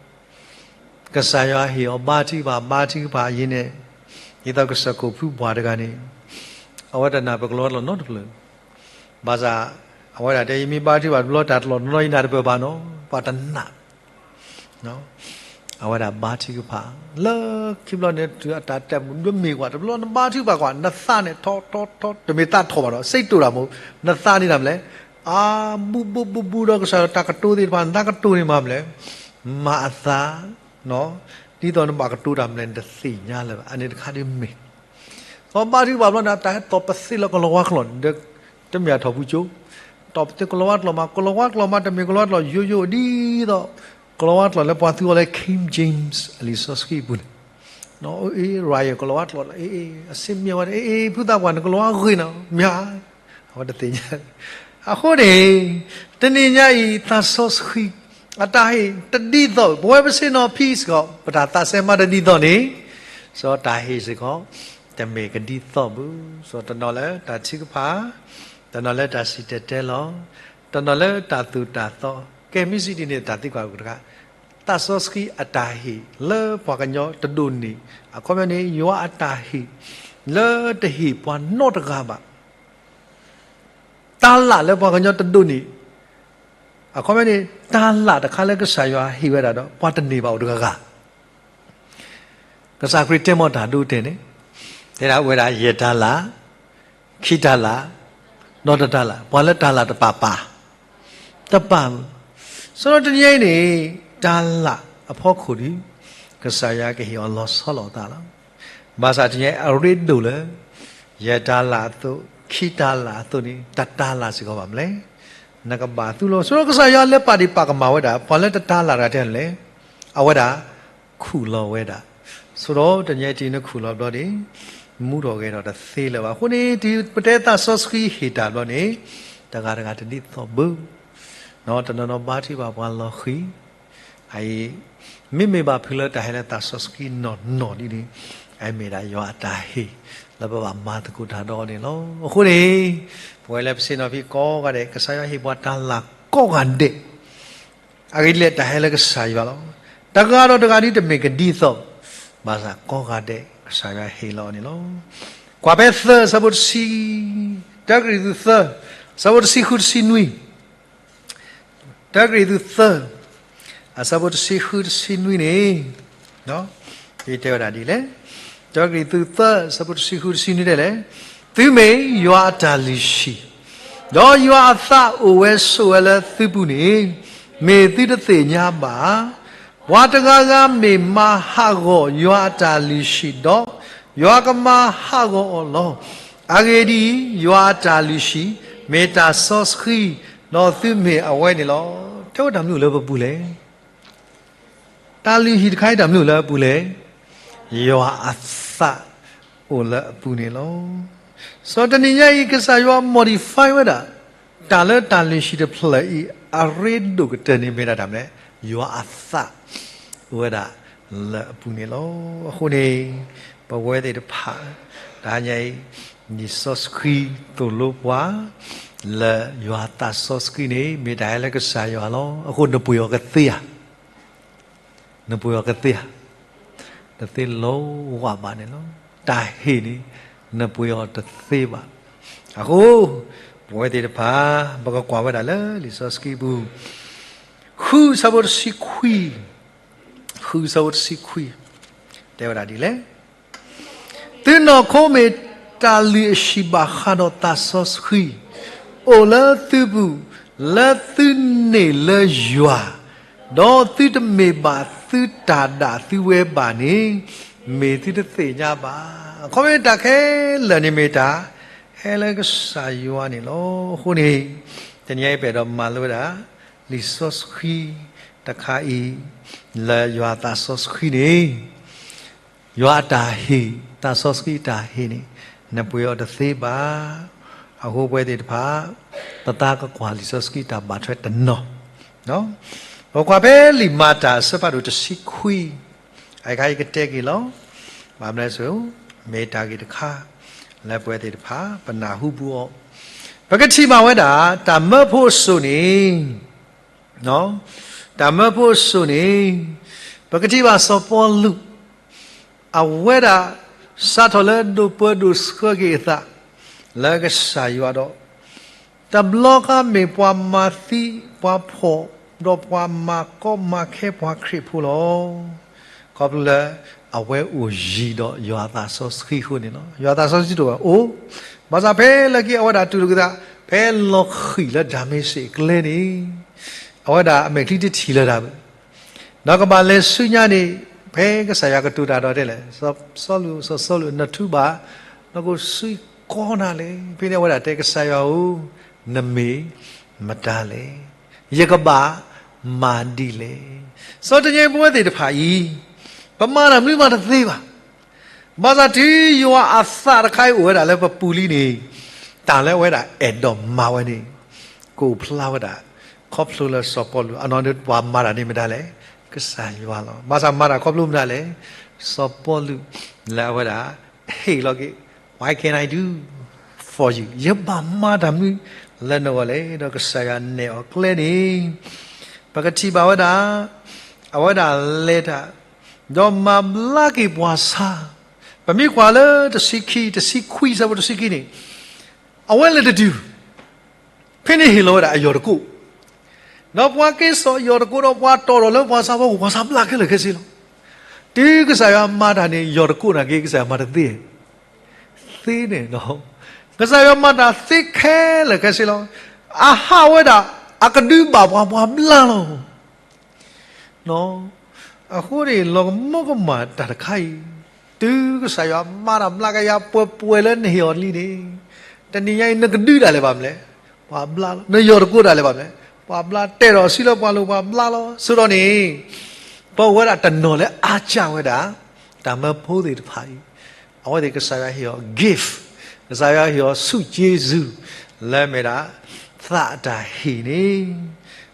ကစၢ်ယွၤဟ့ၣ်အီၤဘါထုကဖၣ်, ဘါထုကဖၣ်အံၤန့ၣ်, ဒ်သိးကစၢၢ်ခိၣ်ဖုပှၢ်တဂၤန့ၣ်, အဝဲတနာ်ပကလီၤဝါကျိာ်နီတဖျၢၣ်. ဘၣ်ဆၣ် အဝဲဒၣ်တဲ ယမ့ၢ်ဘါထုကဖၣ်တဘျီ တၢ်တလီၤနီၤယနၢ်တပၢၢ်ဘၣ်နီၤ, ပှၤတနာ် အဝဲဒၣ်ဘါထုကဖၣ်, လၢခံဘျီန့ၣ် တုၤအတၢ်တဲာ်မုၢ်ဒိၣ်မ့ၢ်ကွၢ် တဘျီနဘါထုကဖၣ်ကွၢ် နသးန့ၣ်ထီထီထီ, တမ့ၢ်သးထီၣ်ဘၣ်ဒီး စံးတိၤတၢ်မ့ၢ် နသးန့ၣ်တၢ်မနုၤလဲၣ်, အါ ဘူးဘူးဘူးဘူးဒီးကစၢ်ယွၤတၢ်ကတိၤသ့ၣ်တဖၣ် နသးကတိၤန့ၣ်မၤမနုၤလဲၣ်, မၤအသး, ဒ်သိးနဘၣ်ကတိၤတၢ်မနုၤလဲၣ် နတသ့ၣ်ညါလၢၤဘၣ်, အန့ၣ်တခါဒ်မ့ၢ် ဒီးဘါထုကဖၣ်ဘျီန့ၣ် တၢ်ဟဲတီၢ်ပသ့လၢကလီၤဝါကျိာ်န့ၣ်, တမ့ၢ်အထီၣ်ပူၤကၠိ, တီၢ်ပသ့ကလီၤဝါကျိာ်မး, ကလီၤဝါကျိာ်မး တမ့ၢ်ကလီၤဝါကျိာ်ယိယိဒ်သိး ကလီၤဝါကျိာ်လၢပှၤသူအီၤလၢ King James အလံာ်စီဆှံအပူၤန့ၣ်, အ့ Royal ကလီၤဝါကျိာ်လီၤ, အ့ အ့ အစ့မ့ၢ်ဝဲဒၣ် အ့ အ့ ဖုသးပှၢ်နကလီၤဝါဂ့ၤနီၤ မ့ၢ်ဧါ, အဝဲတသ့ၣ်ညါ. အဃိန့ၣ် တနံၤညါအံၤ သးစီဆှံ အတၢ်ဟ့ၣ်တဒ်သိး ပဝဲပဆ့ၣ်နီၤဖံစ့ၢ်ကီး ပတၢ်သးစဲမၤတဒ်သိးန့ၣ်, စီၤတၢ်ဟ့ၣ်စ့ၢ်ကီး တမ့ၢ်ကဒ်သိးဘၣ်. စီၤတနီၤလၢတၢ်ထုကဖၣ်, တနီၤလၢတၢ်စံၣ်တဲၤတဲလီၤ, တနီၤလၢတၢ်သိၣ်တၢ်သီ, ကဲမ့ၢ်စံးဒ်န့ၣ် တၢ်သံကွၢ်တခါ, သးစီဆှံအတၢ်ဟ့ၣ်လၢပှၤကညီတဒိးန့ၢ်, အခီပညီန့ၣ် ယွၤအတၢ်ဟ့ၣ် လၢတဟ့ၣ်ပှၤနီတဂၤဘၣ်. တၢ်လၢ်လၢပှၤကညီတဒိးန့ၢ်, အခီပညီန့ၣ် တၢ်လၢ်တခါလၢကစၢ်ယွၤဟ့ၣ်ဝဲဒၣ်ဒီး ပှၤတန့ၢ်ဘၣ်အိၣ်တဂၤဂၤ. ကစၢ်ခရံာ်တဲမီၢ်တၢ်ဒိတဲာ်န့ၣ်, တဲဒၣ်ဝဲဒၣ်ယဲၢ်တၢ်လၢ်, ခံတၢ်လၢ်, ဒီးတတၢ်လၢ်, ပှၤလၢတၢ်လၢ်တပာ်ပာ်, တပာ်မုၢ်. စီၤတနံၤအံၤန့ၣ် တၢ်လၢ်အဖီခိၣ်ဒီး ကစၢ်ယွၤကဟ့ၣ်အီၤလီၤဆီလိာ်သးလီၤ. ဘၣ်ဆၣ်တနံၤအံၤအရ့ဒိၣ်လၢ ယဲၢ်တၢ်လၢ်အသိး, ခံတၢ်လၢ်အသိးန့ၣ် တတၢ်လၢ်စ့ၢ်ကီးဘၣ်မနုၤလဲၣ်. နကဘၣ်သူလီၤ. စီၤကစၢ်ယွၤလၢပာ်ဒံးပာ်ကမၣ်ဝဲဒၣ် ပှၤလၢတတၢ်လၢ်တဂၤတဲလဲၣ်, အဝဲဒၣ် ခူၣ်လီၤဝဲဒၣ်. စီၤဒီးတနံၤအံၤတုၤနခူၣ်လီၤဘျီန့ၣ်, မူထီၣ်ဂဲၤထီၣ်တသ့လၢၤဘၣ်. အဃိန့ၣ် တုၤပတဲသးစီဆှံဟ့ၣ်တၢ်ဘျီန့ၣ်, တဂၤတဂၤတဒ်သိးဘၣ်. တနီၤနီၤဘါထုကဖၣ်ပှၤလီၤဃံၤ, အအံၤ မ့မ့ၢ်ဘၣ်ဖုးလၢတၢ်ဟဲလၢသးစီဆှံနီၢ်နီၢ်ဒ်န့ၣ်, အအံၤမ့ၢ်ဒၣ်ယွၤအတၢ်ဟ့ၣ် လၢပဘၣ်မၤသကိးတၢ်ဒီးအီၤန့ၣ်လီၤ. အဃိန့ၣ် ပဝဲလၢပဆ့ၣ်နီၤဖံကိးဂၤဒဲး ကစၢ်ယွၤဟ့ၣ်ပှၤတၢ်လၢ်ကိးဂၤဒဲး အဂ့ၢ်ဒ်လဲၣ် တၢ်ဟဲလၢကစၢ်ယွၤလီၤ. တဂၤဒီးတဂၤဒ်တမ့ၢ်ကဒ်သိး, ဘၣ်ဆၣ်ကိးဂၤဒဲး ကစၢ်ယွၤဟ့ၣ်လီၤအီၤန့ၣ်လီၤ. ကွၢ်ဖဲသၢ အဆၢဖိတဆံ, တၢကရံၣ်သူးသၢ, အဆၢဖိတဆံဃုတဆံနွံ, တၢကရံၣ်သူးသၢ အဆၢဖိတဆံဃုတဆံနွံန့ၣ်, တဲဝဲဒၣ်ဒ်လဲၣ်, တၢကရံၣ်သူးသၢ အဆၢဖိတဆံဃုတဆံနွံတဲလဲၣ်, သုမ့ၢ်ယွၤအတၢ်လုၢ်ဟံၣ်, ဒီးယွၤအသးအိၣ်ဝဲဆိးဝဲလၢသုပူၤန့ၣ်, မ့ၢ်သုတသ့ၣ်ညါဘၣ်ဧါ. ပှၤတဂၤဂၤမ့ၢ်မၤဟးဂီၤယွၤအတၢ်လုၢ်ဟံၣ်ဒီး, ယွၤကမၤဟးဂီၤအီၤလီၤ. အဂ့ၢ်ဒ်အံၤ, ယွၤအတၢ်လုၢ်ဟံၣ် မ့ၢ်တၢ်စီဆှံ, ဒီးသုမ့ၢ်အဝဲန့ၣ်လီၤ. တဲဝဲတၢ်မနုၤအိၣ်လၢပပူၤလဲၣ်. တၢ်လုၢ်ဟံၣ်တခါအံၤတၢ်မနုၤအိၣ်လၢအပူၤလဲၣ်. ယွၤအသးအိၣ်လၢအပူၤန့ၣ်လီၤ. စီၤတနံၤညါအံၤ ကစၢ်ယွၤ modify ဝဲဒၣ် တၢ်လၢတၢ်လုၢ်ဟံၣ်တဖျၢၣ်အံၤ အရ့ဒိၣ်ကတၢၢ်န့ၣ်မ့ၢ်ဒၣ်တၢ်မနုၤလဲၣ်, ယွၤအသးအိၣ်ဝဲဒၣ်လၢအပူၤန့ၣ်လီၤ. အဃိန့ၣ် ပဝဲသ့ၣ်တဖၣ် တဟါညါအံၤ လံာ်စီဆှံသိၣ်လိပှၤ လၢယွၤအသးစီဆှံန့ၣ် မ့ၢ်တၢ်ဟဲလၢကစၢ်ယွၤလီၤ. အဃိနပှ့ၤအီၤကသ့ဧါ. နပှ့ၤအီၤကသ့ဧါ. တသ့လီၤဝၣ်ဘၣ်န့ၣ်လီၤ. တၢ်ဟ့ၣ်န့ၣ် နပှ့ၤအီၤတသ့ဘၣ်. အဃိ ပဝဲသ့ၣ်တဖၣ် ပကကွၢ်ဝဲဒၣ်လၢလံာ်စီဆှံပူၤ ဃုဆၢဖိတဆံခွံ, ဃုဆၢဖိတဆံခွံ တဲဝဲဒၣ်ဒ်လဲၣ်. သုနီၢ်ခိမ့ၢ်တၢ်လုၢ်အဟံၣ်ဘၣ်ဃးဒီးသးစီဆှံ အိၣ်လၢသုပူၤ, လၢသုန့ၢ်လၢယွၤ, ဒီးသုတမ့ၢ်ဘၣ်သုတၢ်ဒၣ်သုဝဲဘၣ်န့ၣ် မ့ၢ်သုတသ့ၣ်ညါဘၣ်. အခီပညီတၢ်ခဲလၢာ်န့ၣ်မ့ၢ်တၢ် ဟဲလၢကစၢ်ယွၤန့ၣ်လီၤ. အဃိန့ၣ် တနံၤအံၤပအဲၣ်ဒိးမၤလိဝဲဒၣ် လံာ်စီဆှံတခါအံၤ လၢယွၤအသးစီဆှံန့ၣ် ယွၤအတၢ်ဟ့ၣ်, သးစီဆှံအတၢ်ဟ့ၣ်န့ၣ် နပှ့ၤအီၤတသ့ဘၣ်. အဃိပဝဲသ့ၣ်တဖၣ် ပသးကကွၢ်လံာ်စီဆှံတၢ်ဘၣ်ထွဲတနီၤ, ပကွၢ်ဖဲလံာ်မၤတၢ်အဆၢဖးဒိၣ်တဆံခွံ, အအံၤခါအံၤကတဲက့ၤလီၤ. ဘၣ်မနုၤလဲၣ်, မ့ၢ်တၢ်ဂ့ၢ်တခါ လၢပဝဲသ့ၣ်တဖၣ် ပနၢ်ဟူဘူးအီၤ, ပကထံၣ်ဘၣ်ဝဲဒၣ် တၢ်မၢဖိအစိၤန့ၣ် တၢ်မၢဖိအစိၤန့ၣ် ပကထံၣ်ဘၣ်စီၤပီလူး အဝဲဒၣ် စးထီၣ်လၢဒိးပၢဒိးဆှၢက့ၤအသး လၢကစၢ်ယွၤဒီး တဘျီဃီမ့ၢ်ပှၤမၤသံ ပှၤဖှီၣ် ဒီးပှၤမၤကီမၤခဲပှၤခရံာ်ဖိလီၤ. ခီဖျိလၢ အဝဲအိၣ်ယံၤဒီးယွၤအသးစီဆှံအဃိန့ၣ်လီၤ. ယွၤအသးစီဆှံတအိၣ်ဘၣ် အိၣ်, ဘၣ်ဆၣ်ဖဲလၢခံအဝဲဒၣ်တူၢ်လိာ်က့ၤသး ဖဲလီၤဃံၣ်လၢဒၤမ့းစ့းအကျဲန့ၣ် အဝဲဒၣ်အမဲာ်ချံတထံၣ်လၢၤတၢ်ဘၣ်. ဒီးကဘၣ်လဲၤဆူညါန့ၣ် ဖဲကစၢ်ယွၤကတိၤတၢ်ဒီးတဲလဲၣ်, စီၤစီလူး, စီၤစီလူး, နထူးဘၣ်, နကအိၣ်ဆူကီနၤလဲၣ်. ဖဲန့ၣ်အဝဲဒၣ်တဲကစၢ်ယွၤဧၢ, နမ့ၢ်မတၤလဲၣ်. ယကဘၣ်မၤဒ်လဲၣ်. စီၤတနံၤညါအံၤပဝဲသ့ၣ်တဖၣ်အံၤ ပမၤတၢ်မနုၤမးတသ့ဘၣ်. ဘၣ်ဆၣ်တုၤယွၤအသးတခါအံၤအိၣ်ဝဲဒၣ်လၢပပူၤလံန့ၣ် တၢ်လၢအဝဲဒၣ်အဲၣ်ဒိးမၤဝဲန့ၣ် ကအိၣ်ဖျါဝဲဒၣ် ခီဖျိလၢစီၤပီလူး အနီၢ်ဒုးပှၤမၤတၢ်န့ၣ်မတၤလဲၣ်, ကစၢ်ယွၤလီၤ. ဘၣ်ဆၣ်မၤတၢ်ခီဖျိမတၤလဲၣ်, စီၤပီလူး လၢအဝဲဒၣ် ဟ့ၣ်လီၤက့ၤ What can I do for you? ယဘၣ်မၤတၢ်မနုၤလၢနဂီၢ်လဲၣ်. ဒီးကစၢ်ယွၤနဲၣ်အီၤကျဲန့ၣ် ပကထံၣ်ဘၣ်ဝဲဒၣ် အဝဲဒၣ်လဲၤတၢ် ဒီးမၤဘျါက့ၤပှၤဆါ, ပမ့ၢ်ကွၢ်လၢတဆံခံ, တဆံခွံ ဆၢဖိတဆံခံန့ၣ် အဝဲလဲၤတတုၤ, ဖဲန့ၣ်ဟ့ၣ်လီၤဝဲဒၣ်အယီၢ်တကိး, ဒီးပှၤကဲစီၤယီၢ်တကိးဒီးပှၤတီၢ်ထီၣ်လၢပှၤဆါဖီခိၣ် ပှၤဆါဘျါခဲလၢာ်ခဲဆ့လီၤ. တုၤကစၢ်ယွၤမၤတၢ်န့ၣ် ယီၢ်တကိးနာ်က့ ကစၢ်ယွၤမၤတသ့ သ့န့ၣ်လီၤ. ကစၢ်ယွၤမၤတၢ်သ့ခဲလၢာ်ခဲဆ့လီၤ. အဟးဝဲဒၣ် အကဒုဘၣ်ပှၤ ပှၤဘျါလီၤ. အဃိန့ၣ် လီၤကမၢကမၣ်တၢ်တခါအံၤ, တုၤကစၢ်ယွၤမၤတၢ်ဘျါကယၤ ပှဲၤပှဲၤလၢနဟ့ၣ်အီၤလံန့ၣ်, တနံၤညါအံၤ နကဒုဒၣ်လဲာ်ဘၣ်မလဲၣ်, ပှၤဘျါလီၤ. နယီၢ်တကိးဒၣ်လဲာ်ဘၣ်မလဲၣ်, ပှၤဘျါ, တဲထီၣ်အစုလၢပှၤလိၤ ပှၤဘျါလီၤ. ဆိဒီးန့ၣ် ပဝဲဒၣ်တနီၤလၢအါကၢ်ဝဲဒၣ် တၢ်မၢဖိသ့ၣ်တဖၣ်အံၤ, အဝဲသ့ၣ်ကစၢ်ယွၤဟ့ၣ်အီၤ gift, ကစၢ်ယွၤဟ့ၣ်အီၤဆူၣ်က့ၤစူၤ လၢအမ့ၢ်ဒၣ် သးအတၢ်ဟ့ၣ်န့ၣ်,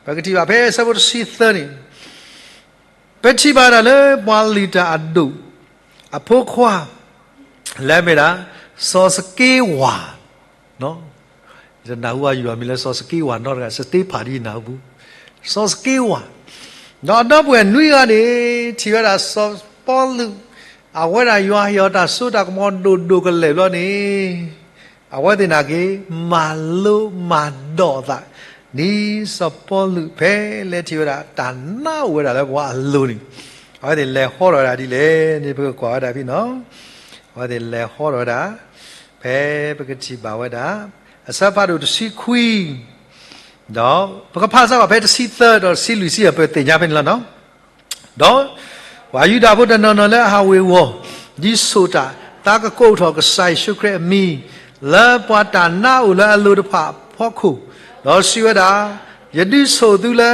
ပကထံၣ်ဘၣ်ဖဲဆၢဖိတဆံသၢန့ၣ် ပထံၣ်ဘၣ်ဒၣ်လၢပှၤလုၢ်တၢ်အဒိၣ် အဖိခွါ လၢအမ့ၢ်ဒၣ် စီၤစက့ဝၣ်, ယတနၢ်ဟူဘၣ်ယွၤမံၤလၢစီၤစက့ဝၣ်နီတဂၤ, စတ့ဖးဒ်ယနၢ်ဟူပူၤ, စီၤစက့ဝၣ်, ဒီးအဒီပုၢ်ဝဲၢ်နွံဂၤန့ၣ် ထံၣ်ဝဲဒၣ်စီၤပီလူး, အဝဲဒၣ်ယွၤဟ့ၣ်အီၤတၢ်စိတၢ်ကမီၤဒိၣ်ဒိၣ်ကလဲာ်ဘျီန့ၣ် အဝဲသ့ၣ်နာ်က့ မၤလိမၤဒိးအသး, ဒ်စီၤပီလူးဖဲလဲၤထံၣ်ဝဲဒၣ်တၢ်နါအိၣ်ဝဲဒၣ်လၢပှၤအလိၤန့ၣ်, အဝဲသ့ၣ်လဲၤဟီထီၣ်ဝဲဒၣ်ဒ်လဲၣ်န့ၣ် ပကကွၢ်ဝဲဒၣ်ဖဲနီၤ, အဝဲသ့ၣ်လဲၤဟီထီၣ်ဝဲဒၣ်, ဖဲပကထံၣ်ဘၣ်ဝဲဒၣ်, အဆၢဖးဒိၣ်တဆံခွံ, ဒီးပကဖးစ့ၢ်ကီးဖဲတဆံသၢဒီးတဆံလွံၢ်ဆံအပၢၢ်သ့ၣ်ညါဖဲန့ၣ်လီၤနီၤ. ဒီးပှၤယူဒၤဖိတနီၤနီၤလၢအဟးဝ့ၤဝီၤ, ဒ်ဆိၣ်တၢ်, သးကကိးထီၣ်ကစၢ်ယ့ၣ်ၡူးခရံာ်အမံၤ, လၢပှၤတၢ်နါအိၣ်လၢအလိၤတဖၣ်အဖီခိၣ်, ဒီးစံးဝဲဒၣ်, ယဒုးဆိၣ်သုလၢ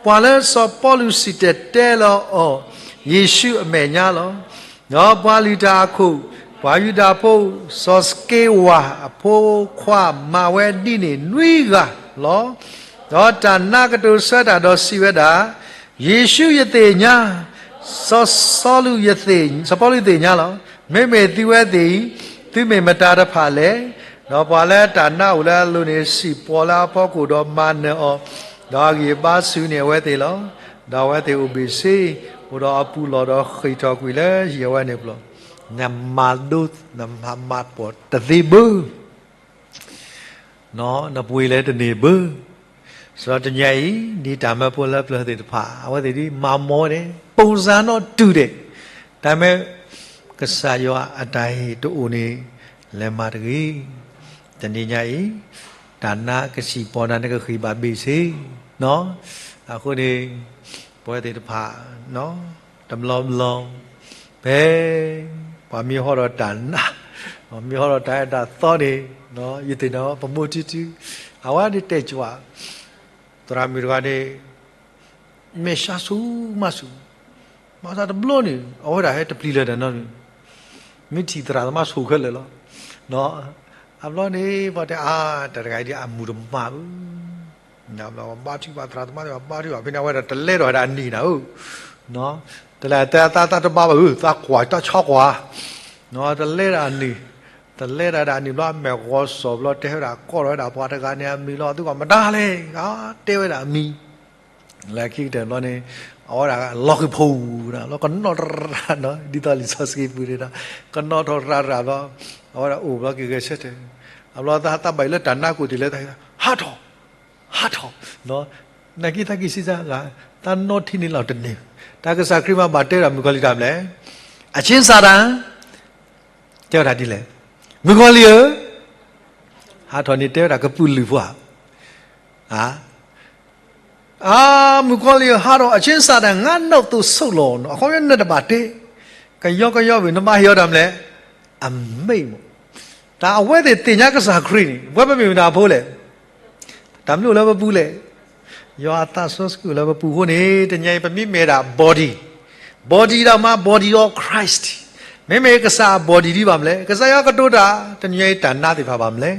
ပှၤလၢစီၤပီလူးစံၣ်တဲၤတဲလီၤအီၤ, ယ့ၣ်ၡူးအမဲာ်ညါလီၤ. ဒီးပှၤလုၢ်တၢ်အခိၣ်, ပှၤယူဒၤဖိ, စီၤစက့ဝါအဖိခွါမၤဝဲဒ်န့ၣ်နွံဂၤလီၤ. ဒီးတၢ်နါကတိၤဆၢတၢ်ဒီးစံးဝဲဒၣ်, ယ့ၣ်ၡူးယသ့ၣ်ညါ, စီၤစီလူးယသ့ၣ်, စီၤပီလူးသ့ၣ်ညါလီၤ. မ့မ့ၢ်သုဝဲသ့ၣ်အံၤ, သုမ့ၢ်မတၤတဖၣ်လဲၣ်. ဒီးပှၤလၢတၢ်နါအိၣ်လၢအလိၤန့ၣ် စံၣ်ပီးလၢအဖီခိၣ်ဒီးမၤနၢၤအီၤ, ဒီးအဂံၢ်အဘါဆူန့ၢ်အဝဲသ့ၣ်လီၤ. ဒီးအဝဲသ့ၣ်အိၣ်ဘ့ၣ်ဆ့, အိၣ်ဒီးအပူၤလီၢ်ဒီးဃ့ၢ်ထီၣ်ကွံာ်လၢဟံၣ်အဝဲန့ၣ်ပူၤလီၤ. နမၤဒိ, နမၤပိာ်တသ့ဘၣ် နပှ့ၤလၢတန့ၢ်ဘၣ်. စရီတနံၤအံၤ, ဒ်တၢ်မၢဖိလၢပျၢၤသ့ၣ်တဖၣ် အဝဲသ့ၣ်ဒ်မၤမီၢ်ဒဲး, ပိစါနီၣ်တူၢ်ဒဲး, တၢ်မ့ၢ်ကစၢ်ယွၤအတၢ်ဟ့ၣ်တအိၣ်န့ၣ် လဲၤမၤတဂ့ၤ. တနံၤညါအံၤ, တၢ်နါကစံၣ်ပီးနၤ နကဃ့ၢ်ဘၣ်ဘ့ၣ်ဆ့, အဃိန့ၣ်, ပဝဲသ့ၣ်တဖၣ် တဘျီဘျီ, ဖဲပှၤမ့ၢ်ဟီထီၣ်တၢ်နါ, မ့ၢ်ဟီထီၣ်တၢ်အဲၣ်တၢ်သီန့ၣ်, ယသ့ၣ်နီၣ်ပမိၢ်ထံထံ, အဝဲန့ၣ်တဲာ်ကွၢ်, သရၣ်မုၣ်တဂၤန့ၣ်, မဲာ်ဆှးဆူၣ်မးဆူၣ်, ဘၣ်ဆၣ်တဘျီန့ၣ် အဝဲဒၣ်ဟဲတပျံၤလၢၤတၢ်နီတမံၤ, မ့ၢ်ထံၣ်သရၣ်သမါဆိၣ်ခဲလၢာ်လီၤ. အဘျီန့ၣ် ပှၤတဲအါ, တၢ်တဂၤအံၤဒ်အမူၤတမၣ်ဘၣ် ဘၣ်ထုကဖၣ်သရၣ်သမါသ့ၣ် ဘၣ်ထုကဖၣ်ဖဲန့ၣ် အဝဲဒၣ်တလဲဒီးဝဲဒၣ်အနံၤနၤဧၢ, တလဲၤတဲသးတဘၣ်ဘၣ်ဧၢ, သးကွၢ်တၢ်ဆီကွၢ်, တလဲဒၣ်အနံၤ, တလဲဒၣ်ဒၣ်အနံၤဘျီ အမဲာ်ဂီၤစီၤဘျီ တဲဝဲဒၣ်ကိးထီၣ်ဝဲဒၣ်ပှၤတဂၤန့ၣ်အမံၤလီၤ သုကွၢ်မတၤလဲၣ်, တဲဝဲဒၣ်အမံၤ, လၢခံကတၢၢ်ဘျီန့ၣ်, အဝဲဒၣ်လီၤက့ၤဖိဒၣ်ဘျီ ကနီၣ်တရၣ်နီၤ ဒ်သိးလံာ်စီဆှံပူၤန့ၣ်ဒီး, ကနီၣ်ထီၣ်ရၣ်ရၣ်ဘျီ, အဝဲဒၣ်အိၣ်ဘျီက့ၤဂဲၤဆၢထၢၣ်, အဘျီသးသးဘၣ်အံၤလၢတၢ်နါကိၣ်တ့ၢ်လၢသး, ဟးထီၣ် ဟးထီၣ်, နာ်က့သးက့ၤစံးစၢ်ဂၤ, သးနီၣ်ထံန့ၣ်လီၤတန့ၢ်, တၢ်ကစၢ်ခရံာ်မးဘၣ်တဲဝဲဒၣ်မုၣ်ကီၤလံၢ်တၢ်မနုၤလဲၣ်, အချင်းစာတန်, တဲဝဲဒၣ်ဒ်လဲၣ်, မုၣ်ကီၤလံၢ်ဧၢ, ဟးထီၣ်န့ၣ်တဲဝဲဒၣ်ကပုာ်လုာ်ဖိဧါ, အါ, မုၣ်ကီၤလံၢ်ဧၢ ဟးထီၣ် အချင်းစာတန် ငါနောက်သို့ဆုတ်လော့နီၤ, အခီပညီနတဘၣ်တဲ, ကယီကယီဝံၤ နဘၣ်ဟ့ၣ်အီၤတၢ်မနုၤလဲၣ်, အမိန့်မး, တၢ်အဝဲသ့ၣ်သ့ၣ်ညါကစၢ်ခရံာ်န့ၣ် ပဝဲပမ့ၢ်မတၤဖိလဲၣ်, တၢ်မနုၤအိၣ်လၢပပူၤလဲၣ်, ယွၤအသးစီဆှံအိၣ်လၢပပူၤအဃိန့ၣ် တနံၤအံၤ ပမ့မ့ၢ်ဒၣ် body, body ဒီးမၤ body of Christ, မ့မ့ၢ်ကစၢ်အ body ဒံးဘၣ်မနုၤလဲၣ်, ကစၢ်ယွၤကတိၤတၢ် တနံၤအံၤတၢ်နါသ့ၣ်တဖၣ်ဘၣ်မနုၤလဲၣ်,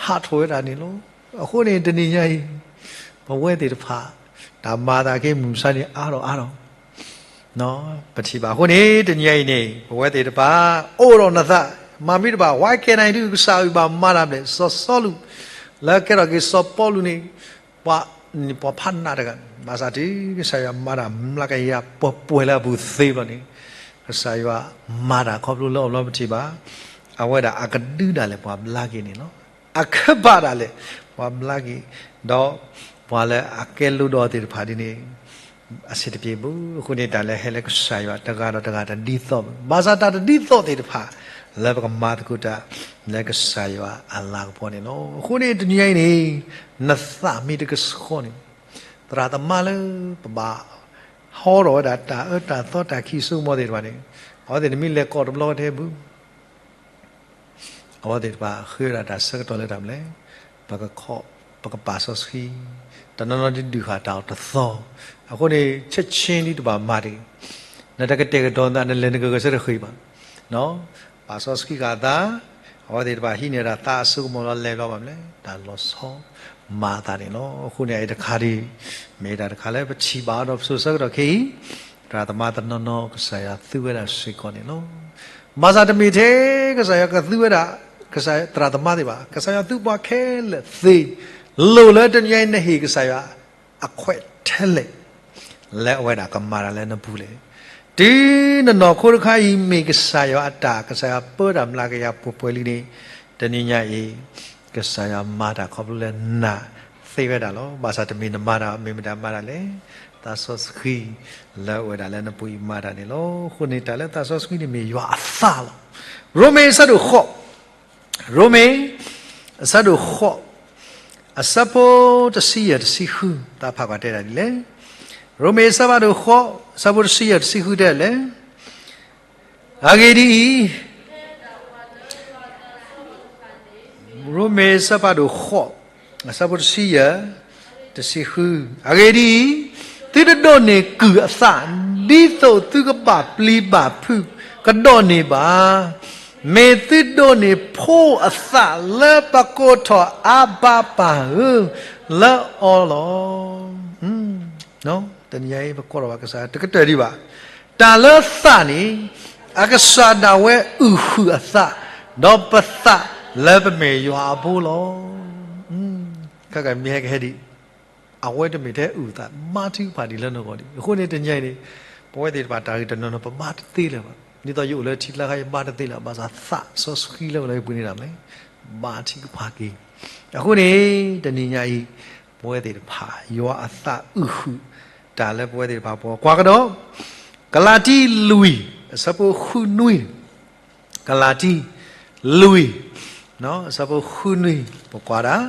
ဟးထီၣ်ဝဲဒၣ်န့ၣ်လီၤ. အဃိန့ၣ် တနံၤညါအံၤ ပဝဲသ့ၣ်တဖၣ် တၢ်မၤအသးက့ၤမုၢ်မဆါန့ၣ်အါထီၣ်အါထီၣ် ပထံၣ်ဘၣ်အဃိန့ၣ် တနံၤညါအံၤန့ၣ် ပဝဲသ့ၣ်တဖၣ် အိၣ်ဒီးနသး မၤမ့ၢ်တဘၣ် why can't I do ကစၢ်အံၤဘၣ်မၤတၢ်မနုၤလဲၣ်, စီၤစီလူး လၢကဲထီၣ်က့ၤစီၤပီလူးန့ၣ် ပှၤ ပှၤဖးနးတဂၤ ဘၣ်ဆၣ်တုၤကစၢ်ယွၤမၤတၢ်မျးကယၤပှဲၤပှဲၤလၢအပူၤသ့ဘျီန့ၣ် ကစၢ်ယွၤမၤတၢ်ခီဖျိလၢအီၤဘျီပထံၣ်ဘၣ် အဝဲဒၣ်အကဒုဒၣ်လဲာ်ပှၤဘျါက့ၤန့ၣ်လီၤ. အခ့အပှၤဒၣ်လဲာ် ပှၤဘျါက့ၤ ဒီးပှၤလၢအကဲလိာ်ဒီးသ့ၣ်တဖၣ်ဒ်န့ၣ် အဆင်တပြေဘၣ်. အဃိန့ၣ် တၢ်လၢဟဲလၢကစၢ်ယွၤတဂၤဒီးတဂၤတဒ်သိးဘၣ်. ဘၣ်ဆၣ်တၢ်တဒ်သိးသ့ၣ်တဖၣ် လၢပကမၤသကိးတၢ်လၢကစၢ်ယွၤအလၤကပီၤန့ၣ်လီၤ. အဃိန့ၣ် တနံၤညါအံၤန့ၣ် နသးမ့ၢ်တကဆှီန့ၣ် သရၣ်သမါလၢပဘၣ်ဟီထီၣ်ဝဲဒၣ်တၢ်အၢတၢ်သီတၢ်ခံးစိကမီၤသ့ၣ်တဖၣ်န့ၣ် အဝဲသ့ၣ်တမ့ၢ်လဲၤကိးတဘျီတဟဲဘၣ် အဝဲသ့ၣ်တဖၣ်ဃ့ဝဲဒၣ်တၢ်ဆၢကတီၢ်လၢတၢ်မနုၤလဲၣ်, ပကခီ ပကပာ်စီဆှံ, တနီၤနီၤဒုးဒုးဃာ်တၢ်အီၤတသီ, အဃိန့ၣ် ချက်ချင်းဒ်တဘၣ်မၤတဂ့ၤ, နတကတဲာ်ကတီၤနသး နလဲၤနကဂဲၤဆၢထၢၣ်ဃ့ဘၣ်, ပာ်စီဆှံဃာ်အသး, အဝဲသ့ၣ်တဖၣ်ဟံးန့ၢ်ဒၣ်သးအစိကမီၤလီၤ လဲၤဘျီဘၣ်မနုၤလဲၣ်, တၢ်လီၤဆီ မၤအသးန့ၣ်လီၤ. အဃိန့ၣ် အအံၤတခါဒ် မ့ၢ်တၢ်တခါလၢပထံၣ်ဘၣ်အီၤဒီးပစိၤဆၢကတီၢ်ခဲအံၤ, သရၣ်သမါတနီၤနီၤ ကစၢ်ယွၤသူဝဲဒၣ်စ့ၢ်ကီးန့ၣ်လီၤ. ဘၣ်ဆၣ်တမ့ၢ်ထဲ ကစၢ်ယွၤကသူဝဲဒၣ် ကစၢ်ယွၤသရၣ်သမါသ့ၣ်ဘၣ်, ကစၢ်ယွၤသူပှၤခဲလၢာ်သ့, လိၣ်လၢတနံၤညါအံၤနဟ့ၣ်ကစၢ်ယွၤအခွဲးထဲလဲၣ်, လၢအဝဲဒၣ်ကမၤတၢ်လၢနပူၤလဲၣ်. တုၤနနီၢ်ခိတခါအံၤမ့ၢ်ကစၢ်ယွၤအတၢ် ကစၢ်ယွၤပၢတၢ်မျးကယၤပှဲၤပှဲၤလံန့ၣ်, တနံၤညါအံၤ ကစၢ်ယွၤမၤတၢ်ခီဖျိလၢနၤ သ့ဝဲဒၣ်လီၤ. ဘၣ်ဆၣ်တမ့ၢ်နမၤတၢ် မ့ၢ်မတၤမၤတၢ်လဲၣ်, သးစီဆှံလၢအအိၣ်ဝဲဒၣ်လၢနပူၤအံၤမၤတၢ်န့ၣ်လီၤ. အဃိန့ၣ် တၢ်လၢသးစီဆှံန့ၣ်မ့ၢ်ယွၤအသးလီၤ. ရိမ့ၤအဆၢဒိၣ်ဃိး, ရိမ့ၤ အဆၢဒိၣ်ဃိး, အဆၢဖိတဆံယဲၢ်တဆံဃု, သးဖးကွၢ်တဲဒၣ်ဒ်လဲၣ်. ရိမ့ၤအဆၢဖးဒိၣ်ဃိး, အဆၢဖိတဆံယဲၢ်တဆံဃုတဲလဲၣ်. အဂ့ၢ်ဒ်အံၤ, ရိမ့ၤအဆၢဖးဒိၣ်ဃိး, အဆၢဖိတဆံယဲၢ်, တဆံဃု, အဂ့ၢ်ဒ်အံၤ, သုတဒိးန့ၢ်ကုၢ်အသး, ဒ်သိးသုကဘၣ်ပျံၤဘၣ်ဖုးကဒီးန့ၢ်ဘၣ်. မ့ၢ်သုဒိးန့ၢ်ဖိအသးလၢပကိးထီၣ်အါဘါပၢ်ဧၢ လၢအီၤလီၤ. တနံၤညါအံၤ ပကွၢ်ထီၣ်ဘၣ်ကစၢ်တကတၢၢ်ဒံးဘၣ်. တၢ်လၢသးန့ၣ် အကစၢ်ဒၣ်ဝဲအုၣ်ဃုာ်အသး, ဒီးပသးလၢပမ့ၢ်ယွၤအဖိလီၤ. ခဲကမ့ၢ်ဟဲကဟဲဒံး, အဝဲတမ့ၢ်ထဲအုၣ်သး ဘါထုကဖၣ်ဒံးလၢနဂီၢ်ဒံး. အဃိန့ၣ်တနံၤညါအံၤန့ၣ် ပဝဲသ့ၣ်တဖၣ်တၢ်ဂ့ၢ်တနီၤနီၤ ပဘါတသ့လၢၤဘၣ်. ဒ်သိးယအိၣ်လၢထံကျါခါ ယဘါတသ့လၢၤ, ဘၣ်ဆၣ်သးစီဆှံလၢအိၣ်လၢယပူၤန့ၣ်ဒၣ်မ့ၢ် ဘါထုကဖၣ်က့ၤ. အဃိန့ၣ် တနံၤညါအံၤ ပဝဲသ့ၣ်တဖၣ် ယွၤအသးအုၣ်ဃုာ်တၢ်လၢပဝဲသ့ၣ်တဖၣ်ပူၤ ကွၢ်ကဒီး ကလၤတံ လွံၢ် အဆၢဖိဃုနွံ, ကလၤတံ လွံၢ် အဆၢဖိဃုနွံ, ပကွၢ်ဒၣ်,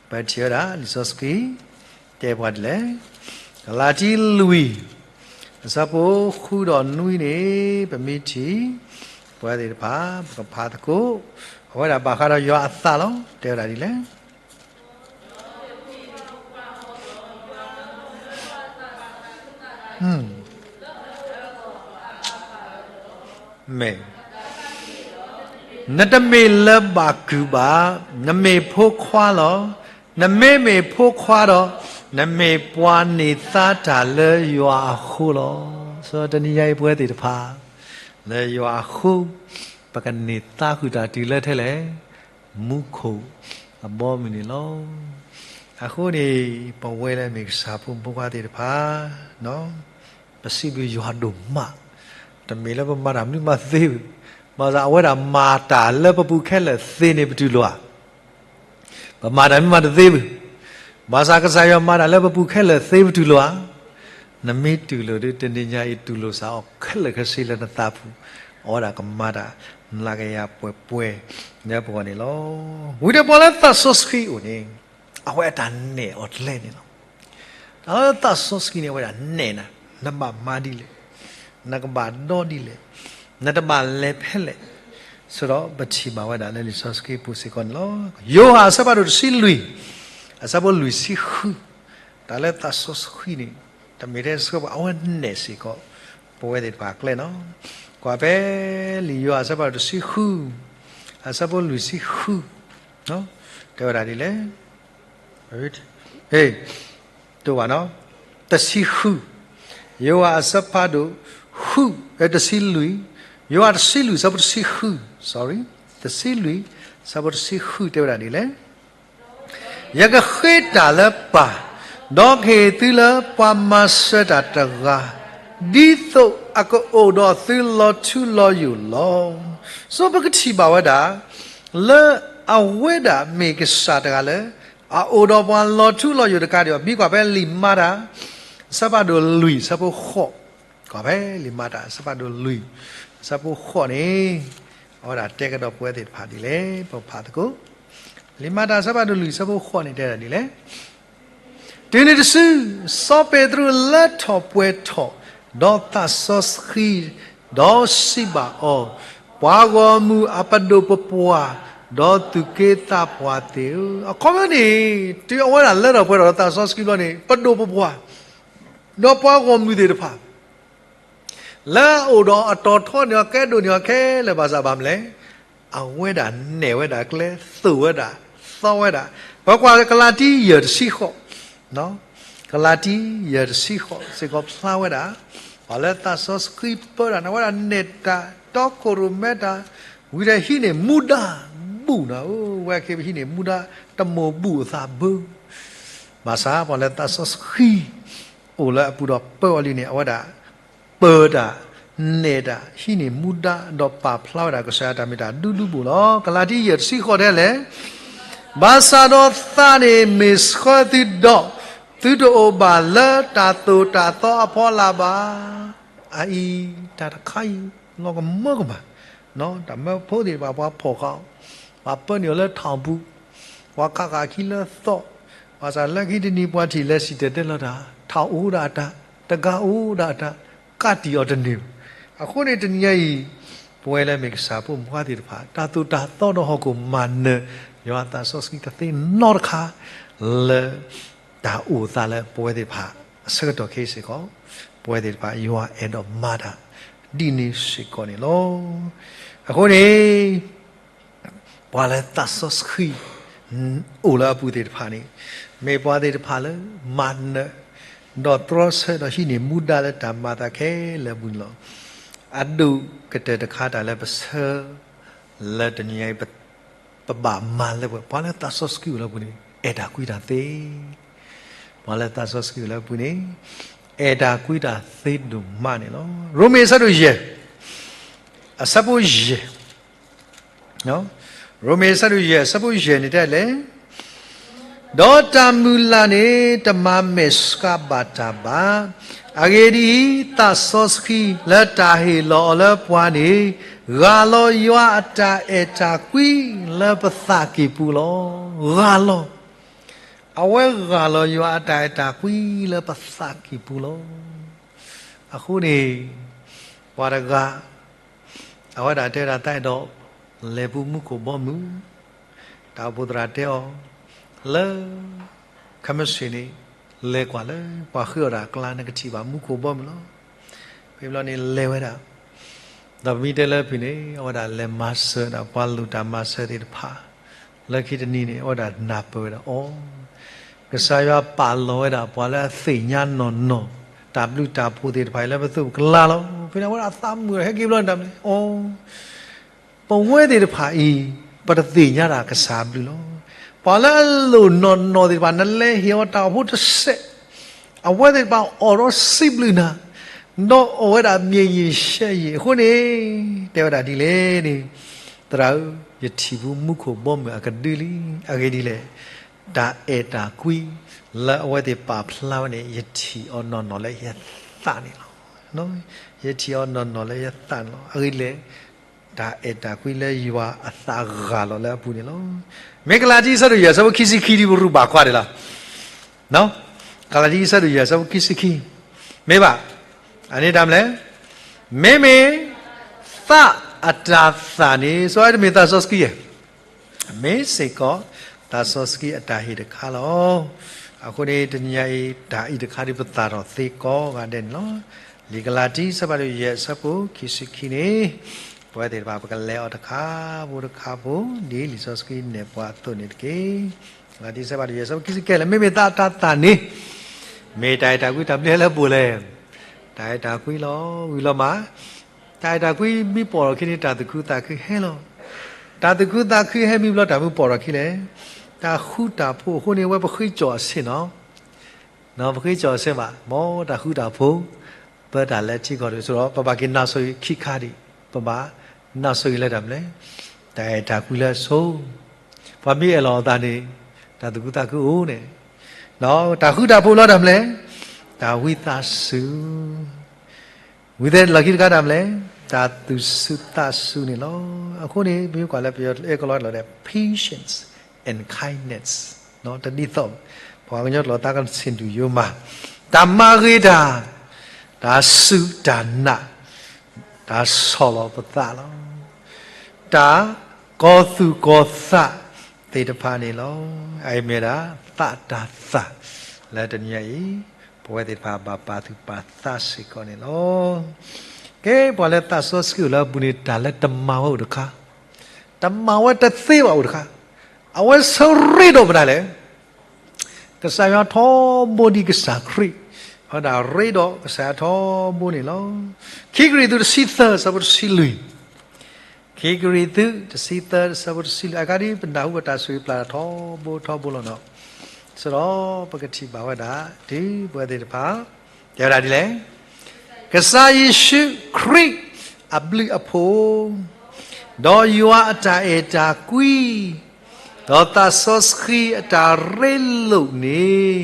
ပထံၣ်ဝဲဒၣ် လံာ်စီဆှံ တဲပှၤဒ်လဲၣ်. ကလၤတံ လွံၢ် အဆၢဖိဃုဒီးနွံန့ၣ် ပမ့ၢ်ထံၣ် ပဝဲသ့ၣ်တဖၣ် ပကဖးသကိး, အဝဲဒၣ်ဘၣ်ဃးဒီးယွၤအသးလီၤ. တဲဝဲဒၣ်ဒ်လဲၣ်. မ့ၢ်, နတမ့ၢ်လၢၤဘၣ်ကုၢ်ဘၣ်, နမ့ၢ်ဖိခွါလီၤ. နမ့မ့ၢ်ဖိခွါဒီး နမ့ၢ်ပှၤန့ၢ်သါတၢ်လၢယွၤအဃိလီၤ. တနံၤညါအံၤပဝဲသ့ၣ်တဖၣ် လၢယွၤအဃိ ပကန့ၢ်သါဃုာ်တၢ်တုၤလၢထဲလဲၣ်, မူခိၣ်အဘီအမုၢ်န့ၣ်လီၤ. အဃိန့ၣ် ပဝဲလၢမ့ၢ်ကစၢ်ဖိမုၣ်ဖိခွါသ့ၣ်တဖၣ် ပစံးဘျုးယွၤဒိၣ်မး, တမ့ၢ်လၢပမၤတၢ်မနုၤမးသ့ဘၣ်, ဘၣ်ဆၣ်အဝဲဒၣ်မၤတၢ်လၢပပူၤခဲလၢာ်သ့န့ၣ် ပတူၢ်လိာ်ဧါ. ပမၤတၢ်မနုၤမးတသ့ဘၣ်, ဘၣ်ဆၣ်ကစၢ်ယွၤမၤတၢ်လၢပပူၤခဲလၢာ်သ့ ပတူၢ်လိာ်ဧါ. နမ့ၢ်တူၢ်လိာ်ဒီး တနံၤညါအံၤတူၢ်လိာ်စ့ၢ်ကီးခဲလၢာ်ခဲဆ့လၢနသးပူၤ, အဝဲဒၣ်ကမၤတၢ် နကယၤပှဲၤပှဲၤ လၢပဂီၢ်န့ၣ်လီၤ. ဝံၤဒီးပှၤလၢသးစီဆှံအိၣ်န့ၣ် အဝဲအတၢ်နဲၣ်အီၤကျဲန့ၣ်လီၤ. တၢ်လၢသးစီဆှံန့ၣ် အဝဲဒၣ်နဲၣ်နၤ, နဘၣ်မၤဒ်လဲၣ်, နကဘၣ်ဒီဒ်လဲၣ်, နတဘၣ်လဲၤဖဲလဲၣ်, ဆိဒီးပထံၣ်ဘၣ်ဝဲဒၣ်လၢလံာ်စီဆှံပူၤစ့ၢ်ကီးန့ၣ်လီၤ. ယိၤဟၣ်အဆၢဖးဒိၣ်တဆံလွံၢ်, အဆၢဖိလွံၢ်ဆံဃု, တၢ်လၢသးစီဆှံန့ၣ် တမ့ၢ်ထဲဆှၢပှၤ အဝဲနဲၣ်စ့ၢ်ကီး ပဝဲသ့ၣ်တဖၣ်အကျဲလီၤ. ကွၢ်ဖဲလံာ်ယိၤဟၣ်အဆၢဖးဒိၣ်တဆံဃု, အဆၢဖိလွံၢ်ဆံဃု, တဲဝဲဒၣ်ဒ်လဲၣ်. တိၢ်ဘၣ်နီၤ, တဆံဃု, ယိၤဟၣ်အဆၢဖးဒိၣ်ဃု, တဆံလွံၢ်, ယိၤဟၣ်တဆံလွံၢ် အဆၢဖိတဆံဃု, sorry, တဆံလွံၢ် အဆၢဖိတဆံဃု တဲဝဲဒၣ်ဒ်လဲၣ်. ယကဃ့တၢ်လၢပၢ်, ဒီးကဟ့ၣ်သုလၢပှၤမၤစၢၤတၢ်တဂၤ, ဒ်သိးအကအိၣ်ဒီးသုလီၤထူလီၤယိာ်လီၤ. ဆိပကထံၣ်ဘၣ်ဝဲဒၣ် လၢအဝဲဒၣ်မ့ၢ်ကစၢ်တဂၤလၢ အအိၣ်ဒီးပှၤလီၤထူလီၤယိာ်တကးဒံးဘၣ်. မ့ၢ်ကွၢ်ဖဲလံာ်မၤတၢ် အဆၢဖးဒိၣ်လွံၢ် အဆၢဖိဃိး, ကွၢ်ဖဲလံာ်မၤတၢ် အဆၢဖးဒိၣ်လွံၢ် အဆၢဖိဃိးန့ၣ် အဝဲဒၣ်တဲကဒီးပဝဲသ့ၣ်တဖၣ်ဒ်လဲၣ်. ပဖးသကိး လံာ်မၤတၢ် အဆၢဖးဒိၣ်လွံၢ် အဆၢဖိဃိးန့ၣ် တဲဒၣ်ဒ်လဲၣ်. တုၤနုၤတစု စီၤပ့းတရူးလဲၤထီၣ်ပှဲၤထီၣ်ဒီးသးစီဆှံ, ဒီးစံးဘၣ်အီၤ, ပှၤဂီၢ်မုၢ်အပဒိၣ်ပပှၢ်, ဒီးသူၣ်က့သးပှၢ်သ့ၣ်ဧၢ. အခီပညီန့ၣ် တုၤအဝဲဒၣ်လဲၤထီၣ်ပှဲၤထီၣ်ဒီးသးစီဆှံဘျီန့ၣ် ပဒိၣ်ပပှၢ် ဒီးပှၤဂီၢ်မုၢ်သ့ၣ်တဖၣ် လၢအအိၣ်ဒီးအတီၤထီန့ၢ်အီၤ ကဲဒိၣ်န့ၢ်အီၤခဲလၢာ်ဘၣ်ဆၣ်ဘၣ်မနုၤလဲၣ်, အဝဲဒၣ်နဲၣ်ဝဲဒၣ်ကျဲ သိၣ်ဝဲဒၣ် သီဝဲဒၣ်. ပကွၢ်ကလၤတံ ယဲၢ် တဆံဃိး, ကလၤတံ ယဲၢ် တဆံဃိး စ့ၢ်ကီးဖျါဝဲဒၣ် ပှၤလၢသးစီဆှံပၢတၢ်န့ၣ် အဝဲဒၣ်နဲၣ်တၢ် တီခိၣ်ရိၣ်မဲတၢ် ဝံၤဒီးဟံးန့ၢ်မူဒါ ဘူၣ်နၤဧၢ, ဝဲခဲပဟံးန့ၢ်မူဒါ တမိၢ်ဘူၣ်အသးဘၢ ဘၣ်ဆၣ်ပှၤလၢသးစီဆှံ အိၣ်လၢအပူၤဒီးပၢအီၤလံန့ၣ် အဝဲဒၣ်ပၢတၢ် နဲၣ်တၢ် ဟံးန့ၢ်မူဒါ ဒီးပာ်ဖျါဝဲဒၣ်ကစၢ်ယွၤတၢ်မ့ၢ်တၢ်ဒူဒူဘူၣ်လီၤ. ကလၤတံ ယဲၢ် တဆံဃိး တဲလဲၣ်. ဘၣ်ဆၣ်ဒီးသးန့ၣ်မ့ၢ်ဆှၢသုဒီး, သုတအိၣ်ဘၣ်လၢတၢ်သိၣ်တၢ်သီအဖီလာ်ဘၣ်. အအံၤ, တၢ်တခါအံၤ လီၤကမၢကမၣ်, တၢ်မၢဖိသ့ၣ်တဖၣ် ပှၤဖီၣ်ဃာ်အီၤ, ပှၤပၢနုာ်အီၤလၢထီၣ်ပူၤ, ပှၤခးဃာ်အခံလၢသီ, ဘၣ်ဆၣ်လၢခံတနံၤပှၤထံၣ်လဲၤစံၣ်တဲၤတဲလီၤတၢ်, ထီၣ်အိၣ်ဒၣ်အတၢ်, တဂၤအိၣ်ဒၣ်အတၢ်, ကးတံာ်အီၤတန့ၢ်ဘၣ်. အဃိန့ၣ်တနံၤညါအံၤ, ပဝဲလၢမ့ၢ်ကစၢ်ဖိမုၣ်ဖိသ့ၣ်တဖၣ် တၢ်သိၣ်တၢ်သီဒီးဟီၣ်ခိၣ်မၤနၢၤ ယွၤအသးစီဆှံတသ့နီတခါ လၢ တၢ်အိၣ်သးလၢပဝဲသ့ၣ်တဖၣ်အဆၢကတီၢ်ခဲအံၤစ့ၢ်ကီး, ပဝဲသ့ၣ်တဖၣ် ယွၤအဲၣ်ဒိးမၤတၢ် ဒ်န့ၣ်စ့ၢ်ကီးန့ၣ်လီၤ. အဃိန့ၣ်, ပှၤလၢသးစီဆှံ အိၣ်လၢအပူၤသ့ၣ်တဖၣ်န့ၣ်, မ့ၢ်ပှၤသ့ၣ်တဖၣ်လၢ မၤနၢၤ, ဒီးတြီဆၢဒီးဟံးန့ၢ်မူဒါလၢတၢ်မၤအသးခဲလၢာ်အပူၤန့ၣ်လီၤ. အဒိၣ်ကတၢၢ်တခါတၢ်လၢပဆၢ လၢတနံၤအံၤ ပဘၣ်မၤလၢပှဲၤ ပှၤလၢသးစီဆှံအိၣ်လၢအပူၤန့ၣ် အဲၣ်တၢ်ကွံတၢ်သ့, ပှၤလၢသးစီဆှံအိၣ်လၢအပူၤန့ၣ် အဲၣ်တၢ်ကွံတၢ်သ့ဒိၣ်မးန့ၣ်လီၤ. ရိမ့ၤအဆၢဒိၣ်ယဲၢ်, အဆၢဖိယဲၢ်, ရိမ့ၤအဆၢဒိၣ်ယဲၢ် အဆၢဖိယဲၢ်န့ၣ်တဲလဲၣ်, ဒီးတၢ်မုၢ်လၢ်န့ၣ် တမၤမဲာ်ဆှးဘၣ်တၢ်ဘၣ်. အဂ့ၢ်ဒ်အံၤ, သးစီဆှံလၢတၢ်ဟ့ၣ်လီၤအီၤလၢပှၤန့ၣ် ဂၢ်လီၤယွၤအတၢ်အဲၣ်တၢ်ကွံလၢပသးကံၢ်ပူၤလီၤ. ဂၢ်လီၤ, အဝဲဂၢ်လီၤယွၤအတၢ်အဲၣ်တၢ်ကွံလၢပသးကံၢ်ပူၤလီၤ. အဃိန့ၣ်, ပှၤတဂၤ အဝဲဒၣ်တဲဝဲဒၣ်သးအဲၣ်ဒိး လဲၤပူၤမူခိၣ်ဘီမုၢ်, တၢ်အိၣ်ဖှိၣ်သရၣ်တဲအီၤ, လၢ ခဲမုၢ်ဆ့ၣ်န့ၣ် လဲၤကွၢ်လၢပှၤဃ့အီၣ်တၢ်အကျါ နကထံၣ်ဘၣ်မူခိၣ်ဘီမုၢ်လီၤ. ဖဲဘျီန့ၣ်လဲၤဝဲဒၣ်, ဒီးပမ့ၢ်တဲလၢဖုၣ်န့ၣ် အဝဲဒၣ်လဲၤမၤစၢၤဒၣ်ပှၤလိၣ်တၢ်မၤစၢၤသ့ၣ်တဖၣ်, လၢခံတနံၤန့ၣ် အဝဲဒၣ်နၢ်ပၢၢ်ဝဲဒၣ်အီၤ, ကစၢ်ယွၤပာ်လီၤဝဲဒၣ်ပှၤလၢအသ့ၣ်ညါနီၢ်နီၢ် တၢ်ဘျုးတၢ်ဖှိၣ်သ့ၣ်တဖၣ်အံၤလၢပသူၣ်ပကျါလီၤ. ဖဲန့ၣ်အဝဲဒၣ်သးမုာ်ဒီးဟဲက့ၤဘျီန့ၣ်တၢ်န့ၣ် အီၤ ပဝဲသ့ၣ်တဖၣ်အံၤ ပတသ့ၣ်ညါတၢ်ကစၢ်အဘျုးလီၤ. ပှၤလၢအလိၣ်နီၢ်နီၢ်သ့ၣ်တဖၣ် နလဲၤဟ့ၣ်အီၤတၢ်အိၣ်ဖှိၣ်တစဲး, အဝဲသ့ၣ်တဖၣ်အိၣ်ဒီးစံးဘျုးနၤ, ဒီးအိၣ်ဝဲဒၣ်မံယံၤရှဲယံၤအဃိန့ၣ်, တဲဝဲဒၣ်ဒ်လဲၣ်န့ၣ်, သရၣ်ဧၢ, ယထံၣ်ဘၣ်မူခိၣ်ဘီမုၢ်အကဒုလံ, အဂ့ၢ်ဒ်လဲၣ်, တၢ်အဲၣ်တၢ်ကွံ လၢအဝဲသ့ၣ်ပာ်ဖျါဝဲန့ၣ် ယထံၣ်အီၤနီၢ်နီၢ်လၢယသးန့ၣ်လီၤ. ယထံၣ်အီၤနီၢ်နီၢ်လၢယသးန့ၣ်လီၤ. အဂ့ၢ်ဒ်လဲၣ်, တၢ်အဲၣ်တၢ်ကွံလၢယွၤအသးဂၢ်လီၤလၢအပူၤန့ၣ်လီၤ. မ့ၢ်ကလၤတံ အဆၢဒိၣ်ယဲၢ် အဆၢဖိခံဆံခံ ဒ်ပရူၢ်ဘၣ်ကွၢ်ဒၣ်လီၤ. ကလၤတံ အဆၢဒိၣ်ယဲၢ် အဆၢဖိခံဆံခံ, မ့ၢ်ဘၣ်, အန့ၣ်တၢ်မနုၤလဲၣ်, မ့မ့ၢ် သးအတၤသၣ်န့ၣ် စီၤအဲၣ်တမ့ၢ်သးစီဆှံဧါ, မ့ၢ်စ့ၢ်ကီး သးစီဆှံအတၢ်ဟ့ၣ်တခါလီၤ. အဃိန့ၣ် တနံၤညါအံၤ တၢ်အံၤတခါဒ်ပသၣ်ထီၣ်သ့ကိးဂၤဒဲးန့ၣ်လီၤ. လံာ်ကလၤတံ အဆၢဒိၣ်ယဲၢ် အဆၢဖိခံဆံခံန့ၣ်, ပဝဲသ့ၣ်တဖၣ် ပကလဲၤအီၤတခါဖိတခါဖိ ဒ်လံာ်စီဆှံနဲၣ်ပှၤအသိးန့ၣ်တက့ၢ်. ကလၤတံ အဆၢဒိၣ်ယဲၢ် အဆၢဖိခံဆံခံ လၢ မ့မ့ၢ်သးအတၤသၣ်န့ၣ် မ့ၢ်တၢ်အဲၣ်တၢ်ကွံတၢ်ဘျုးဟဲလၢပှဲၤလဲၣ်. တၢ်အဲၣ်တၢ်ကွံလီၤ. ဝံၤလီၤမး, တၢ်အဲၣ်တၢ်ကွံမ့ၢ်ပိာ်ထီၣ်အခံန့ၣ် တၢ်သူၣ်ခုသးခုဟဲလီၤ. တၢ်သူၣ်ခုသးခုဟဲမ့ၢ်ဘျီ တၢ်မ့ၢ်ပိာ်ထီၣ်အခံလဲၣ်. တၢ်ဃူတၢ်ဖိးအဃိန့ၣ် အဝဲပဃ့ကၠီၣ်အဆ့ၣ်နီၤ, ပဃ့ကၠီၣ်အဆ့ၣ်ဘၣ်, မ်တၢ်ဃူတၢ်ဖိး ပၢတၢ်လၢထံကီၢ်တစိၤဒီး ပဘၣ်က့ၤနၢ်စိၤခံခါဒံး, ပဘၣ်နၢ်စိၤလၢတၢ်မနုၤလဲၣ်, တၢ်အဲၣ်တၢ်ကွံလၢအဆိ, ပှၤမ့ၢ်အဲၣ်လီၤအသးန့ၣ် တၢ်သူၣ်ခုသးခုအိၣ်န့ၣ်, တၢ်ဃူတၢ်ဖိးလီၤတၢ်မနုၤလဲၣ်, တၢ်ဝံသးစူၤ ဝံၤသဲးလီၢ်ခံတခါတၢ်မနုၤလဲၣ်, တၢ်သူၣ်စူၤသးစူၤန့ၣ်လီၤ. အဃိန့ၣ် ပမ့ၢ်ကွၢ်လၢပယီၤအဲၣ်ကလီလီၤဒီး patience and kindness, တဒ်သိး ပှၤကညီကျိာ်သးကဆ့ၣ်ဒူၣ်ယိမး, တၢ်မၤဂ့ၤတၢ်, တၢ်စူၢ်တၢ်နာ်, တၢ်ဆီၣ်လီၤပသးလီၤ. တၢ်ကီၤသူၣ်ကီၤသးသ့ၣ်တဖၣ်န့ၣ်လီၤ. အအံၤမ့ၢ်ဒၣ် သးတၤသၣ် လၢတနံၤညါအံၤ ပဝဲသ့ၣ်တဖၣ်ဘၣ်ပာ်သူၣ်ပာ်သးစ့ၢ်ကီးန့ၣ်လီၤ. ကဲ ပှၤလၢသးစီဆှံအိၣ်လၢအပူၤန့ၣ် တၢ်လၢတမၤဝဲအိၣ်တခါ, တမၤဝဲတသ့ဘၣ်အိၣ်တခါ, အဝဲဆၢရ့ဒီးမတၤလဲၣ်. ကစၢ်ယွၤထီဘိဒ်ကစၢ်ခရံာ်, အဝဲဒၣ်ရ့ဒီးကစၢ်ယွၤထီဘိန့ၣ်လီၤ. ခံကရံၣ်သူးတဆံသၢ အဆၢဖိတဆံလွံၢ်, ခံကရံၣ်သူး တဆံသၢ အဆၢဖိတဆံလွံၢ်, အကါဒ်ပနၢ်ဟူပတၢ်ဆိၣ်ဂ့ၤပျၢ်ထီဘိထီဘိလီၤနီၤ. ဆၢဒီးပကထံၣ်ဘၣ်ဝဲဒၣ် တုၤပဝဲသ့ၣ်တဖၣ် တဲဝဲဒၣ်ဒ်လဲၣ်, ကစၢ်ယ့ၣ်ၡူးခရံာ်အဘျုးအဖှိၣ်, ဒီးယွၤအတၢ်အဲၣ်တၢ်ကွံ, ဒီးသးစီဆှံအတၢ်ရ့လိာ်န့ၣ်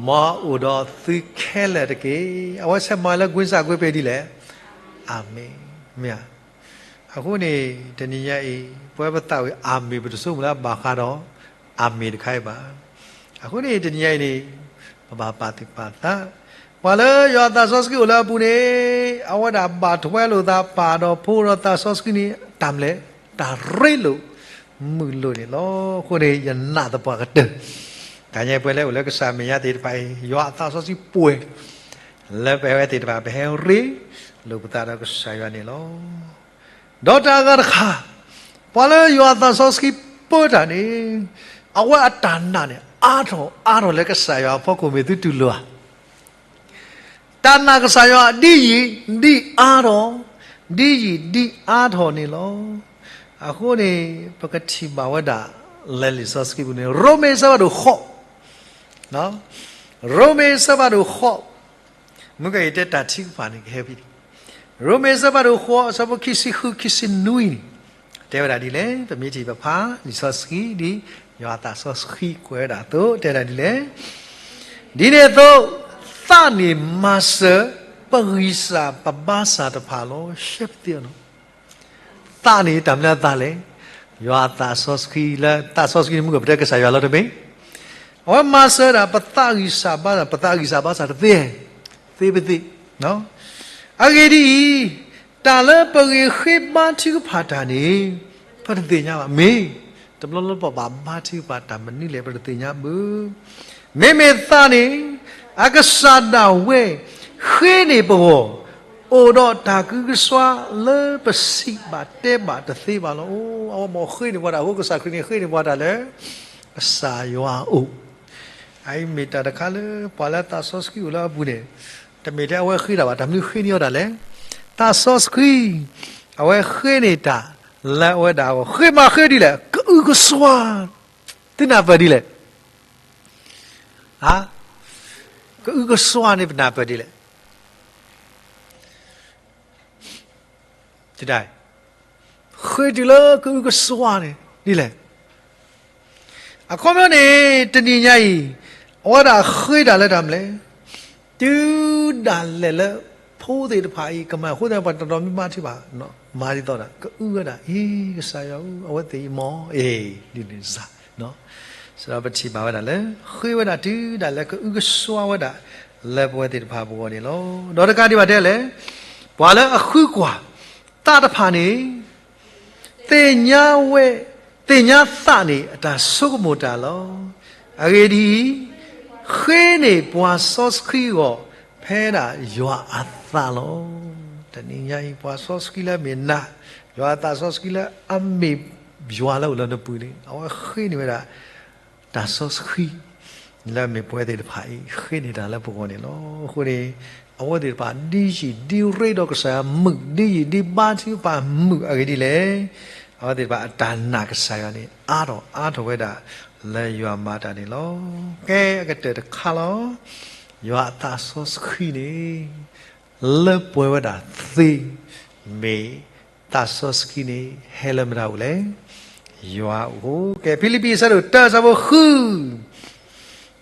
မ်အအိၣ်ဒီးသုခဲလၢာ်တက့ၢ်. အဝဲဆဲးမၤလၢကွ့စၢ်ကွ့ပဲဒ်လဲၣ်. အၤမ့ၣ်. မ့ၢ်ဧါ. အဃိန့ၣ် တနံၤညါအံၤ ပဝဲပသးဝံၣ်အၤမ့ၣ် ပတဆိကမိၣ်လၢအဘၣ်ဃးဒီး အၤမ့ၣ်တခါအံၤဘၣ်. အဃိန့ၣ် တနံၤညါအံၤန့ၣ် ပဘၣ်ပာ်သူၣ်ပာ်သး, ပှၤလၢယွၤအသးစီဆှံအိၣ်လၢအပူၤန့ၣ် အဝဲဒၣ်ဘၣ်ထွဲလိာ်သး ပၢ်ဒီးဖိဒီးသးစီဆှံန့ၣ် တၢ်မနုၤလဲၣ်, တၢ်ရ့လိာ် မုာ်လိာ်န့ၣ်လီၤ. အဃိန့ၣ် ယနာ်သပှၢ်ကတၢၢ် တနံၤညါအံၤ ပဝဲလၢအိၣ်လၢကစၢ်မဲာ်ညါသ့ၣ်တဖၣ်အံၤ ယွၤအသးစီဆှံပှဲၤ လၢပဝဲသ့ၣ်တဖၣ် ပဟဲရ့လိာ်ပသးဒီးကစၢ်ယွၤန့ၣ်လီၤ. ဒီးတၢ်အဂၤတခါ, ပှၤလၢယွၤအသးစီဆှံပၢတၢ်န့ၣ် အဝဲအတၢ်နာ်န့ၣ် အါထီၣ်အါထီၣ်လၢကစၢ်ယွၤအဖီခိၣ် မ့ၢ်သုတူၢ်လိာ်ဧါ. တၢ်နာ်ကစၢ်ယွၤ ဒ်ယံာ်ဒ်အါထီၣ်, ဒ်ယံာ်ဒ်အါထီၣ်န့ၣ်လီၤ. အဃိန့ၣ် ပကထံၣ်ဘၣ်ဝဲဒၣ် လၢလံာ်စီဆှံပူၤန့ၣ် ရိမ့ၤအဆၢဖးဒိၣ်ဃိး, ရိမ့ၤအဆၢဖးဒိၣ်ဃိး, မုၢ်ကယံာ်တဲတၢ်ထုကဖၣ်န့ၣ် ကဟဲဖဲန့ၣ်, ရိမ့ၤအဆၢဖးဒိၣ်ဃိး အဆၢဖိခံဆံဃု ခံဆံနွံန့ၣ် တဲဝဲဒၣ်ဒ်လဲၣ်. ပမ့ၢ်ထံၣ်ပဖးလံာ်စီဆှံ ဒ်ယွၤအသးစီဆှံကွဲးဝဲဒၣ်အသိး တဲဒၣ်ဒ်လဲၣ်. ဒ်န့ၣ်အသိး သးန့ၣ်မၤစၢၤ ပဂံၢ်စၢ်ပဘါစၢ်တဖၣ်လီၤ. ရှဲပသ့အီၤနီၤ. သးန့ၣ် တၢ်မနုၤအသးလဲၣ်. ယွၤအသးစီဆှံ လၢသးစီဆှံန့ၣ် မုၢ်ကပတဲကစၢ်ယွၤလီၤတမ့ၢ်. အဝဲမၤစၢၤဒၣ် ပသးဂံၢ်စၢ်ဘါစၢ်, ပသးဂံၢ်စၢ်ဘါစၢ်တသ့, သ့ပသ့. အဂ့ၢ်ဒ်အံၤ, တၢ်လၢပဂ့ၤဃ့ဘါထုကဖၣ်တၢ်န့ၣ် ပတသ့ၣ်ညါဘၣ်. မ့ၢ်တဘျီလၢပဘၣ်ဘါထုကဖၣ်တၢ်မနုၤလဲၣ် ပတသ့ၣ်ညါဘၣ်. မ့မ့ၢ်သးန့ၣ် အကစၢ်ဒၣ်ဝဲ ဃ့န့ၢ်ပဂီၢ် အိၣ်ဒီးတၢ်ကအုကစွါလၢပစံးဘၣ်တဲဘၣ်တသ့ဘၣ်လီၤ. အိ အဝဲမ့ၢ်ဃ့န့ၢ်ပှၤတၢ်အဃိ ကစၢ်ခရံာ်န့ၣ် ဃ့န့ၢ်ပှၤတၢ်လၢ ကစၢ်ယွၤအအိၣ်. အအံၤမ့ၢ်တၢ်တခါလၢ ပှၤလၢသးစီဆှံအိၣ်လၢအပူၤန့ၣ် တမ့ၢ်ထဲအဝဲဃ့တၢ်ဘၣ်, တၢ်မနုၤဃ့န့ၢ်အီၤတၢ်လဲၣ်. သးစီဆှံ အဝဲဃ့န့ၢ်တၢ်လၢအဝဲဒၣ်အဂီၢ်, ဃ့မၤဃ့ဒ်လဲၣ်, ကအုကစွါ, သုနၢ်ပၢၢ်ဒ်လဲၣ်. ကအုကစွါန့ၣ် ပနၢ်ပၢၢ်ဒ်လဲၣ်. ဃ့တုၤလၢကအုကစွါန့ၣ် ဒ်လဲၣ်. အခီပညီန့ၣ် တနံၤညါအံၤ အဝဲဒၣ်ဃ့တၢ်လၢတၢ်မနုၤလဲၣ်, တုၤဒၣ်လဲာ်လၢ ဖိသ့ၣ်တဖၣ်အံၤ ကမၤအဃိသတး ပှၤတနီၤမ့ၢ်ဘါထုကဖၣ် မၤဒ်သိးဒၣ် ကအုဝဲဒၣ်, အ့ ကစၢ်ယွၤဧၢ, အဝဲသ့ၣ်အံၤမ့ၢ် အ့ ဒ်န့ၣ်စ့ၢ် စံးဒီးပထံၣ်ဘၣ်ဝဲဒၣ်လၢ ဃ့ဝဲဒၣ်တုၤဒၣ်လဲာ်ကအုကစွါဝဲဒၣ် လၢပဝဲသ့ၣ်တဖၣ်အပဂီၢ်န့ၣ်လီၤ. ဒီးတကးဒံးဘၣ်တဲလဲၣ်, ပှၤလၢအဃုကွၢ်သးတဖၣ်န့ၣ် သ့ၣ်ညါဝဲ, သ့ၣ်ညါသးန့ၣ် အတၢ်ဆိကမိၣ်တၢ်လီၤ. အဂ့ၢ်ဒ်အံၤ, ဃ့န့ၢ်ပှၤစီဆှံအဂီၢ် ဖဲဒၣ်ယွၤအသးလီၤ. တနံၤညါအံၤ ပှၤစီဆှံလၢအမ့ၢ်နၤ, ယွၤအသးစီဆှံလၢအမ့ၢ်ယွၤလၢအိၣ်လၢနပူၤန့ၣ် အဝဲဃ့န့ၢ်ဝဲဒၣ် တၢ်စီဆှံ လၢအမ့ၢ်ပဝဲသ့ၣ်တဖၣ်အံၤ ဃ့န့ၢ်တၢ်လၢပဂီၢ်န့ၣ်လီၤ. အဃိန့ၣ် အဝဲသ့ၣ်တဖၣ် ဒ်ယံာ်ဒ်ရ့ဒီးကစၢ်ယွၤမုာ်, ဒ်ယံာ်ဒ်ဘါထုကဖၣ်မုာ်အဂ့ၢ်ဒ်လဲၣ်, အဝဲသ့ၣ်တဖၣ်အတၢ်နာ်ကစၢ်ယွၤန့ၣ် အါထီၣ်အါထီၣ်ဝဲဒၣ် လၢယွၤမၤတၢ်န့ၣ်လီၤ. ကဲအကတၢၢ်တခါလီၤ. ယွၤအသးစီဆှံန့ၣ် လၢပှဲၤဝဲဒၣ်သ့ မ့ၢ်သးစီဆှံန့ၣ် ဟဲလၢမတၤအိၣ်လဲၣ်. ယွၤအအိၣ်. ကဲ ဖံလံးပံး အဆၢဒိၣ်တၢ အဆၢဖိဃု,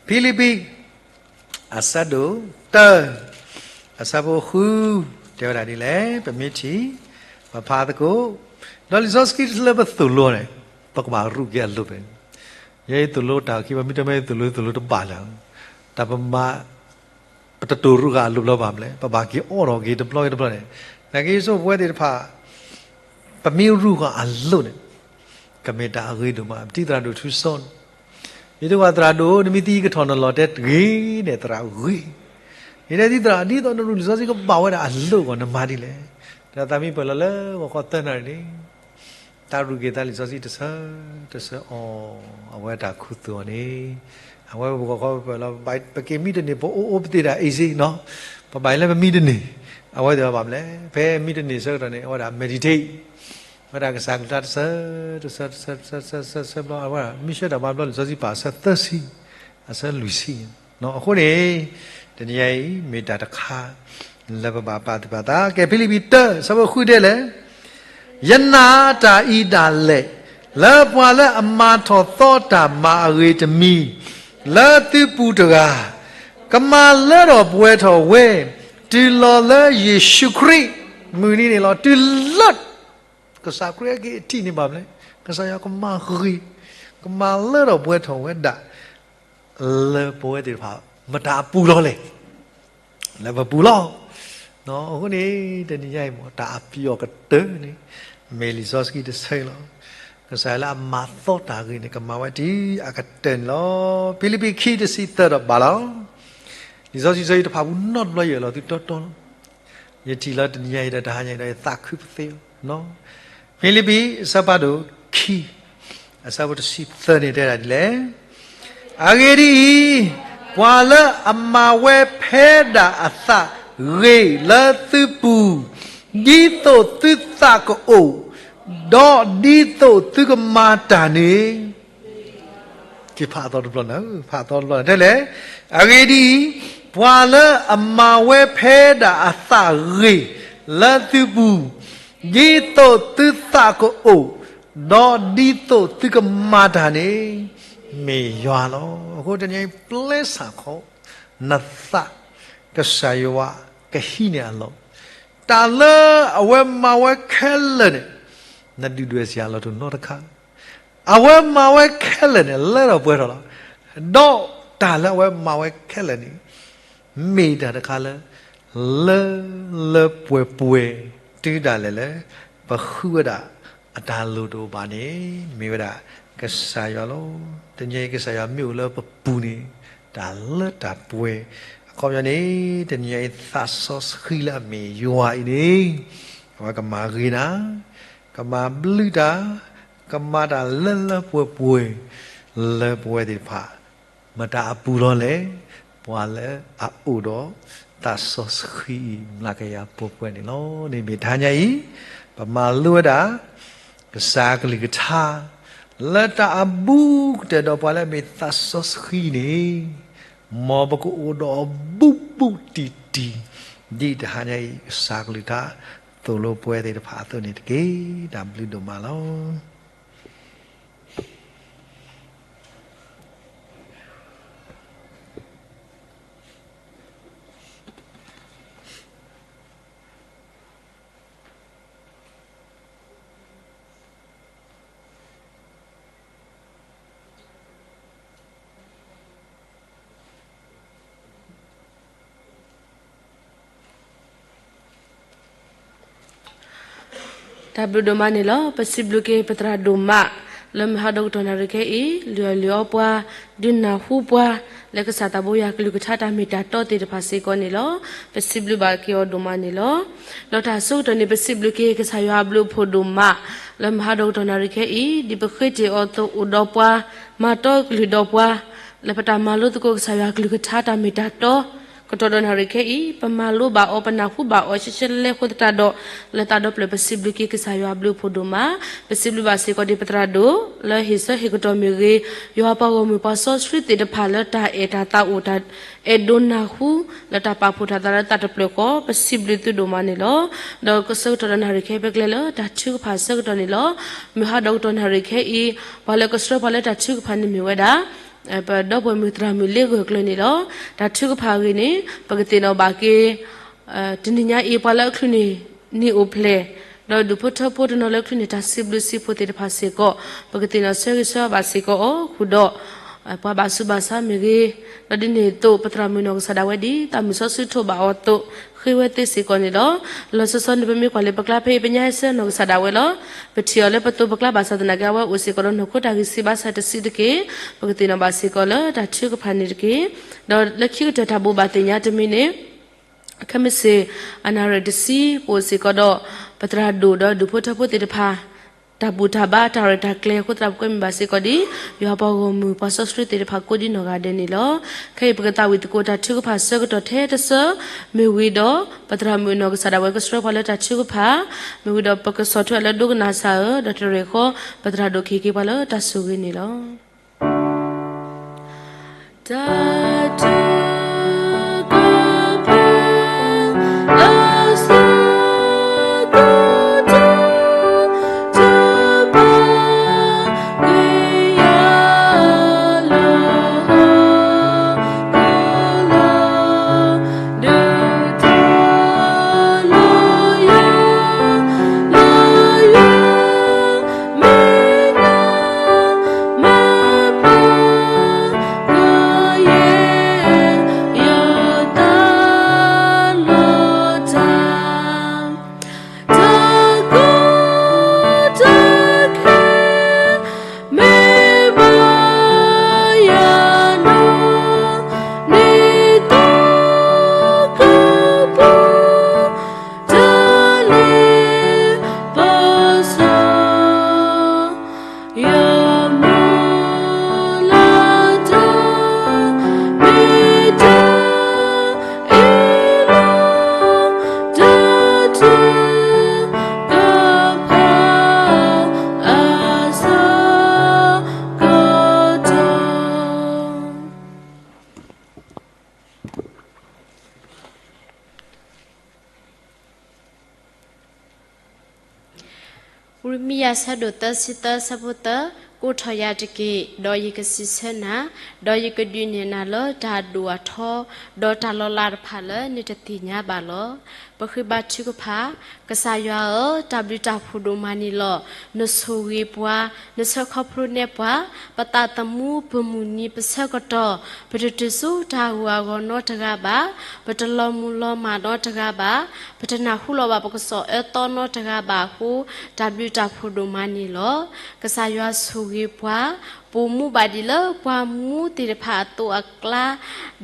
ဖံလံးပံး အဆၢဒိၣ်တၢ အဆၢဖိဃု တဲဝဲဒၣ်ဒ်လဲၣ်, ပမ့ၢ်ထံၣ် ပဖးသကိး, ဒီးလံာ်စီဆှံလၢပသိၣ်လိန့ၣ် ပကဘၣ်ရူးက့ၤအလိၤဖဲ ယဲအံၤသိၣ်လိတၢ်ခံ ပမ့ၢ်တမ့ၢ်သိၣ်လိ သိၣ်လိတဘၣ်လၢၤ, တၢ်ပမၤ ပတတိၢ်ရူးဃာ်အလိၤဘျီဘၣ်မလဲၣ်, ပဘၣ်က့ၤအိးထီၣ်က့ၤတဘျီက့ၤတဘျီန့ၣ်, နာ်က့ဆိပဝဲသ့ၣ်တဖၣ် ပမ့ၢ်ရူးဃာ်အလိၤန့ၣ် ကမ့ၢ်တၢ်အဂ့ၤဒိၣ်မး, ပတံၤသရၣ်ဒိၣ်ထူစီန့ၣ်, ယတဝၣ်သရၣ်ဒိၣ် နမ့ၢ်သံကထီၣ်နလီၤတဲဂ့ၤန့ၣ် သရၣ်ဂ့ၤ, ယတဲသံသရၣ် ဒ်သိးနရူးလံာ်စီဆှံကဘၣ်ဝဲဒၣ်အလိၤအဂီၢ် နမၤဒ်လဲၣ်, ဒီးသးမံပၢၢ်လီၤလၢဂီၤခီသၢနၣ်ရံၣ်န့ၣ် တၢ်ရူးက့ၤသးလံာ်စီဆှံတဆၢ တဆၢအီၤ, အဝဲတၢ်ခူသူၣ်အီၤန့ၣ်, အဝဲပဂီၢ်ခီပပၢၢ်လီၤ, ပက့ၤမံတန့ၢ် ပအိၣ်အိၣ်ပသ့ၣ်တၢ်အ့ၣ်စ့နီၤ, ပဘၣ်အံၤလၢပမံတန့ၢ်, အဝဲသ့ၣ်ဘၣ်မလဲၣ်, ဖဲမံတန့ၢ်ဆၢကတီၢ်န့ၣ် အဝဲဒၣ် meditate ဝဲဒၣ်ကစၢ်ကလုၢ်ကထါတဆၢ တဆၢ တဆၢ တဆၢ တဆၢ တဆၢဘျီ အဝဲဒၣ်မံဆၢတၢ်ဘါဘျီ လံာ်စီဆှံပာ်အဆၢသၢဆံ အဆၢလွံၢ်ဆံ, အဃိန့ၣ် တနံၤညါအံၤ မ့ၢ်တၢ်တခါ လၢပဘၣ်ပာ်သူၣ်ပာ်သး, ကဲ ဖံလံးပံးတၢ အဆၢဖိဃုတဲလဲၣ်, ယနာ်တၢ်အံၤဒၣ်လဲာ် လၢပှၤလၢအမၤထီၣ်သီတၢ်မၤအဂ့ၤတမံၤ လၢသုပူၤတဂၤ, ကမၤလၢထီၣ်ပှဲၤထီၣ်ဝဲ တုၤလီၤလၢယ့ၣ်ၡူးခရံာ် မုၢ်နံၤန့ၣ်လီၤ. တုၤလၢ ကစၢ်ခရံာ်အက့ၤအထံးန့ၣ်ဘၣ်မနုၤလဲၣ်, ကစၢ်ယွၤကမၤဂ့ၤ, ကမၤလၢထီၣ်ပှဲၤထီၣ်ဝဲဒၣ် လၢပဝဲသ့ၣ်တဖၣ် မတၤအပူၤလီၤလဲၣ်. လၢပပူၤလီၤ. အဃိန့ၣ် တနံၤညါအံၤ တၢ်အပျီၢ်ကတၢၢ်န့ၣ် မ့ၢ်လံာ်စီဆှံတဆၢအံၤလီၤ. ကစၢ်လၢအမၤသီတၢ်ဂ့ၤန့ၣ် ကမၤဝဲတုၤအကတၢၢ်န့ၣ်လီၤ. ဖံလံးပံးခံ တဆံသၢဒီးဘၣ်လီၤ. လံာ်စီဆှံတဆၢအံၤတဖၣ်ပူၤနီတဘျီ ယအၢၣ်လီၤသုတီတီလီၤ. ယထံၣ်လၢတနံၤညါအံၤဒီးတဟါညါအံၤဒီး ယသးခုပသ့လီၤ. ဖံလံးပံး အဆၢဖးဒိၣ်ခံ အဆၢဖိတဆံသၢန့ၣ်တဲဒၣ်ဒ်လဲၣ်. အဂ့ၢ်ဒ်အံၤ, ပှၤလၢအမၤဝဲဖဲဒၣ်အသးဂ့ၤလၢသုပူၤ, ဒ်သိးသုသးကအိၣ်, ဒီးဒ်သိးသုကမၤတၢ်န့ၣ် ကဖးအသီတဘျီန့ၣ်, ဖးအသီတဘျီန့ၣ် တဲလဲၣ်. အဂ့ၢ်ဒ်အံၤ, ပှၤလၢအမၤဝဲဖဲဒၣ်အသးဂ့ၤလၢသုပူၤ, ဒ်သိးသုသးကအိၣ်, ဒီးဒ်သိးသုကမၤတၢ်န့ၣ် မ့ၢ်ယွၤလီၤ. အဃိတနံၤအံၤ ပျဲစၢ်ခီ နသး ကစၢ်ယွၤကဟံးန့ၢ်အလီၢ်, တၢ်လၢအဝဲမၤဝဲခဲလၢာ်န့ၣ် နဒုၣ်ဒွဲၣ်စ့ၢ်အလီၢ်တအိၣ်နီတခါ, အဝဲမၤဝဲခဲလၢာ်န့ၣ် လၢထီၣ်ပှဲၤထီၣ်လီၤ. ဒီးတၢ်လၢအဝဲမၤဝဲခဲလၢာ်န့ၣ် မ့ၢ်တၢ်တခါလၢ လၢ လၢပှဲၤပှဲၤ တုၤဒၣ်လဲာ်လၢ ပဃုဝဲဒၣ်အတၢ်လိၣ်တအိၣ်ဘၣ်န့ၣ် မ့ၢ်ဝဲဒၣ်ကစၢ်ယွၤလီၤ. တနံၤအံၤကစၢ်ယွၤမ့ၢ်အိၣ်လၢပပူၤန့ၣ် တၢ်လၢတၢ်ပှဲၤ အခီပညီန့ၣ် တနံၤအံၤသးစီဆှံလၢအမ့ၢ်ယွၤအံၤန့ၣ် အဝဲကမၤဂ့ၤနၤ, ကမၤဘျုးတၢ်, ကမၤတၢ်လၢလၢပှဲၤပှဲၤ လၢပဝဲသ့ၣ်တဖၣ် မတၤအပူၤလီၤလဲၣ်, ပှၤလၢအအိၣ်ဒီးသးစီဆှံအံၤ မျးကယၤပှဲၤပှဲၤန့ၣ်လီၤ. န့ၣ်မ့ၢ်တဟါညါအံၤ ပမၤလိဝဲဒၣ် ကစၢ်ကလုၢ်ကထါ လၢတၢ်အဘူးကတၢၢ်ဒီးပှၤလၢအမ့ၢ်သးစီဆှံန့ၣ် မ်ပကအိၣ်ဒီးအဘူးဘူးတံၢ်တံၢ် ဒ်တဟါညါအံၤ ကစၢ်ကလုၢ်ကထါ သိၣ်လိပဝဲသ့ၣ်တဖၣ်အသိးန့ၣ်တက့ၢ်. တၢ်ဘျုးဒိၣ်မးလီၤ. တၢ်ဘျုးဒိၣ်မးန့ၣ်လီၤ. ပစံးဘျုးက့ၤပသရၣ်ဒိၣ်မး လၢမုၢ်ဟါဒီကတီၢ်နၣ်ရံၣ်ခဲအံၤ လုၢ်အီၣ်လုၢ်အီပှၤ ဒုးနၢ်ဟူပှၤ လၢကစၢ်သးဘိယွၤကလုၢ်ကထါတၢ်မ့ၢ်တၢ်တီသ့ၣ်တဖၣ်စ့ၢ်ကီးန့ၣ်လီၤ. ပစံးဘျုးဘၣ်က့ၤအီၤဒိၣ်မးန့ၣ်လီၤ. ဒီးတၢ်ဆၢကတီၢ်န့ၣ် ပစံးဘျုးက့ၤကစၢ်ယွၤအဘျုးအဖှိၣ်ဒိၣ်မး လၢမုၢ်ဟါဒီကတီၢ်နၣ်ရံၣ်ခဲအံၤ ဒ်ပဃ့တ့ၢ်အီၤအသိးအိၣ်ဒီးပှၤ မၤတီကလုၢ်ဒီးပှၤ လၢပတၢ်မၤလိသကိးကစၢ်ယွၤကလုၢ်ကထါတၢ်မ့ၢ်တၢ်တီ ကတီၢ်ဒီးနၣ်ရံၣ်ခဲအံၤ ပမၤလိဘၣ်အီၤ ပနၢ်ဟူဘၣ်အီၤ ရှဲရှဲလဲဃိသတးဒီး လၢသးဒီဖျၢၣ်ပစံးဘျုးက့ၤကစၢ်ယွၤအဘျုးအဖှိၣ်ဒိၣ်မး, ပစံးဘျုးဘၣ်စ့ၢ်ကီးဒ်ပသရၣ်ဒိၣ် လၢဟ့ၣ်ဆၢဟ့ၣ်ကတီၢ်မ့ၢ်ဂ့ၤ, ယွၤပှၤဂီၢ်မုၢ်ပှၤစီဆှံသ့ၣ်တဖၣ်လၢတၢ်အဲၣ်တၢ်သးအိၣ်တၢ်အဲၣ်ဒိးနၢ်ဟူ လၢတၢ်ပာ်ဖှိၣ်ထီၣ်သးလၢသးတဖျၢၣ်ဃီ ပစံးဘျုးသုဒိၣ်မးန့ၣ်လီၤ. ဒီးကဆၢကတီၢ်ဒီးနၣ်ရံၣ်ခဲအံၤ ပကျဲလၢတၢ်ထုကဖၣ်ဆၢကတီၢ်န့ၣ်လီၤ. မုၢ်ဟါဒီကတီၢ်နၣ်ရံၣ်ခဲအံၤ ပှၤလၢကဆှၢပှၤလၢတၢ်ထုကဖၣ်န့ၣ်မ့ၢ်ဝဲဒၣ် ပဒီပုၢ်ဝဲၢ်မုၣ်သရၣ်မုၣ်လ့ဂၢၢ်ကျၢၤန့ၣ်လီၤ. တၢ်ထုကဖၣ်အဂ့ၢ်န့ၣ် ပကသ့ၣ်နီၣ်ဘၣ်က့ၤ တနံၤညါအံၤ ပှၤလၢအချုးန့ၢ်နံၣ်အိၣ်ဖျဲၣ် ဒီးဒူၣ်ဖိထၢဖိတနီၤလၢအချုးန့ၢ်တၢ်စံးဘျုးစံးဖှိၣ်သ့ၣ်တဖၣ်စ့ၢ်ကီး ပကသ့ၣ်နီၣ်ဆၢဂ့ၤဆၢဝါဘၣ်စ့ၢ်ကီးအီၤဃုာ်ဒီး ပှၤဘၣ်ဆူးဘၣ်ဆါမ့ၢ်ဂ့ၤ, ဒီးဒ်န့ၣ်အသိး ပသရၣ်မုၣ်နီၢ်ကစၢ်ဒၣ်ဝဲဒ် သးမုၢ်စီဆှံထိးဘၣ်အီၤအသိး ဃ့ဝဲသ့စ့ၢ်ကီးန့ၣ်လီၤ. လီၤဆီဆီန့ၣ် ပမ့ၢ်ကွၢ်လၢပကျါဖဲအံၤ ပညါဟဲဆၢနီၢ်ကစၢ်ဒၣ်ဝဲလီၤ. ပထံၣ်အီၤလၢပသိးပကျါဘၣ်ဆၣ်သနာ်က့ အဝဲအိၣ်စ့ၢ်ကီးဒီးနီၢ်ခိတၢ်ဂံၢ်စၢ်ဘါစၢ်တဆံးတက့ၢ်. ပကသ့ၣ်နီၣ်ဘၣ်စ့ၢ်ကီးလၢတၢ်ထုကဖၣ်န့ၣ်တက့ၢ်. ဒီးလၢခံကတၢၢ်တၢ်ဘိးဘၣ်သ့ၣ်ညါတမံၤန့ၣ် ခဲမုၢ်ဆ့ၣ် အနၣ်ရံၣ်တဆံ ပအိၣ်စ့ၢ်ကီးဒီး ပသရၣ်ဒိၣ်ဒီးဒူၣ်ဖိထၢဖိသ့ၣ်တဖၣ် တၢ်ဘူၣ်တၢ်ဘါတၢ်ရဲၣ်တၢ်ကျဲၤအဃိသတး ပကွဲမုာ်ဘၣ်စ့ၢ်ကီးဒ် ယွၤပှၤဂီၢ်မုၢ်ပှၤစီဆှံသ့ၣ်တဖၣ်ကိးဒ်နီၢ်ဂၤဒဲးန့ၣ်လီၤ. ခဲအံၤပကသးဝံၣ်သကိးတၢ်ထုကဖၣ်ဆၢကတီၢ်ထဲတဆၢ မ့ၢ်ဝံၤဒီး ပသရၣ်မုၣ်နီၢ်ကစၢ်ဒၣ်ဝဲကဆှၢပှၤလၢတၢ်ထုကဖၣ် မ့ၢ်ဝံၤဒီးပကဆီၣ်ထွဲအီၤလၢဒိကနၣ်စၢ်ဧၢ, ဒီးတရဲၣ်ဃီ ပသရၣ်ဒိၣ်ကဟ့ၣ်က့ၤပှၤလၢတၢ်ဆိၣ်ဂ့ၤန့ၣ်လီၤ. တၢ်ထုကဖၣ် လၢဆၢကတီၢ် တဘၣ် ရမံယၤ ဆၢဒိၣ်သၢဆံသၢ ဆၢဖိသၢ, ကိးထီၣ်ယၤတက့ၢ်, ဒီးယကစံးဆၢနၤ, ဒီးယကဒုးနဲၣ်နၤလၢတၢ်အဒိၣ်အထီ, ဒီးတၢ်လီၤလးတဖၣ်လၢနတသ့ၣ်ညါဘၣ်လီၤ. ပဃ့ဘါထုကဖၣ်. ကစၢ်ယွၤဧၢ, တၢ်ဘျုးတၢ်ဖှိၣ်ဒိၣ်မးန့ၣ်လီၤ. နဆိၣ်ဂ့ၤပှၤ, နဆၢခီဖျိနဲပှၤ, ပသးသမူ ပမုၢ်နံၤ ပဆၢကတီၢ်, ပတတုၤဆူတၢ်ဂီၤအဂီၢ်နီတဂၤဘၣ်, ပတလီၤမုၢ်လီၤမၢ်နီတဂၤဘၣ်, ပတနၢ်ဟူလီၤဘၣ်ပကစီၣ်အၢသီနီတဂၤဘၣ်အဃိ, တၢ်ဘျုးတၢ်ဖှိၣ်ဒိၣ်မးန့ၣ်လီၤ. ကစၢ်ယွၤဆိၣ်ဂ့ၤပှၤ, ပအိၣ်မူဘၣ်ဒ်လၢပှၤမူသ့ၣ်တဖၣ်အသိးအကျါ,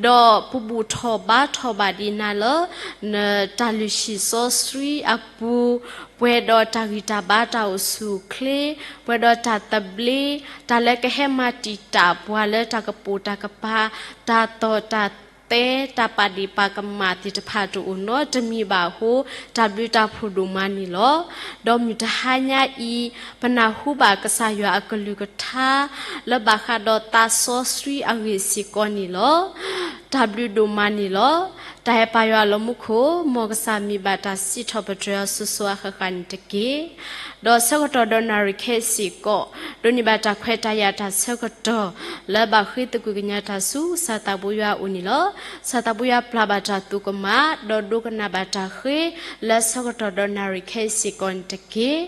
ဒီးပဘူၣ်ထီၣ်ဘါထီၣ်ဘၣ်ဒ်နၤလၢ နတၢ်လုၢ်ဟံၣ်စီဆှံအပူၤ, ပှဲၤဒီးတၢ်ဂံၢ်တၢ်ဘါတၢ်အိၣ်ဆူၣ်အိၣ်ချ့, ပှဲၤဒီးတၢ်သဘျ့, တၢ်လၢကဟဲမၤတံာ်တာ်ပှၤလၢတၢ်ကပိာ်တၢ်ကပၤ, တၢ်သီၣ်တၢ်သဲ, တၢ်ပာ်ဒ့ၣ်ပာ်ကမၣ်သ့ၣ်တဖၣ်တအိၣ်နီတမံၤဘၣ်အဃိ, တၢ်ဘျုးတၢ်ဖှိၣ်ဒိၣ်မးန့ၣ်လီၤ. ဒီးမုၢ်တဟါညါအံၤ, ပနၢ်ဟူဘၣ်ကစၢ်ယွၤအကလုၢ်ကထါ လၢဘၣ်ဃးဒီးသးစီဆှံအဂ့ၢ်စ့ၢ်ကီးန့ၣ်လီၤ. တၢ်ဘျုးဒိၣ်မးန့ၣ်လီၤ. တၢ်အဲၣ်ပၢ်ယွၤလၢမူခိၣ်, မ်ကစၢ်မ့ၢ်ဘၣ်တၢ်စံးထီၣ်ပတြၢၤအီၤစိၤစိၤအဃၣ်ဃၣ်န့ၣ်တက့ၢ်. ဒီးဆၢကတီၢ်ဒီးနၣ်ရံၣ်ခဲအံၤစ့ၢ်ကီး, ဒိးန့ၢ်ဘၣ်တၢ်ခွဲးတၢ်ယာ်တၢ်ဆၢကတီၢ် လၢဘၣ်ဃ့သကွံာ်ကညးတၢ်ဆူ စီၤသးဘိယွၤအအိၣ်န့ၣ်လီၤ. စီၤသးဘိယွၤပျၢ်ဘၣ်တၢ်သူၣ်ကမၣ်, ဒီးဒိကနၣ်ဘၣ်တၢ်ဃ့, လၢဆၢကတီၢ်ဒီးနၣ်ရံၣ်ခဲအံၤစ့ၢ်ကီးန့ၣ်တက့ၢ်.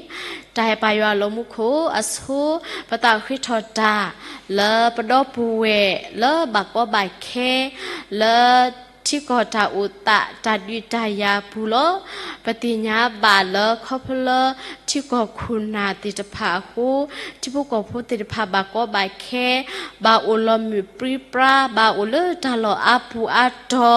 တၢ်အဲၣ်ပၢ်ယွၤလၢမူခိၣ်, အဆိ ပသးဃ့ထီၣ်တၢ် လၢပဒီပုၢ်ဝဲၢ်လၢဘၣ်ကီဘၣ်ခဲ လၢ ထံကီၢ်တၢ်အိၣ်သး တၢ်ဒုးတၢ်ယၤအပူၤလီၤ. ပသ့ၣ်ညါဘၣ်လၢခီဖျိလၢ ထံကီၢ်ခိၣ်နၢ်သ့ၣ်တဖၣ်အဃိ, ထံဖိကီၢ်ဖိသ့ၣ်တဖၣ်ဘၣ်ကီဘၣ်ခဲ, ဘၣ်အိၣ်လီၤမုၢ်ပြံပြါ, ဘၣ်အိၣ်လၢတၢ်လီၢ်အါပူၤအါတီ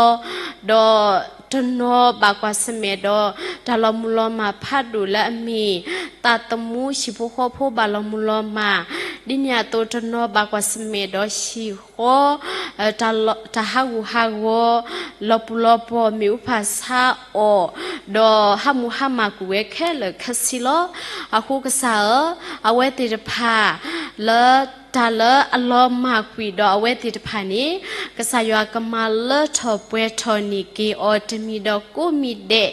ၤ, ဒီးတနီၤဘၣ်ကွၢ်ဆၢၣ်မဲာ်ဒီး တၢ်လီၤမုၢ်လီၤမၢ်ဖးဒိၣ်လၢအမ့ၢ် သးသမူဟံၣ်ဖိဃီဖိဘၣ်လီၤမုၢ်လီၤမၢ်, ဒ်န့ၣ်အသိးတနီၤဘၣ်ကွၢ်ဆၢၣ်မဲာ်ဒီးဟံၣ်ဃီ တၢ်ဟးဂူာ်ဟးဂီၤ, လီၤပူၤလီၤပီၤ မ့ၣ်အူဖးဆါအီၣ်, ဒီးဟးမူဟးမၢ်ကွံာ်ဝဲခဲလၢာ်ခဲဆ့လီၤ. အဃိကစၢ်ဧၢ, အဝဲသ့ၣ်တဖၣ် လၢတၢ်လၢအလီၤမၢ်ကွံာ်ဒီးအဝဲသ့ၣ်တဖၣ်န့ၣ်, ကစၢ်ယွၤကမၤလၢထီၣ်ပှဲၤထီၣ်န့ၢ်က့ၤအီၤတမံၤဒီးကိးမံၤဒဲး,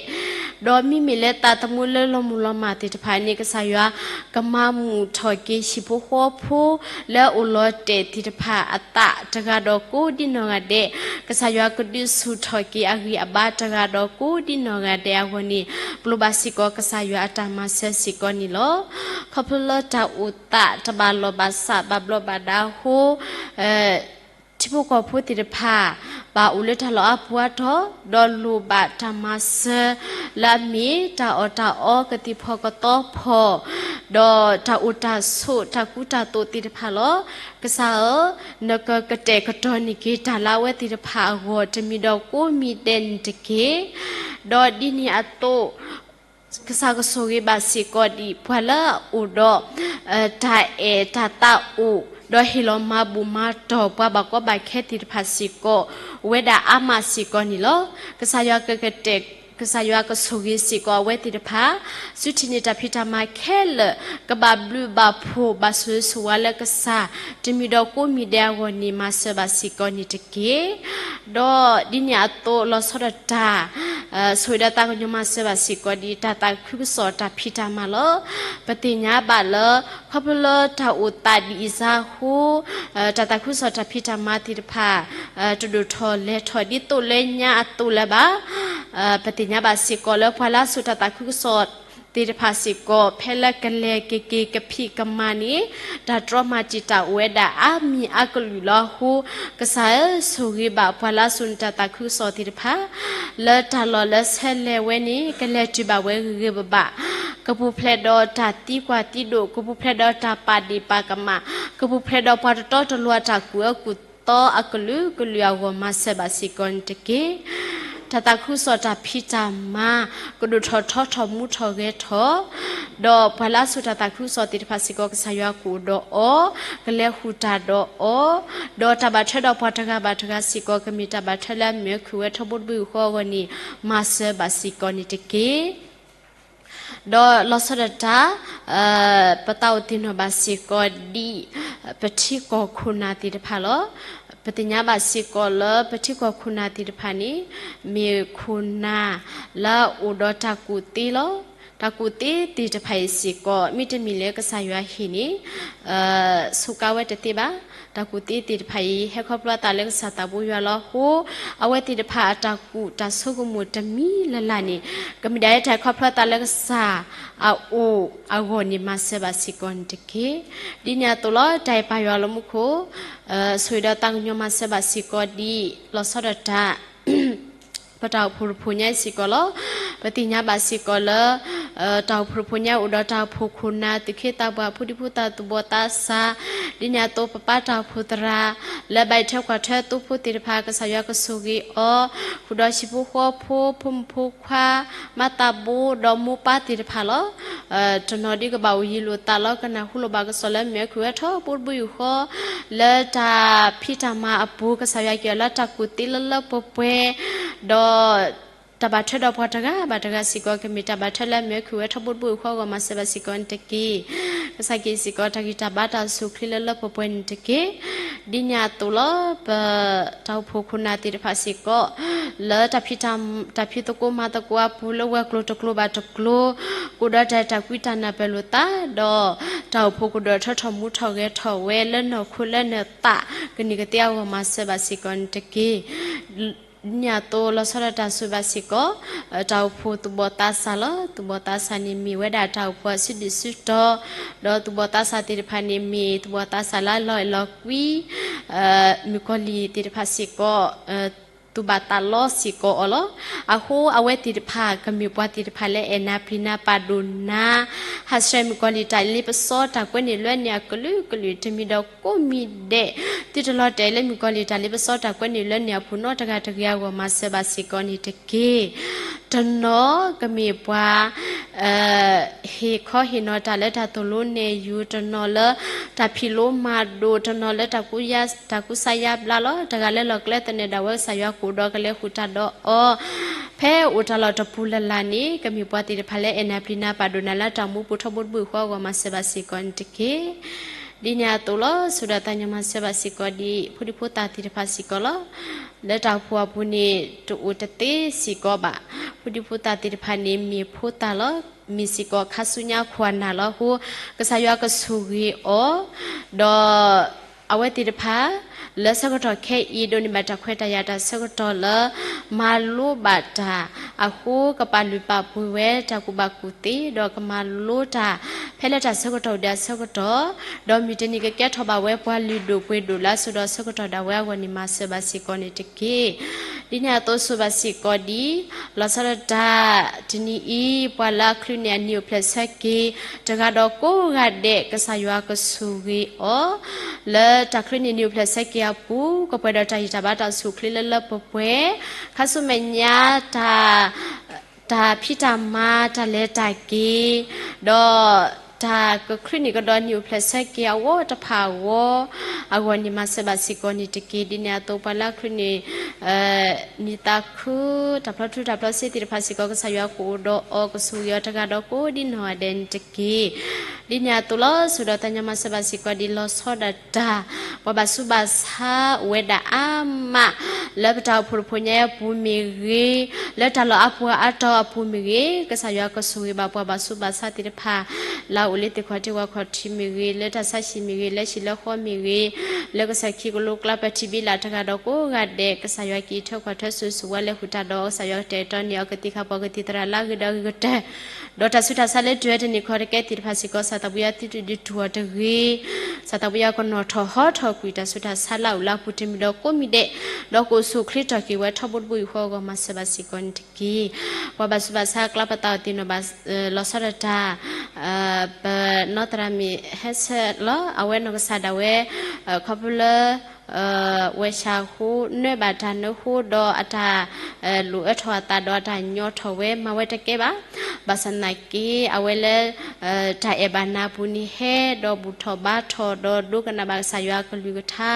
ဒီးမ့မ့ၢ်လၢသးသမူလၢလီၤမုၢ်လီၤမၢ်သ့ၣ်တဖၣ်န့ၣ် ကစၢ်ယွၤကမၤမုာ်ထီၣ်က့ၤဟံၣ်ဖိဃီဖိ လၢအအိၣ်လီၤတဲာ်သ့ၣ်တဖၣ်အသးတဂၤဒီးကိးဒ်နီၢ်ဂၤဒဲး, ကစၢ်ယွၤကဒုးဆူၣ်ထီၣ်က့ၤအဂံၢ်အဘါတဂၤဒီးကိးဒ်နီၢ်ဂၤဒဲးအဂီၢ်န့ၣ်, ပျိာ်ဘၣ်စ့ၢ်ကီးကစၢ်ယွၤအတၢ်မၤစၢၤစ့ၢ်ကီးန့ၣ်လီၤ. ခီဖျိလၢတၢ်အိၣ်သးတဘၣ်လီၢ်ဘၣ်စးဘၣ်ဘျီးဘၣ်ဒါအဃိ, ထံဖိကီၢ်ဖိသ့ၣ်တဖၣ် ဘၣ်အိၣ်လၢတၢ်လီၢ်အါပူၤအါတီၤ, ဒီးလိၣ်ဘၣ်တၢ်မၤစၢၤ လၢအမ့ၢ်တၢ်အီၣ်တၢ်အီကသံၣ်ဖီၣ်ကသီဖီၣ်, ဒီးတၢ်အိၣ်တၢ်ဆိးတၢ်ကူတၢ်သိးသ့ၣ်တဖၣ်လီၤ. ကစၢ်ဧၢ, နကကတဲာ်ကတီၤန့ၢ်က့ၤတၢ်လၢအဝဲသ့ၣ်တဖၣ်အဂီၢ်တမံၤဒီးကိးမံၤဒဲးန့ၣ်တက့ၢ်. ဒီးဒ်န့ၣ်အသိး ကစၢ်ကဆိၣ်ဂ့ၤဘၣ်စ့ၢ်ကီးဒံးပှၤလၢအအိၣ်ဒီး တၢ်အဲၣ်တၢ်သးအိၣ်, ဒီးဟ့ၣ်လီၤမၤဘူၣ်မၤတီၢ်ပှၤဘၣ်ကီဘၣ်ခဲသ့ၣ်တဖၣ်စ့ၢ်ကီး, ဝဲဒၣ်အါမးစ့ၢ်ကီးန့ၣ်လီၤ. ကစၢ်ယွၤကကတဲာ်, ကစၢ်ယွၤကဆိၣ်ဂ့ၤစ့ၢ်ကီးအဝဲသ့ၣ်တဖၣ်, ဆူထံၣ်န့ၢ်တၢ်ဖံးတၢ်မၤခဲလၢာ်, ကဘၣ်ဘျုးဘၣ်ဖှိၣ်ဘၣ်ဆိၣ်ဂ့ၤဆိၣ်ဝါလၢကစၢ်, တမံၤဒီးကိးမံၤဒဲးအဂီၢ်န့ၣ် မၤစၢၤဘၣ်စ့ၢ်ကီးန့ၣ်တက့ၢ်. ဒီးဒ်န့ၣ်အသိးလီၤဆီဒၣ်တၢ် ဆိၣ်ဂ့ၤဒီးသးကညီၤမၤစၢၤဘၣ်စ့ၢ်ကီးဒ်တၢ်သးခုကစီၣ်တၢ်ဖံးတၢ်မၤလီၤ. ပသ့ၣ်ညါဘၣ်လၢ ခီဖျိလၢတၢ်အိၣ်သးဒ်အံၤစ့ၢ်အဃိ, တၢ်သးခုကစီၣ်တၢ်ဖံးတၢ်မၤသ့ၣ်တဖၣ် တဒိၣ်ထီၣ်လဲၤထီၣ်ဒ်သိးလၢညါအသိးလၢၤဘၣ်. ပသ့ၣ်ညါဘၣ်စ့ၢ်ကီးလၢပှၤလၢအစိာ်တၢ်သးခုကစီၣ်သ့ၣ်တဖၣ်စ့ၢ်ကီး ဖဲလၢကလဲၤက့ၤက့ၤကဖံးကမၤန့ၣ် တၢ်တြီမၤတံာ်တာ်အိၣ်ဝဲဒၣ်အါမံၤအါကလုာ်လီၤအဃိ, ကစၢ်ဧၢ, ဆိၣ်ဂ့ၤဘၣ်ပှၤလၢအစိာ်န့ၢ်တၢ်သးခုကစီၣ်သ့ၣ်တဖၣ် လၢတၢ်လီၢ်လၢဆဲးလဲၤဝဲန့ၣ် ကလဲၤတုၤဘၣ်ဝဲဂ့ၤဂ့ၤဘၣ်ဘၣ်, ကပူၤဖျဲးဒီးတၢ်သံကွၢ်သံဒိၣ်, ကပူၤဖျဲးဒီးတၢ်ပာ်ဒ့ၣ်ပာ်ကမၣ်, ကပူၤဖျဲးဒီးပှၤတတီတလိၤအတၢ်ကူၣ်အၢကူၣ်သီအကလုာ်ကလုာ်အဂီၢ် မၤစၢၤဘၣ်စ့ၢ်ကီးန့ၣ်တက့ၢ်. တၢ်သးခုကစီၣ်တၢ်ဖံးတၢ်မၤ ကဒိၣ်ထီၣ်ထီထီၣ်မူထီၣ်ဂဲၤထီၣ်, ဒီးပှၤလၢအစိာ်တၢ်သးခုကစီၣ်သ့ၣ်တဖၣ်စ့ၢ်ကီး ကစၢ်ယွၤကအိၣ်ဒီးအီၤ, ကလဲၤဃုာ်တၢ်ဒီးအီၤ, ဒီးတၢ်ဘၣ်ထွဲဒီးပှၤတဂၤဘၣ်တဂၤစ့ၢ်ကီး ကမ့ၢ်တၢ်ဘၣ်ထွဲလၢအမုာ်ခုၣ်ဝဲထီဘိတဘ့ၣ်ဃီအဂီၢ်န့ၣ် မၤစၢၤဘၣ်စ့ၢ်ကီးန့ၣ်တက့ၢ်. ဒီးလီၤဆီဒၣ်တၢ် ပသးအိၣ်သ့ၣ်နီၣ်ဘၣ်စ့ၢ်ကီးဒ် ပထံကီၢ်ခိၣ်နၢ်သ့ၣ်တဖၣ်လီၤ. ပသ့ၣ်ညါဘၣ်စ့ၢ်ကီးလၢပထံကီၢ်ခိၣ်နၢ်သ့ၣ်တဖၣ်န့ၣ် မ့ၢ်ခိၣ်နၢ်လၢအအိၣ်ဒီးတၢ်ကူၣ်သ့လီၤ. တၢ်ကူၣ်သ့သ့ၣ်တဖၣ်အံၤစ့ၢ်ကီး မ့တမ့ၢ်လၢကစၢ်ယွၤဟ့ၣ်န့ၣ် စူးကါဝဲတသ့ဘၣ်. တၢ်ကူၣ်သ့သ့ၣ်တဖၣ်အံၤ ဟဲခီဖျိအသးလၢကစၢ်သးဘိယွၤလီၤ. အဃိ အဝဲသ့ၣ်တဖၣ်အတၢ်ကူၣ်တၢ်ဆိကမိၣ်တမံၤလၢ်လၢ်န့ၣ် ကမ့ၢ်ဒၣ်လၢတၢ်ခီဖျိအသးလၢကစၢ်အအိၣ်အဂီၢ်န့ၣ် မၤစၢၤဘၣ်စ့ၢ်ကီးန့ၣ်တက့ၢ်. ဒ်န့ၣ်အသိးလီၤ တၢ်အဲၣ်ပၢ်ယွၤလၢမူခိၣ် ဆိၣ်ဂ့ၤဒီးသးကညီၤမၤစၢၤဘၣ်စ့ၢ်ကီးဒ် လီၤဆီဒၣ်တၢ် ပတၢ်အိၣ်ဖှိၣ်တဖှိၣ်ညါအံၤစ့ၢ်ကီးလီၤ. ပသ့ၣ်ညါဘၣ်စ့ၢ်ကီးလၢ တၢ်အိၣ်ဖှိၣ်တဖှိၣ်ညါအိၣ်ဒီးတၢ်အိၣ်ဖှိၣ်ခိၣ်နၢ် သူၣ်က့သးပှၢ် ဖိဒံဖိသၣ် သူၣ်ဘီၣ်သးစၢ်, ဒ်န့ၣ်အသိးပပၢ်တၢ်အိၣ်ဖှိၣ်သရၣ် လၢဘၣ်အံးထွဲကွၢ်ထွဲသိဖိသ့ၣ်တဖၣ် ကစၢ်ယွၤကဆိၣ်ဂ့ၤအီၤ, ဃုာ်ဒီးဟံၣ်ဖိဃီဖိ ဖိမုၣ်ဖိခွါ မၤသးဘိဒီးမိၢ်ပၢ်သ့ၣ်တဖၣ်လီၤ. တနီၤဒ်ကဘၣ်အိၣ်ယံၤလိာ်သးလီၤ ကနၢ်ဟူလိာ်ဘၣ်ကစီၣ်လၢမ့ၢ်အီၤခုၣ်ဝဲထီဘိတဘိယူၢ်ဃီ လၢတၢ်ဖံးတၢ်မၤအပူၤ ကစၢ်ယွၤက့ၤအီၤလၢတၢ်ကူၣ်သ့လၢလၢပှဲၤပှဲၤ, ဒီး တၢ်ဘၣ်ထွဲဒီးပှၤတဂၤဘၣ်တဂၤစ့ၢ်ကီး ကမ့ၢ်တၢ်ဘၣ်ထွဲလၢမ့ၢ်အီၤခုၣ်ဝဲထီဘိတဘိယူၢ်ဃီအဂီၢ် မၤစၢၤဘၣ်စ့ၢ်ကီးန့ၣ်တက့ၢ်. ကစၢ်က့ၤစ့ၢ်ကီး တၢ်ဂံၢ်တၢ်ဘါတၢ်အိၣ်ဆူၣ်အိၣ်ချ့လၢလၢပှဲၤပှဲၤန့ၣ်တက့ၢ်. ဒ်န့ၣ်အသိးလီၤ ပ တၢ်အိၣ်ဖှိၣ်ခိၣ်နၢ်သ့ၣ်တဖၣ်စ့ၢ်ကီး လၢတၢ်ဖံး တၢ်ဖံးသကိးမၤသကိးအပူၤ လၢဝဲၤကျိၤတကျိၤဘၣ်တကျိၤ ကအိၣ်ဒီးတၢ်အဲၣ်တၢ်ကွံတၢ်နၢ်ပၢၢ်လိာ်သး ဒီးတၢ်အိၣ်ဖှိၣ်ကဒိၣ်ထီၣ်ထီၣ်မူထီၣ်ဂဲၤထီၣ်ဝဲ လၢနီၢ်ခိလၢနၢ်သး ကန့ၢ်ကသ့အဂီၢ် မၤစၢၤဘၣ်စ့ၢ်ကီးန့ၣ်တက့ၢ်. ဒ်န့ၣ်အသိးလီၤဆီဒၣ်တၢ်ဆိၣ်ဘၣ်စ့ၢ်ကီး တၢ်အိၣ်ဖှိၣ်သူၣ်ဘီၣ်သးစၢ်လီၤ. သူၣ်ဘီၣ်သးစၢ်န့ၣ်မ့ၢ်ဝဲဒၣ်တၢ်အိၣ်ဖှိၣ်အစုဒုၣ်စုတီၤ, ဒီးသူၣ်ဘီၣ်သးစၢ်သ့ၣ်တဖၣ်န့ၣ်မ့ၢ်သူၣ်ဘီၣ်သးစၢ်လၢအလီၤအဲၣ်လီၤကွံ မုၣ်ကီၤလံၢ်သ့ၣ်တဖၣ်စ့ၢ်ကီး သူၣ်ဘၣ်သးလီစ့ၢ်ကီးအီၤလီၤ. အဃိအဝဲသ့ၣ်တဖၣ် ကမ့ၢ်ပှၤသ့ၣ်တဖၣ်လၢအဲၣ်နၤပျံၤနၤပာ်ဒိၣ်နၤ, ဟးဆှဲးမုၣ်ကီၤလံၢ်တၢ်လ့ပစီတၢ်ကွဲန့ၢ်လွဲန့ၢ်အကလုာ်ကလုာ် တမံၤဒီးကိးမံၤဒဲး, သုတလီၤတဲာ်လၢမုၣ်ကီၤလံၢ်တၢ်လ့ပစီတၢ်ကွဲန့ၢ်လွဲန့ၢ်အပူၤနီတဂၤတဂ့ၤအဂီၢ် မၤစၢၤဘၣ်စ့ၢ်ကီးန့ၣ်တက့ၢ်. တနီၤကမ့ၢ်ပှၤ ဟ့ၣ်ခီဟ့ၣ်နီၤတၢ်လၢတၢ်သိၣ်လိနဲၣ်ယုၤ, တနီၤလၢတၢ်ဖံးလိမၤဒိး, တနီၤလၢတၢ်ကူစါယါဘျါလီၤ. တဂၤလၢလီၢ်ကျဲသနၢၣ်ဒၣ်ဝဲ ကစၢ်ယွၤကအိၣ်ဒီးကလဲၤဃုာ်တၢ်ဒီးအီၤ ဖဲအိၣ်တၢ်လီၢ်တပူၤလၢ်လၢ်န့ၣ် ကမ့ၢ်ပှၤသ့ၣ်တဖၣ်လၢအဲၣ်နၤပျံၤနၤပာ်ဒိၣ်နၤလၢတၢ်မူပူၤထီဘိတဘိယူၢ်ဃီအဂီၢ် မၤစၢၤဘၣ်စ့ၢ်ကီးန့ၣ်တက့ၢ်. ဒ်န့ၣ်အသိးလီၤ ဆိၣ်ဒီးသးညီမၤစၢၤဘၣ်စ့ၢ်ကီးဒ် ဖိဒံဖိသၣ်သ့ၣ်တဖၣ်စ့ၢ်ကီးလီၤ. လၢတၢ်အိၣ်ဖှိၣ်အပူၤန့ၣ် တအိၣ်တသ့စ့ၢ်ကီးဘၣ်. ဖိဒံဖိသၣ်သ့ၣ်တဖၣ်န့ၣ် မ့ၢ်ဖိသၣ်လီၤ. မ့ၢ်စ့ၢ်ကီးခါဆူညါခိၣ်အနၢ်လီၤ. အဃိ ကစၢ်ယွၤကဆိၣ်ဂ့ၤအီၤ ဒီး အဝဲသ့ၣ်တဖၣ် လၢဆၢကတီၢ်ခဲအံၤ ဒိးန့ၢ်ဘၣ်တၢ်ခွဲးတၢ်ယာ်တၢ်ဆၢကတီၢ်လၢ မၤလိဘၣ်တၢ်အဃိ ကပာ်လုၢ်ပာ်ပှ့ၤဝဲတၢ်ကူၣ်ဘၣ်ကူၣ်သ့ ဒီးကမၤလိတၢ် ဖဲလၢတၢ်ဆၢကတီၢ်ဒၣ်အဆၢကတီၢ်, ဒီးမုၢ်တနံၤကကဲထီၣ်ဘၣ်ဝဲပှၤလုၢ်ဒိၣ်ပှ့ၤဒိၣ်လၢအစိၤဒီးဆၢကတီၢ်ဒၣ်ဝဲအဂီၢ်န့ၣ် မၤစၢၤဘၣ်စ့ၢ်ကီးန့ၣ်တက့ၢ်. ဒ်န့ၣ်အသိးဆိၣ်ဘၣ်စ့ၢ်ကီးဒ် လီၤဆီဒၣ်တၢ် တနံၤအံၤ ပှၤလၢအချုးန့ၢ်အနံၤအိၣ်ဖျဲၣ်ဆၢက့ၤ တဂၤဒီးကိးဂၤဒဲး ကစၢ်ယွၤကဆိၣ်ဂ့ၤအီၤ လၢတၢ်ချုးန့ၢ်နံၤအိၣ်ဖျဲၣ်ဆၢက့ၤအပူၤ ကပှဲၤဒီးတၢ်ဟ့ၣ်တၢ်ဘါတၢ်အိၣ်ဆူၣ်အိၣ်ချ့လၢလၢပှဲၤပှဲၤ, ခါဆူမဲာ်ညါတၢ် တၢ်ဖံးတၢ်မၤတၢ်လဲၤတၢ်က့ၤ, ဒီးတၢ်ကချုးန့ၢ်ကဒီးနံၤအိၣ်ဖျဲၣ်ဆၢက့ၤအဂီၢ်တဖၣ်အဂီၢ်, အဂီၢ်န့ၣ်မၤစၢၤဘၣ်စ့ၢ်ကီးန့ၣ်တက့ၢ်. ဒ်န့ၣ်အသိးပှၤလၢအချုးန့ၢ် နံၤသးခု တၢ်ဖျီထူတၢ်ဖျီစ့သ့ၣ်တဖၣ်စ့ၢ်ကီး ကစၢ်ယွၤကအိၣ်ဒီးအီၤ ကဆိၣ်ဂ့ၤအီၤတဂၤဒီးကိးဒ်နီၢ်ဂၤဒဲးန့ၣ်တက့ၢ်. ဒ်န့ၣ်အသိးလီၤ ဆိၣ်ဒီးသးညီမၤစၢၤဘၣ်စ့ၢ်ကီးဒ်လီၤဆီဒၣ်တၢ် ပှၤဘၣ်ဆူးဘၣ်ဆါအိၣ်ဝဲဒၣ်အါမး လၢပတၢ်အိၣ်ဖှိၣ်တဖှိၣ်ညါအပူၤမ့ၢ်ဂ့ၤ, လၢတၢ်လီၢ်အါပှၤအါတီၤအပူၤမ့ၢ်ဂ့ၤ, ကစၢ်ယွၤကဆိၣ်ဂ့ၤဘၣ်ပှၤဘၣ်ဆူးဘၣ်ဆါသ့ၣ်တဖၣ် လၢအအိၣ်လၢသ့ၣ်ခီၣ်ထံးဝၣ်ခီၣ်ထံးမ့ၢ်ဂ့ၤ, လၢတၢ်ဆါဟံၣ်မ့ၢ်ဂ့ၤ, လၢဟံၣ်လၢဃီမ့ၢ်ဂ့ၤ, လၢကစၢ်ခံကလိကျါ ပထံၣ်ဘံလၢ်တဂၤဒီးကိးဂၤဒဲး ကစၢ်ယွၤက့ၤထၢကွၢ်ထွဲစိၤစိၤဝဲလၢဃုာ်တၢ်ဒီး ကစၢ်ယွၤကတဲာ်ကတီၤန့ၢ်အီၤကသံၣ်ခါပှၤကသံၣ်သရၣ်လၢအဂ့ၤဒီးအဂ့ၤကတၢၢ် ဒီးတၢ်ဆူးတၢ်ဆါလၢတုၤဝဲတနံၤခီတကဲသ့ၣ်တဖၣ်စ့ၢ်ကီး ကစၢ်သးပှၢ်ယွၤသုတဒုးတူၢ်အီၤတဂ့ၤ, ကစၢ်သးပှၢ်ယွၤကနီၣ်ထီၣ်ဟီထီၣ်ကွံာ်တၢ်ဆူးတၢ်ဆါလၢအအိၣ်လၢအပူၤတမံၤဒီးကိးမံၤဒဲး, ဒီးကအိၣ်ဆူၣ်အိၣ်ချ့ထီၣ်က့ၤဝဲထီဘိတဘိယူၣ်ဃီအဂီၢ် မၤစၢၤဘၣ်စ့ၢ်ကီးန့ၣ်တက့ၢ်. ပှၤဘၣ်ဆူးဘၣ်ဆါအကျါပသးအိၣ်သ့ၣ်နီၣ်ဘၣ် လီၤဆီဒၣ်တၢ် ပနီၢ်သရၣ်မ့ၢ်ဟဲဆၢလီၤ အဝဲနီၢ်ကစၢ်ဒၣ်ဝဲ ခီဖျိလၢ ဝဲၢ်ဆၣ်အဃိ နၢဘၣ်တၢ်နၢဃိဒီးအတၢ် လိာ်အၢထီၣ်အသးဒီးအတၢ်ညီထီၣ်ဝဲ မၤဝဲတကဲဘၣ်. ဘၣ်ဆၣ်သနာ်က့ အဝဲလၢ တၢ်အဲၣ်ဘၣ်နၤအပူၤန့ၣ် ဟဲဒီးဘူၣ်ထီၣ်ဘါထီၣ်ဒီးဒိကနၣ်ဘၣ်ကစၢ်ယွၤအကလုၢ်ကထါ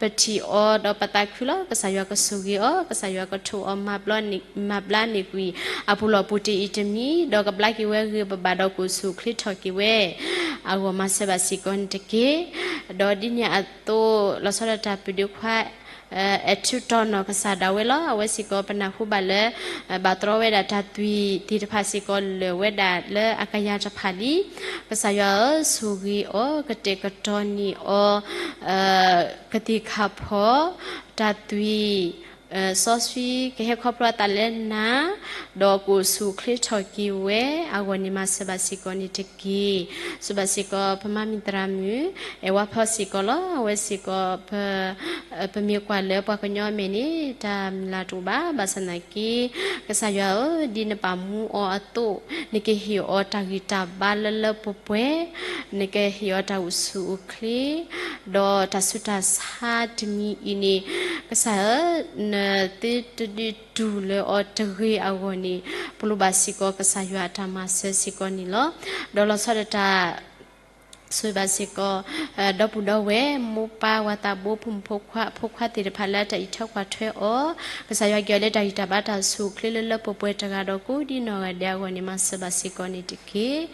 ပထံၣ်အီၤဒီးပသးခုလီၤ. ကစၢ်ယွၤကဆိၣ်ဂ့ၤအီၤ, ကစၢ်ယွၤကထိးအီၤ မၤဘျါန့ၢ်ကွံာ် အပူၤလီၢ်ပူၤတအံၤတမံၤ, ဒီးကဘျါက့ၤဝဲဂ့ၤဘၣ်ဘၣ်ဒီးကအိၣ်ဆူၣ်အိၣ်ချ့ထီၣ်က့ၤဝဲ အဂီၢ်မၤစၢၤဘၣ်စ့ၢ်ကီးန့ၣ်တက့ၢ်. ဒီးဒ်န့ၣ်အသိး လီၤဆီဒၣ်တၢ်ပဒုးခွါ အဲးထူးတီၢ်နီၢ်ကစၢ်ဒၣ်ဝဲလီၤ. အဝဲစ့ၢ်ကီးပနၢ်ဟူဘၣ်လၢ ဘၣ်တြီဝဲဒၣ်တၢ်သွံၣ်သ့ၣ်တဖၣ်စ့ၢ်ကီးလၢာ်ဝဲဒၣ်လၢအကယၤတဖၣ်လံ. ကစၢ်ယွၤဧၢ, ဆိၣ်ဂ့ၤအီၤ, ကတဲာ်ကတီၤန့ၢ်အီၤ ကသ့ၣ်ခၣ်ဖီၣ် တၢ်သွံၣ် စီဆှံကဟဲခီဖျိအသးလၢနၤ, ဒီးကအိၣ်ဆူၣ်အိၣ်ချ့ထီၣ်က့ၤဝဲအဂီၢ်န့ၣ် မၤစၢၤဘၣ်စ့ၢ်ကီးန့ၣ်တက့ၢ်. ဆိၣ်ဘၣ်စ့ၢ်ကီးပမါမံၤသရၣ်မုၣ် အဲၣ်ဝါဖီစ့ၢ်ကီးလီၤ. အဝဲစ့ၢ်ကီး ပမ့ၢ်ကွၢ်လၢပှၤကညီအမဲာ်န့ၣ် တၢ်မုၢ်လၢ်တအိၣ်ဘၣ်. ဘၣ်ဆၣ်သနာ်က့ ကစၢ်ယွၤဧၢ, ဒ်နပာ်မူအီၤအသိး နကဟ့ၣ်အီၤတၢ်ဂံၢ်တၢ်ဘါလၢလၢပှဲၤပှဲၤ, နကဟ့ၣ်အီၤတၢ်အိၣ်ဆူၣ်အိၣ်ချ့, ဒီးတၢ်ဆူးတၢ်ဆါတမံၤအံၤန့ၣ် ကစၢ်ဧၢ, နသုတဒုးတူၢ်လၢအီၤတဂ့ၤအဂီၢ်န့ၣ် ပလိၣ်ဘၣ်စ့ၢ်ကီးကစၢ်ယွၤအတၢ်မၤစၢၤစ့ၢ်ကီးန့ၣ်လီၤ. ဒီးလီၤဆီဒၣ်တၢ် ဆိၣ်ဂ့ၤဘၣ်စ့ၢ်ကီး ဒီပုၢ်ဒီဝဲၢ် မိၢ်ပၢ်ဝၤသးဘိ ဖိမုၣ်ဖိခွါ ဖိခွါသ့ၣ်တဖၣ်လၢတၢ်အံးထွဲကွၢ်ထွဲအီၤ, ကစၢ်ယွၤက့ၤအီၤလၢတၢ်ဂံၢ်တၢ်ဘါတၢ်ဆူၣ်အိၣ်ချ့လၢလၢပှဲၤပှဲၤတဂၤဒီးကိးဒ်နီၢ်ဂၤဒဲးအဂီၢ်န့ၣ် မၤစၢၤဘၣ်စ့ၢ်ကီးန့ၣ်တက့ၢ်.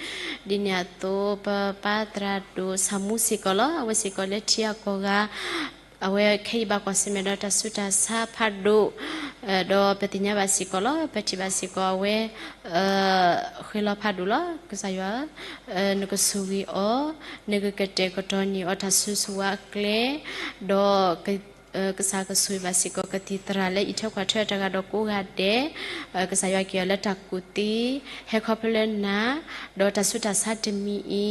ဒ်န့ၣ်အသိး ပပၢ်သရၣ်ဒိၣ်ဆၣ်မူစ့ၢ်ကီးလီၤ. အဝဲစ့ၢ်ကီးလၢထံအကီၢ်ဂၤ အဝဲခဲအံၤဘၣ်ကွၢ်ဆၢၣ်မဲာ်ဒီးတၢ်ဆူးတၢ်ဆါဖးဒိၣ်, ဒီးပသ့ၣ်ညါဘၣ်စ့ၢ်ကီးလီၤ. ပထံၣ်ဘၣ်စ့ၢ်ကီးအဝဲ ဃဲၤလီၤဖးဒိၣ်လီၤ. ကစၢ်ယွၤဧၢ, နကဆိၣ်ဂ့ၤအီၤ, နကကတဲာ်ကတီၤန့ၢ်အီၤတၢ်စုဆူၣ်ဝါအကျဲ, ဒီး ကစၢ်ကဆိၣ်ဂ့ၤဘၣ်စ့ၢ်ကီးကသံၣ်သရၣ်လၢအံးထွဲကွၢ်ထွဲတဂၤဒီးကိးဂၤဒဲး, ကစၢ်ယွၤက့ၤအီၤလၢတၢ်ကူၣ်သ့, ဟဲခီဖျိလၢနၤ, ဒီးတၢ်ဆူးတၢ်ဆါတမံၤအံ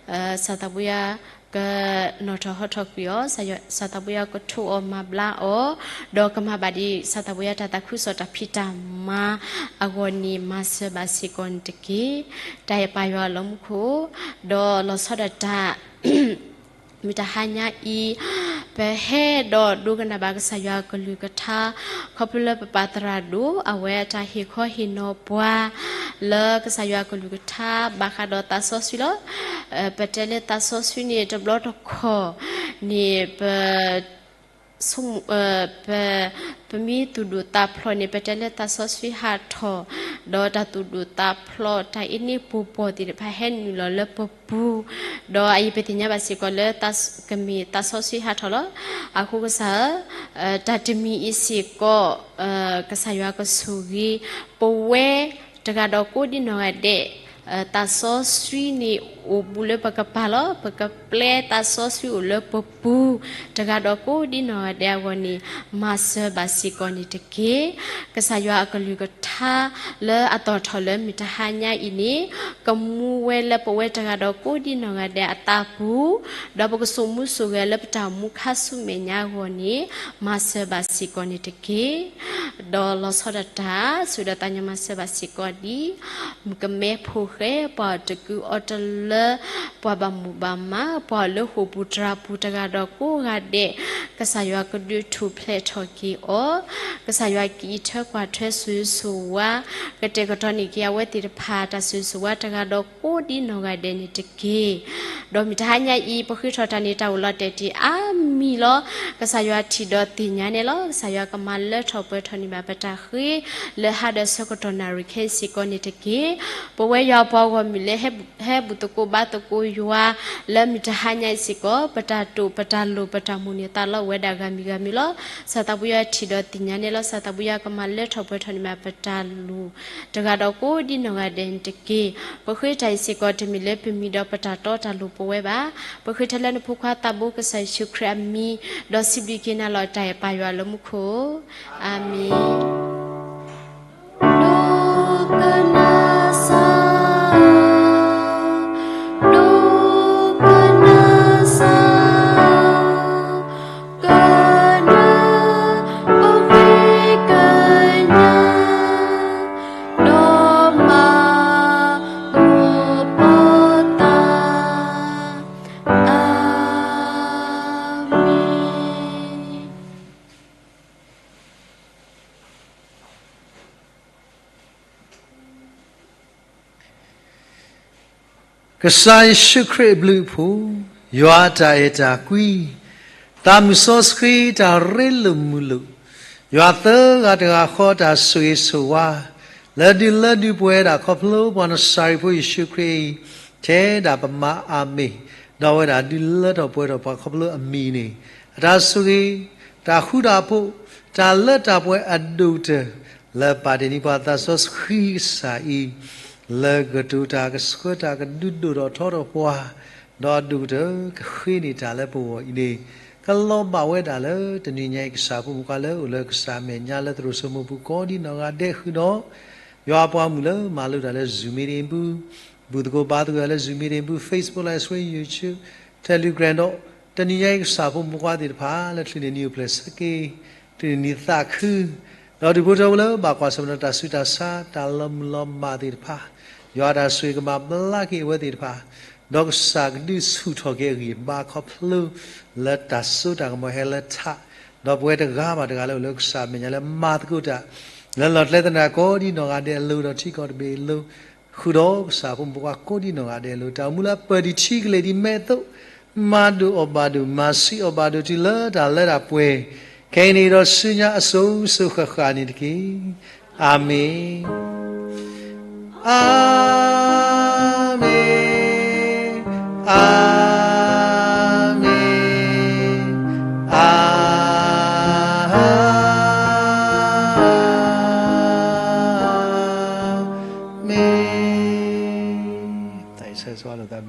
ၤ, စီၤသးဘိယွၤကနီၣ်ထီၣ်ဟီထီၣ်ကွံာ်အီၤ, စီၤသးဘိယွၤကထိးအီၤမၤဘျါအီၤ, ဒီးကမၤဘၣ်ဒ်စီၤသးဘိယွၤတၢ်သးခုကစီၣ် တၢ်ဖံးတၢ်မၤအဂီၢ်န့ၣ် မၤစၢၤဘၣ်စ့ၢ်ကီးန့ၣ်တက့ၢ်. တၢ်အဲၣ်ပၢ်ယွၤလၢမူခိၣ်, ဒီးလီၤဆီဒၣ်တၢ် မုၢ်တဟါညါအံၤ, ပဟဲဒီးဒိကနၣ်ဘၣ်ကစၢ်ယွၤအကလုၢ်ကထါ, ခီဖျိလၢပပၢ်သရၣ်ဒိၣ် အဝဲအတၢ်ဟ့ၣ်ခီဟ့ၣ်နီၤပှၤ လၢကစၢ်ယွၤအကလုၢ်ကထါ ဘၣ်ဃးဒီးသးစီဆှံလီၤ. ပတဲလၢသးစီဆှံန့ၣ် တဘျီတခီၣ်န့ၣ် ပ ဆိကမိၣ် ပ ပမ့ၢ်သူၣ်ဒိၣ်သးဖျိးန့ၣ် ပတဲလၢသးစီဆှံဟးထီၣ်, ဒီးတၢ်သူၣ်ဒိၣ်သးဖျိး တၢ်အ့န့ၢ်ပူၤပီၢ်သ့ၣ်တဖၣ်ဟဲနုာ်လီၤလၢပပူၤ, ဒီးအအံၤပသ့ၣ်ညါဘၣ်စ့ၢ်ကီးလၢ ကမ့ၢ်သးစီဆှံဟးထီၣ်လီၤ. အဃိကစၢ်ဧၢ, တၢ်တမံၤအံၤစ့ၢ်ကီး ကစၢ်ယွၤကဆိၣ်ဂ့ၤ ပဝဲတဂၤဒီးကိးဒ်နီၢ်ဂၤဒဲး, သးစီဆှံန့ၣ် အိၣ်ဘူးလၢပကပၤလီၤ. ပကပျဲသးစီဆှံအိၣ်လၢပပူၤ တဂၤဒီးကိးဒ်နီၢ်ဂၤဒဲးအဂီၢ်န့ၣ် မၤစၢၤဘၣ်စ့ၢ်ကီးန့ၣ်တက့ၢ်. ကစၢ်ယွၤအကလုၢ်ကထါ လၢအသီၣ်ထီၣ်လၢမုၢ်တဟါညါအံၤန့ၣ် ကမူဝဲလၢပဝဲတဂၤဒီးကိးဒ်နီၢ်ဂၤဒဲးအသးပူၤ, ဒီးပကစိာ်မူစိာ်ဂဲၤလၢပတၢ်အိၣ်မူခါဆူမဲာ်ညါအဂီၢ်န့ၣ် မၤစၢၤဘၣ်စ့ၢ်ကီးန့ၣ်တက့ၢ်. ဒီးလီၤဆီဒၣ်တၢ် ဆိၣ်ဒီးသးညီမၤစၢၤဘၣ်စ့ၢ်ကီးဒ် ကမဲဖိဃဲ ပှၤအီၣ်တကုအီတလၢ ပှၤဘၣ်မိၣ်ဘၣ်မး ပှၤအီၣ်လၢဃိာ်ပူၤတြၤပူၤတဂၤဒီးကိးဂၤဒဲး, ကစၢ်ယွၤကဒုးထူၣ်ဖျဲးထီၣ်က့ၤအီၤ, ကစၢ်ယွၤကအံးထွဲကွၢ်ထွဲဆိၣ်ဂ့ၤဆိၣ်ဝါ, ကတဲာ်ကတီၤန့ၢ်က့ၤအဝဲသ့ၣ်တဖၣ် တၢ်ဆိၣ်ဂ့ၤဆိၣ်ဝါတဂၤဒီးကိးဒ်နီၢ်ဂၤဒဲးန့ၣ်တက့ၢ်. ဒီးမုၢ်တဟါညါအံၤ ပဃ့ထီၣ်တၢ်န့ၣ် တၢ်အိၣ်လီၤတဲာ်တ့ၢ်အါမံၤလီၤ. ကစၢ်ယွၤထံၣ်ဒီးသ့ၣ်ညါန့ၣ်လီၤ. ကစၢ်ယွၤကမၤလၢထီၣ်ပှဲၤထီၣ်န့ၢ်ဘၣ်ပတၢ်ဃ့ လၢဟါဒီးဆၢကတီၢ်နၣ်ရံၣ်ခဲအံၤစ့ၢ်ကီးန့ၣ်တက့ၢ်. ပဝဲယွၤပှၤဂီၢ်မုၢ်လၢ ဟဲဘူၣ်သကိးဘါသကိးယွၤ လၢမုၢ်တဟါညါအံၤစ့ၢ်ကီး ပတၢ်တိာ်ပတၢ်လိၣ်ပတၢ်မိၣ်န့ၢ်သးလီၤဝဲဒၣ်ဂၤမံၤဂၤမံၤလီၤ. ကစၢ်သးဘိယွၤထံၣ်ဒီးသ့ၣ်ညါန့ၣ်လီၤ. ကစၢ်သးဘိယွၤကမၤလၢထီၣ်ပှဲၤထီၣ်န့ၢ်ဘၣ်ပတၢ်လိၣ် တဂၤဒီးကိးဒ်နီၢ်ဂၤဒဲးန့ၣ်တက့ၢ်. ပဃ့တၢ်အံၤစ့ၢ်ကီး တမ့ၢ်လၢပမံၤဒီးပတၢ်တီတၢ်လိၤပဝဲဘၣ်. ပဃ့ထဲလၢနဖိခွါသးဘိကစၢ်ယ့ၣ်ၡူးခရံာ်အမံၤ, ဒီးစံးဘျုးက့ၤနၤလီၤတၢ်အဲၣ်ပၢ်ယွၤလၢမူခိၣ်, အၤမ့ၣ်. ဒိကနၣ်စၢ်, ဒိကနၣ်စၢ်, ကနၣ်ပဃ့ကညး, ဒီးမၤဘူၣ်ပသး, အၤမ့ၣ်. ကစၢ်ယ့ၣ်ၡူးခရံာ်အဘျုးအဖှိၣ်, ယွၤအတၢ်အဲၣ်တၢ်ကွံ, သးမုၢ်စီဆှံတၢ်ရ့လိာ်မုာ်လိာ်, ယွၤသၢဂၤတဂၤဃီတၢ်ဆိၣ်ဂ့ၤဆိၣ်ဝါ, လၢဒုးလၢဒုးပှဲၤဒၣ်ခီဖျိပှၤနစၤရ့းဖိယ့ၣ်ၡူးခရံာ်အံၤ, ထဲဒၣ်ပမၤအၤမ့ၣ်, ဒီးဝဲဒၣ်ဒုးလၢထီၣ်ပှဲၤထီၣ်ပှၤခီဖျိအမံၤန့ၣ်, အတၢ်ဆိၣ်ဂ့ၤ, တၢ် တၢ်ဃူတၢ်ဖိး, တၢ်လၢတၢ်ပှဲၤအဒိၣ်ကတၢၢ် လၢပာ်တ့ၢ်န့ၢ်ပှၤသးစီဆှံကစၢ်အံၤ, လၢကတိၤတၢ်ကဆှၢတၢ်ကဒုးဒိၣ်ထီၣ်ထီထီၣ်ပှၤ, ဒီးအဒိၣ်ကတၢၢ်ကဃ့န့ၢ်တၢ်လၢပဂီၢ်အံၤန့ၣ်, ကလီၤဘၣ်ဝဲဒၣ်လၢတနံၤညါအံၤ ကစၢ်ဖိမုၣ်ဖိခွါလၢအိၣ်လၢကစၢ်မဲာ်ညါလၢသရိာ်စိမိပူၤကိးဒံနီၢ်ဂၤဒဲးဃုာ်ဒီး ယွၤအပှၤမုၣ်လၢမၤလိတၢ်လၢ Zoom meeting ပူၤ, ဘူၣ်သကိးဘါသကိးတၢ်လၢ Zoom meeting ပူၤ, Facebook Live Stream, YouTube, Telegram ဒီး တနံၤညါအံၤ ကစၢ်ဖိမုၣ်ဖိခွါသ့ၣ်တဖၣ် လၢချုးန့ၢ်နံၤအိၣ်ဖျဲၣ်ဆၢက့ၤ, ချုးန့ၢ်နံၤသးခု, ဒီးဒူၣ်ဖိထၢဖိလၢဘၣ်ကွၢ်ဆၢၣ်မဲာ်ဒီးတၢ်ဆူးတၢ်ဆါ တၢ်လီၤမုၢ်လီၤမၢ်သ့ၣ်တဖၣ်, ယွၤတၢ်ဆိၣ်ဂ့ၤကဘၣ်ဘျါက့ၤအဝဲသ့ၣ်တဖၣ်, ဒီးကစၢ်ကဒုးဆူၣ်ထီၣ်က့ၤအဂံၢ်အဘါခီဖျိ လၢတၢ်စိတၢ်ကမီၤဟဲလၢထး, ဒီးပဝဲတဂၤဘၣ်တဂၤလၢအိၣ်လၢကစၢ်မဲာ်ညါလၢမၤသကိးတၢ် လၢလီၢ်ကျဲသနၢၣ်ကိးဒံနီၢ်ဂၤဒဲးအလိၤ ဒီးထံကီၢ်တဘ့ၣ်အလိၤ, ဃုာ်ဒီးကစၢ်ဖိမုၣ်ဖိခွါကိးဒံနီၢ်ဂၤဒဲးအလိၤ တၢ်အိၣ်မူလၢအပၢၢ်ဒံးထံကလဲၤဒံးမဲာ်အသိး, မၤဒိၣ်အီၣ်ဘၣ်ဒိၣ် မၤဆံးအီၣ်ဘၣ်ဒိၣ်တုၤလၢတၢ်လၢတၢ်ပှဲၤ, ခဲအံၤန့ၣ်ဒီးဆူညါအစိၤစိၤဃၣ်ဃၣ်န့ၣ်တက့ၢ်. အၤမ့ၣ်, အၤမ့ၣ်, အၤမ့ၣ်, အၤမ့ၣ်.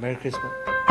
Merry Christmas.